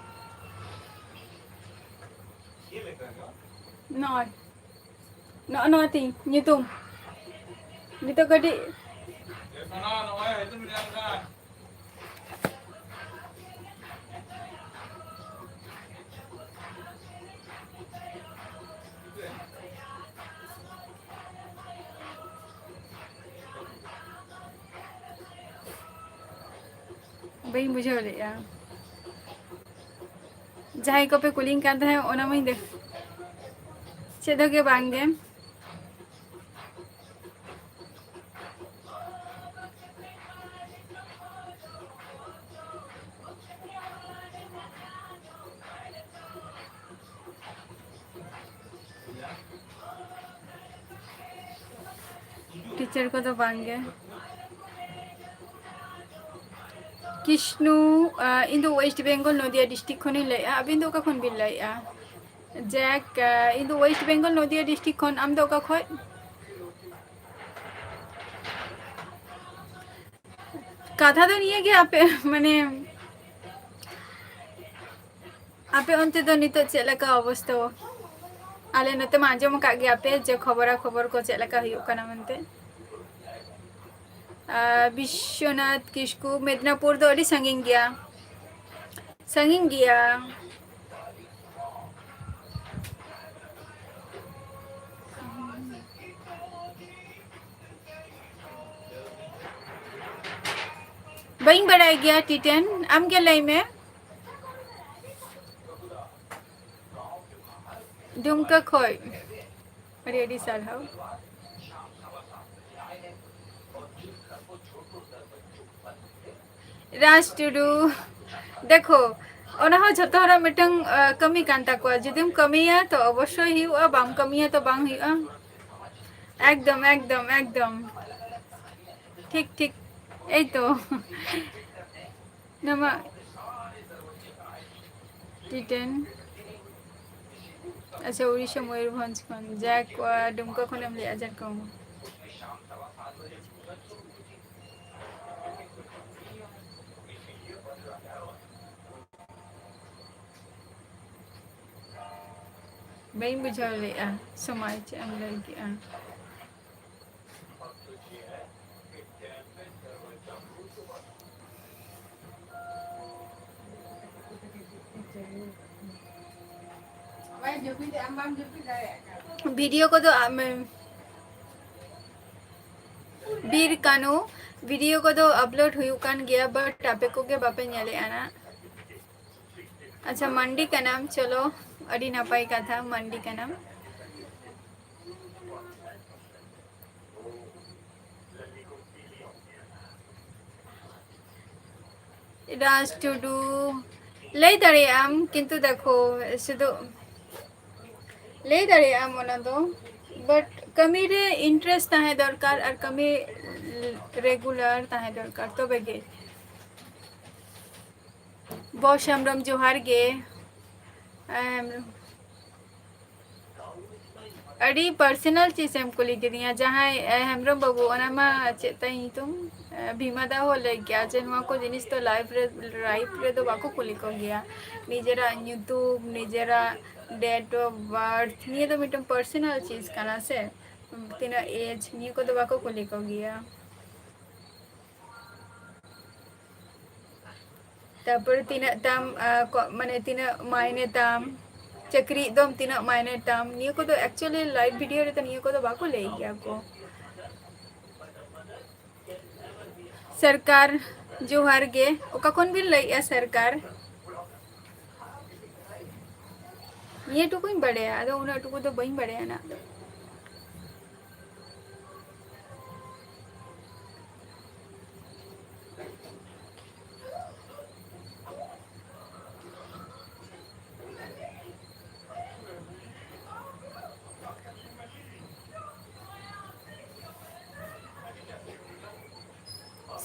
ᱱᱚᱜᱼᱚᱭ, ᱱᱚᱜᱼᱚ ᱱᱚᱣᱟ ᱛᱤᱧ ᱧᱩᱛᱩᱢ᱾ ᱱᱤᱛᱚᱜ ᱠᱟᱹᱴᱤᱡ ᱵᱟᱹᱧ ᱵᱩᱡᱷᱟᱹᱣ ᱞᱮᱫᱼᱟ᱾ ᱡᱟᱦᱟᱸᱭ ᱠᱚᱯᱮ ᱠᱩᱞᱤᱧ ᱠᱟᱱ ᱛᱟᱦᱮᱸᱫ, ᱚᱱᱟ ᱢᱟᱧ ᱫᱮᱠ-, ᱪᱮᱫ ᱦᱚᱸ ᱜᱮ ᱵᱟᱝ ᱜᱮ᱾ ᱴᱤᱪᱟᱨ ᱠᱚᱫᱚ ᱵᱟᱝ ᱜᱮ᱾ ᱠᱤᱥᱱᱩ, ᱟᱸ, ᱤᱧ ᱫᱚ West Bengal ᱱᱚᱫᱤᱭᱟ district ᱠᱷᱚᱱᱤᱧ ᱞᱟᱹᱭᱮᱫᱼᱟ᱾ ᱟᱹᱵᱤᱱ ᱫᱚ ᱚᱠᱟ ᱠᱷᱚᱱ ᱵᱤᱱ ᱞᱟᱹᱭᱮᱫᱼᱟ? ᱡᱟᱠ, ᱟᱸ, ᱤᱧ ᱫᱚ West Bengal ᱱᱚᱫᱤᱭᱟ district ᱠᱷᱚᱱ᱾ ᱟᱢ ᱫᱚ ᱚᱠᱟ ᱠᱷᱚᱱ? ᱠᱟᱛᱷᱟ ᱫᱚ ᱱᱤᱭᱟᱹ ᱜᱮ, ᱟᱯᱮ, ᱢᱟᱱᱮ, ᱟᱯᱮ ᱚᱱᱛᱮ ᱫᱚ ᱱᱤᱛᱚᱜ ᱪᱮᱫ ᱞᱮᱠᱟ ᱚᱵᱚᱥᱛᱟ? ᱟᱞᱮ ᱱᱚᱛᱮ ᱢᱟ ᱟᱸᱡᱚᱢ ᱟᱠᱟᱫ ᱜᱮᱭᱟ ᱯᱮ ᱡᱮ ᱠᱷᱚᱵᱚᱨᱟ ᱠᱷᱚᱵᱚᱨ ᱠᱚ ᱪᱮᱫ ᱞᱮᱠᱟ ᱦᱩᱭᱩᱜ ᱠᱟᱱᱟ ᱢᱮᱱᱛᱮ᱾ ᱟᱨ ᱵᱤᱥᱥᱚᱱᱟᱛᱷ ᱠᱤᱥᱠᱩ, ᱢᱮᱫᱽᱱᱟᱯᱩᱨ ᱫᱚ ᱟᱹᱰᱤ ᱥᱟᱺᱜᱤᱧ ᱜᱮᱭᱟ, ᱥᱟᱺᱜᱤᱧ ᱜᱮᱭᱟ᱾ ᱵᱟᱹᱧ ᱵᱟᱲᱟᱭ ᱜᱮᱭᱟ ᱴᱤᱴᱮᱱ, ᱟᱢ ᱜᱮ ᱞᱟᱹᱭ ᱢᱮ᱾ ᱰᱩᱢᱠᱟ ᱠᱷᱚᱡ ᱟᱹᱰᱤ ᱟᱹᱰᱤ ᱥᱟᱨᱦᱟᱣ᱾ ᱨᱟᱡᱽ ᱴᱩᱰᱩ, ᱫᱮᱠᱷᱳ, ᱚᱱᱟ ᱦᱚᱸ ᱡᱷᱚᱛᱚ ᱦᱚᱲᱟᱜ ᱢᱤᱫᱴᱟᱝ, ᱟ, ᱠᱟᱹᱢᱤ ᱠᱟᱱ ᱛᱟᱠᱚᱣᱟ᱾ ᱡᱩᱫᱤᱢ ᱠᱟᱹᱢᱤᱭᱟ ᱛᱚ ᱚᱵᱚᱥᱥᱳᱭ ᱦᱩᱭᱩᱜᱼᱟ, ᱵᱟᱢ ᱠᱟᱹᱢᱤᱭᱟ ᱛᱚ ᱵᱟᱝ ᱦᱩᱭᱩᱜᱼᱟ᱾ ᱮᱠᱫᱚᱢ, ᱮᱠᱫᱚᱢ, ᱮᱠᱫᱚᱢ᱾ ᱴᱷᱤᱠ, ᱴᱷᱤᱠ᱾ ᱮᱭ ᱛᱚ᱾ ᱱᱟᱢᱟ ᱴᱤᱴᱮᱱ᱾ ᱟᱪᱪᱷᱟ, ᱩᱲᱤᱥᱥᱟ ᱢᱚᱭᱩᱨᱵᱷᱚᱸᱡᱽ ᱠᱷᱚᱱ᱾ ᱡᱟᱠ, ᱟ, ᱰᱩᱢᱠᱟ ᱠᱷᱚᱱᱮᱢ ᱞᱟᱹᱭᱮᱫᱼᱟ, ᱡᱷᱟᱲᱠᱷᱚᱸᱰ᱾ ᱵᱟᱹᱧ ᱵᱩᱡᱷᱟᱹᱣ ᱞᱮᱫᱼᱟ, ᱥᱚᱢᱟᱭ, ᱪᱮᱫ ᱮᱢ ᱞᱟᱹᱭ ᱠᱮᱫᱼᱟ? ᱵᱷᱤᱰᱤᱭᱳ ᱠᱚᱫᱚ ᱟᱢ, ᱵᱤᱨ ᱠᱟᱹᱱᱩ, ᱵᱷᱤᱰᱤᱭᱳ ᱠᱚᱫᱚ ᱟᱯᱞᱳᱰ ᱦᱩᱭᱩᱜ ᱠᱟᱱ ᱜᱮᱭᱟ, but ᱟᱯᱮ ᱠᱚᱜᱮ ᱵᱟᱯᱮ ᱧᱮᱞᱮᱫᱼᱟ ᱱᱟᱜ᱾ ᱟᱪᱪᱷᱟ, ᱢᱟᱱᱰᱤ ᱠᱟᱱᱟᱢ, ᱪᱚᱞᱚ, ᱟᱹᱰᱤ ᱱᱟᱯᱟᱭ ᱠᱟᱛᱷᱟ, ᱢᱟᱱᱰᱤ ᱠᱟᱱᱟᱢ᱾ ᱨᱟᱡᱽ ᱴᱩᱰᱩ, ᱞᱟᱹᱭ ᱫᱟᱲᱮᱭᱟᱜ ᱟᱢ, ᱠᱤᱱᱛᱩ ᱫᱮᱠᱷᱳ, ᱥᱩᱫᱷᱩ ᱞᱟᱹᱭ ᱫᱟᱲᱮᱭᱟᱜ ᱟᱢ ᱚᱱᱟ ᱫᱚ, but ᱠᱟᱹᱢᱤ ᱨᱮ interest ᱛᱟᱦᱮᱸ ᱫᱚᱨᱠᱟᱨ ᱟᱨ ᱠᱟᱹᱢᱤ regular ᱛᱟᱦᱮᱸ ᱫᱚᱨᱠᱟᱨ, ᱛᱚᱵᱮ ᱜᱮ᱾ ᱵᱚᱥ ᱦᱮᱢᱵᱨᱚᱢ, ᱡᱚᱦᱟᱨ ᱜᱮ᱾ ᱮᱢ, ᱟᱹᱰᱤ personal ᱪᱤᱡᱽ ᱮᱢ ᱠᱩᱞᱤ ᱠᱤᱫᱤᱧᱟ, ᱡᱟᱦᱟᱸᱭ, ᱮ, ᱦᱮᱢᱵᱨᱚᱢ ᱵᱟᱹᱵᱩ, ᱚᱱᱟ ᱢᱟ ᱪᱮᱫ ᱛᱟᱭ ᱧᱩᱛᱩᱢ, ᱮ, ᱵᱷᱤᱢᱟ ᱫᱟ ᱦᱚᱸ ᱞᱟᱹᱭ ᱠᱮᱜᱼᱟ ᱡᱮ ᱱᱚᱣᱟ ᱠᱚ ᱡᱤᱱᱤᱥ ᱫᱚ live ᱨᱮ, live ᱨᱮᱫᱚ ᱵᱟᱠᱚ ᱠᱩᱞᱤ ᱠᱚ ᱜᱮᱭᱟ᱾ ᱱᱤᱡᱮᱨᱟᱜ ᱧᱩᱛᱩᱢ, ᱱᱤᱡᱮᱨᱟᱜ date of birth, ᱱᱤᱭᱟᱹ ᱫᱚ ᱢᱤᱫᱴᱟᱝ personal ᱪᱤᱡᱽ ᱠᱟᱱᱟ ᱥᱮ, ᱛᱤᱱᱟᱹᱜ age, ᱱᱤᱭᱟᱹ ᱠᱚᱫᱚ ᱵᱟᱠᱚ ᱠᱩᱞᱤ ᱠᱚ ᱜᱮᱭᱟ᱾ ᱛᱟᱨᱯᱚᱨᱮ ᱛᱤᱱᱟᱹᱜ ᱛᱟᱢ, ᱟ, ᱠᱚ-, ᱢᱟᱱᱮ ᱛᱤᱱᱟᱹᱜ ᱢᱟᱭᱱᱮ ᱛᱟᱢ, ᱪᱟᱹᱠᱨᱤ ᱮᱠᱫᱚᱢ ᱛᱤᱱᱟᱹᱜ ᱢᱟᱭᱱᱮ ᱛᱟᱢ, ᱱᱤᱭᱟᱹ ᱠᱚᱫᱚ actually live video ᱨᱮᱫᱚ ᱱᱤᱭᱟᱹ ᱠᱚᱫᱚ ᱵᱟᱠᱚ ᱞᱟᱹᱭ ᱜᱮᱭᱟ ᱠᱚ᱾ ᱥᱚᱨᱠᱟᱨ, ᱡᱚᱦᱟᱨ ᱜᱮ᱾ ᱚᱠᱟ ᱠᱷᱚᱱ ᱵᱤᱱ ᱞᱟᱹᱭᱮᱜᱼᱟ ᱥᱚᱨᱠᱟᱨ? ᱱᱤᱭᱟᱹ ᱴᱩᱠᱩᱧ ᱵᱟᱲᱟᱭᱟ, ᱟᱫᱚ ᱩᱱᱟᱹᱜ ᱴᱩᱠᱩ ᱫᱚ ᱵᱟᱹᱧ ᱵᱟᱲᱟᱭᱟ ᱱᱟᱜ᱾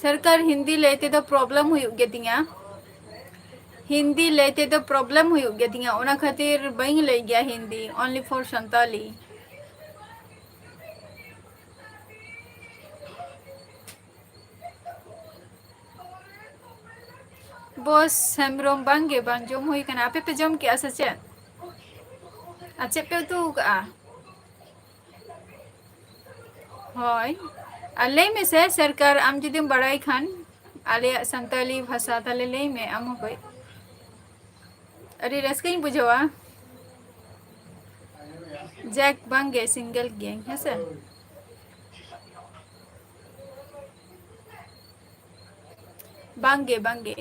ᱥᱚᱨᱠᱟᱨ, ᱦᱤᱱᱫᱤ ᱞᱟᱹᱭ ᱛᱮᱫᱚ problem ᱦᱩᱭᱩᱜ ᱜᱮᱛᱤᱧᱟ᱾ ᱦᱤᱱᱫᱤ ᱞᱟᱹᱭ ᱛᱮᱫᱚ problem ᱦᱩᱭᱩᱜ ᱜᱮᱛᱤᱧᱟ, ᱚᱱᱟ ᱠᱷᱟᱹᱛᱤᱨ ᱵᱟᱹᱧ ᱞᱟᱹᱭ ᱜᱮᱭᱟ ᱦᱤᱱᱫᱤ, only for ᱥᱟᱱᱛᱟᱞᱤ᱾ ᱵᱚᱥ ᱦᱮᱢᱵᱨᱚᱢ, ᱵᱟᱝ ᱜᱮ, ᱵᱟᱝ ᱡᱚᱢ ᱦᱩᱭ ᱠᱟᱱᱟ᱾ ᱟᱯᱮ ᱯᱮ ᱡᱚᱢ ᱠᱮᱜᱼᱟ ᱥᱮ ᱪᱮᱫ? ᱟᱨ ᱪᱮᱫ ᱯᱮ ᱩᱛᱩ ᱟᱠᱟᱜᱼᱟ? ᱦᱳᱭ, ᱟᱨ ᱞᱟᱹᱭ ᱢᱮᱥᱮ ᱥᱚᱨᱠᱟᱨ, ᱟᱢ ᱡᱩᱫᱤᱢ ᱵᱟᱲᱟᱭ ᱠᱷᱟᱱ ᱟᱞᱮᱭᱟᱜ ᱥᱟᱱᱛᱟᱞᱤ ᱵᱷᱟᱥᱟ, ᱛᱟᱦᱞᱮ ᱞᱟᱹᱭ ᱢᱮ ᱟᱢ ᱦᱚᱸ ᱠᱟᱹᱡ᱾ ᱟᱹᱰᱤ ᱨᱟᱹᱥᱠᱟᱹᱧ ᱵᱩᱡᱷᱟᱹᱣᱟ᱾ ᱡᱟᱠ, ᱵᱟᱝ ᱜᱮ, single ᱜᱤᱭᱟᱹᱧ, ᱦᱮᱸ ᱥᱮ? ᱵᱟᱝ ᱜᱮ, ᱵᱟᱝ ᱜᱮ᱾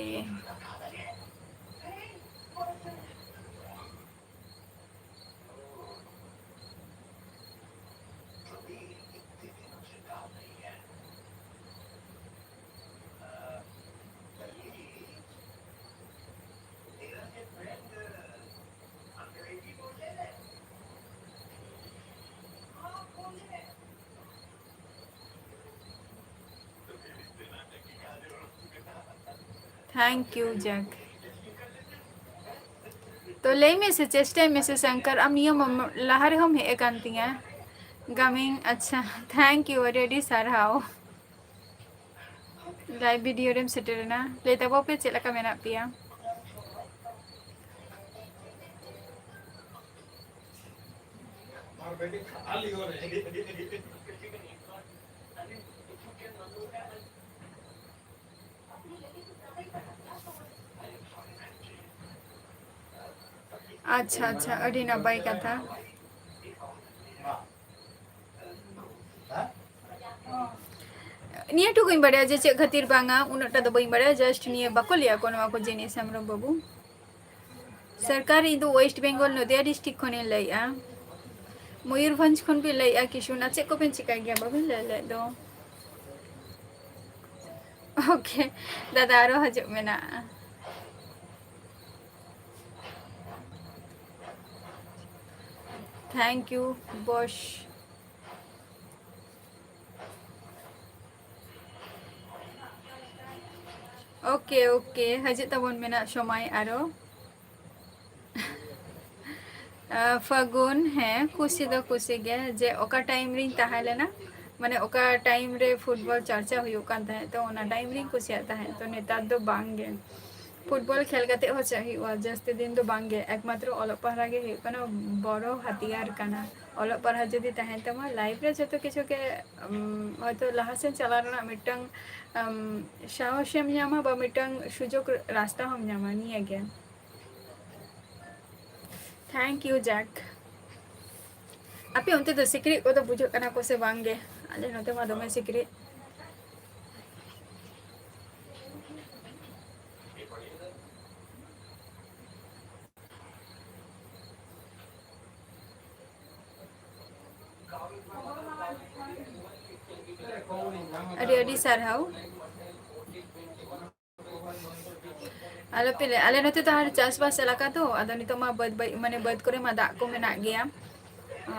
Thank you, ᱡᱟᱠ᱾ ᱞᱟᱹᱭ ᱢᱮᱥᱮ, ᱪᱮᱥᱴᱟᱭ ᱢᱮᱥᱮ ᱥᱚᱝᱠᱚᱨ, ᱟᱢ ᱱᱤᱭᱟᱹ ᱢᱚᱢ-, ᱞᱟᱦᱟ ᱨᱮᱦᱚᱸᱢ ᱦᱮᱡ ᱟᱠᱟᱱ ᱛᱤᱧᱟ᱾ ᱜᱟᱢᱤᱝ, ᱟᱪᱪᱷᱟ, thank you, ᱟᱹᱰᱤ ᱟᱹᱰᱤ ᱥᱟᱨᱦᱟᱣ᱾ Live video ᱨᱮᱢ ᱥᱮᱴᱮᱨᱮᱱᱟ᱾ ᱞᱟᱹᱭ ᱛᱟᱵᱚ ᱯᱮ ᱪᱮᱫ ᱞᱮᱠᱟ ᱢᱮᱱᱟᱜ ᱯᱮᱭᱟ᱾ ᱟᱪᱪᱷᱟ, ᱟᱪᱪᱷᱟ, ᱟᱹᱰᱤ ᱱᱟᱯᱟᱭ ᱠᱟᱛᱷᱟ᱾ ᱱᱤᱭᱟᱹ ᱴᱩᱠᱩᱧ ᱵᱟᱲᱟᱭᱟ ᱡᱮ ᱪᱮᱫ ᱠᱷᱟᱹᱛᱤᱨ ᱵᱟᱝᱟ, ᱩᱱᱟᱹᱜ ᱴᱟ ᱫᱚ ᱵᱟᱹᱧ ᱵᱟᱲᱟᱭᱟ, just ᱱᱤᱭᱟᱹ ᱵᱟᱠᱚ ᱞᱟᱹᱭᱟ ᱠᱚ ᱱᱚᱣᱟ ᱠᱚ ᱡᱤᱱᱤᱥ, ᱦᱮᱢᱵᱨᱚᱢ ᱵᱟᱹᱵᱩ᱾ ᱥᱚᱨᱠᱟᱨ, ᱤᱧ ᱫᱚ West Bengal ᱱᱚᱫᱤᱭᱟ district ᱠᱷᱚᱱᱤᱧ ᱞᱟᱹᱭᱮᱜᱼᱟ᱾ ᱢᱚᱭᱩᱨᱵᱷᱚᱸᱡᱽ ᱠᱷᱚᱱ ᱯᱮ ᱞᱟᱹᱭᱮᱜᱼᱟ ᱠᱤᱥᱩᱱᱟ, ᱪᱮᱫ ᱠᱚᱵᱮᱱ ᱪᱤᱠᱟᱹᱭ ᱜᱮᱭᱟ ᱵᱟᱵᱮᱱ ᱞᱟᱹᱭ ᱞᱮᱫ ᱫᱚ? Okay, ᱫᱟᱫᱟ ᱟᱨᱚ ᱦᱤᱡᱩᱜ ᱢᱮᱱᱟᱜᱼᱟ᱾ Thank you, boss. Okay, okay, ᱦᱤᱡᱩᱜ ᱛᱟᱵᱚᱱ ᱢᱮᱱᱟᱜ ᱥᱚᱢᱚᱭ ᱟᱨᱚ᱾ ᱟᱸ, ᱯᱷᱟᱹᱜᱩᱱ, ᱦᱮᱸ, ᱠᱩᱥᱤ ᱫᱚ ᱠᱩᱥᱤ ᱜᱮ, ᱡᱮ ᱚᱠᱟ time ᱨᱤᱧ ᱛᱟᱦᱮᱸ ᱞᱮᱱᱟ, ᱢᱟᱱᱮ ᱚᱠᱟ time ᱨᱮ football ᱪᱟᱨᱪᱟ ᱦᱩᱭᱩᱜ ᱠᱟᱱ ᱛᱟᱦᱮᱸᱫ, ᱛᱚ ᱚᱱᱟ time ᱨᱤᱧ ᱠᱩᱥᱤᱭᱟᱜ ᱛᱟᱦᱮᱸᱫ, ᱛᱚ ᱱᱮᱛᱟᱨ ᱫᱚ ᱵᱟᱝ ᱜᱮ᱾ Football ᱠᱷᱮᱞ ᱠᱟᱛᱮ ᱦᱚᱸ ᱪᱮᱫ ᱦᱩᱭᱩᱜᱼᱟ? ᱡᱟᱹᱥᱛᱤ ᱫᱤᱱ ᱫᱚ ᱵᱟᱝ ᱜᱮ, ᱮᱠᱢᱟᱛᱨᱚ ᱚᱞᱚᱜ ᱯᱟᱲᱦᱟᱜ ᱜᱮ ᱦᱩᱭᱩᱜ ᱠᱟᱱᱟ ᱵᱚᱲᱚ ᱦᱟᱛᱤᱭᱟᱨ ᱠᱟᱱᱟ᱾ ᱚᱞᱚᱜ ᱯᱟᱲᱦᱟᱜ ᱡᱩᱫᱤ ᱛᱟᱦᱮᱱ ᱛᱟᱢᱟ, life ᱨᱮ ᱡᱚᱛᱚ ᱠᱤᱪᱷᱩ ᱜᱮ, ᱩᱢ, ᱦᱚᱭᱛᱚ ᱞᱟᱦᱟ ᱥᱮᱱ ᱪᱟᱞᱟᱣ ᱨᱮᱱᱟᱜ ᱢᱤᱫᱴᱟᱝ, ᱩᱢ, ᱥᱟᱦᱚᱥᱮᱢ ᱧᱟᱢᱟ ᱵᱟ ᱢᱤᱫᱴᱟᱝ ᱥᱩᱡᱳᱜᱽ ᱨᱟᱥᱛᱟ ᱦᱚᱸᱢ ᱧᱟᱢᱟ, ᱱᱤᱭᱟᱹ ᱜᱮ᱾ Thank you, ᱡᱟᱠ᱾ ᱟᱯᱮ ᱚᱱᱛᱮ ᱫᱚ ᱥᱤᱠᱲᱤᱡ ᱠᱚᱫᱚ ᱵᱩᱡᱷᱟᱹᱜ ᱠᱟᱱᱟ ᱠᱚ ᱥᱮ ᱵᱟᱝ ᱜᱮ? ᱟᱞᱮ ᱱᱚᱛᱮ ᱢᱟ ᱫᱚᱢᱮ ᱥᱤᱠᱲᱤᱡ᱾ ᱟᱹᱰᱤ ᱟᱹᱰᱤ ᱥᱟᱨᱦᱟᱣ᱾ ᱟᱞᱚᱯᱮ ᱞᱟᱹᱭᱟ, ᱟᱞᱮ ᱱᱚᱛᱮ ᱫᱚ ᱟᱨ ᱪᱟᱥᱵᱟᱥ ᱮᱞᱟᱠᱟ ᱛᱚ, ᱟᱫᱚ ᱱᱤᱛᱚᱜ ᱢᱟ ᱵᱟᱹᱫᱽ, ᱵᱟᱹᱫᱽ, ᱢᱟᱱᱮ ᱵᱟᱹᱫᱽ ᱠᱚᱨᱮ ᱢᱟ ᱫᱟᱜ ᱠᱚ ᱢᱮᱱᱟᱜ ᱜᱮᱭᱟ,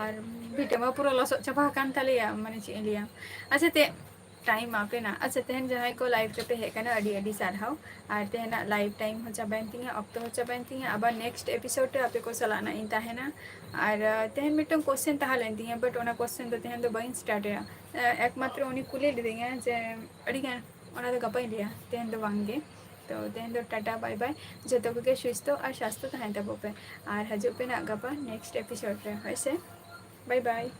ᱟᱨ ᱵᱷᱤᱴᱟᱹ ᱢᱟ ᱯᱩᱨᱟᱹ ᱞᱚᱥᱚᱫ ᱪᱟᱵᱟ ᱟᱠᱟᱱ ᱛᱟᱞᱮᱭᱟ, ᱢᱟᱱᱮ ᱪᱮᱫ ᱤᱧ ᱞᱟᱹᱭᱟ᱾ ᱟᱪᱪᱷᱟ ᱛᱮ, ᱴᱟᱭᱤᱢ ᱟᱯᱮ ᱱᱟ᱾ ᱟᱪᱪᱷᱟ, ᱛᱮᱦᱮᱧ ᱡᱟᱦᱟᱸᱭ ᱠᱚ ᱞᱟᱭᱤᱵᱷ ᱨᱮᱯᱮ ᱦᱮᱡ ᱟᱠᱟᱱᱟ, ᱟᱹᱰᱤ ᱟᱹᱰᱤ ᱥᱟᱨᱦᱟᱣ᱾ ᱟᱨ ᱛᱮᱦᱮᱧᱟᱜ ᱞᱟᱭᱤᱵᱷ ᱴᱟᱭᱤᱢ ᱦᱚᱸ ᱪᱟᱵᱟᱭᱮᱱ ᱛᱤᱧᱟ, ᱚᱠᱛᱚ ᱦᱚᱸ ᱪᱟᱵᱟᱭᱮᱱ ᱛᱤᱧᱟ᱾ ᱟᱵᱟᱨ ᱱᱮᱠᱥᱴ ᱮᱯᱤᱥᱳᱰ ᱨᱮ ᱟᱯᱮ ᱠᱚ ᱥᱟᱞᱟᱜ ᱱᱟᱜ ᱤᱧ ᱛᱟᱦᱮᱱᱟ᱾ ᱟᱨ ᱟᱨ ᱛᱮᱦᱮᱧ ᱢᱤᱫᱴᱟᱝ ᱠᱚᱥᱪᱮᱱ ᱛᱟᱦᱮᱸ ᱞᱮᱱ ᱛᱤᱧᱟ, ᱵᱟᱴ ᱚᱱᱟ ᱠᱚᱥᱪᱮᱱ ᱫᱚ ᱛᱮᱦᱮᱧ ᱫᱚ ᱵᱟᱹᱧ ᱥᱴᱟᱨᱴ ᱮᱫᱟ᱾ ᱮᱠᱢᱟᱛᱨᱚ ᱩᱱᱤ ᱠᱩᱞᱤ ᱞᱤᱫᱤᱧᱟ ᱡᱮ ᱟᱹᱰᱤᱜᱟᱱ, ᱚᱱᱟ ᱫᱚ ᱜᱟᱯᱟᱧ ᱞᱟᱹᱭᱟ, ᱛᱮᱦᱮᱧ ᱫᱚ ᱵᱟᱝᱜᱮ᱾ ᱛᱚ ᱛᱮᱦᱮᱧ ᱫᱚ ᱴᱟᱴᱟ ᱵᱟᱭ ᱵᱟᱭ, ᱡᱚᱛᱚ ᱠᱚᱜᱮ ᱥᱩᱥᱛᱷᱚ ᱟᱨ ᱥᱟᱥᱛᱷᱚ ᱛᱟᱦᱮᱱ ᱛᱟᱵᱚ ᱯᱮ᱾ ᱟᱨ ᱦᱤᱡᱩᱜ ᱯᱮ ᱱᱟᱜ ᱜᱟᱯᱟ ᱱᱮᱠᱥᱴ ᱮᱯᱤᱥᱳᱰ ᱨᱮ, ᱦᱳᱭ ᱥᱮ? ᱵᱟᱭ ᱵᱟᱭ᱾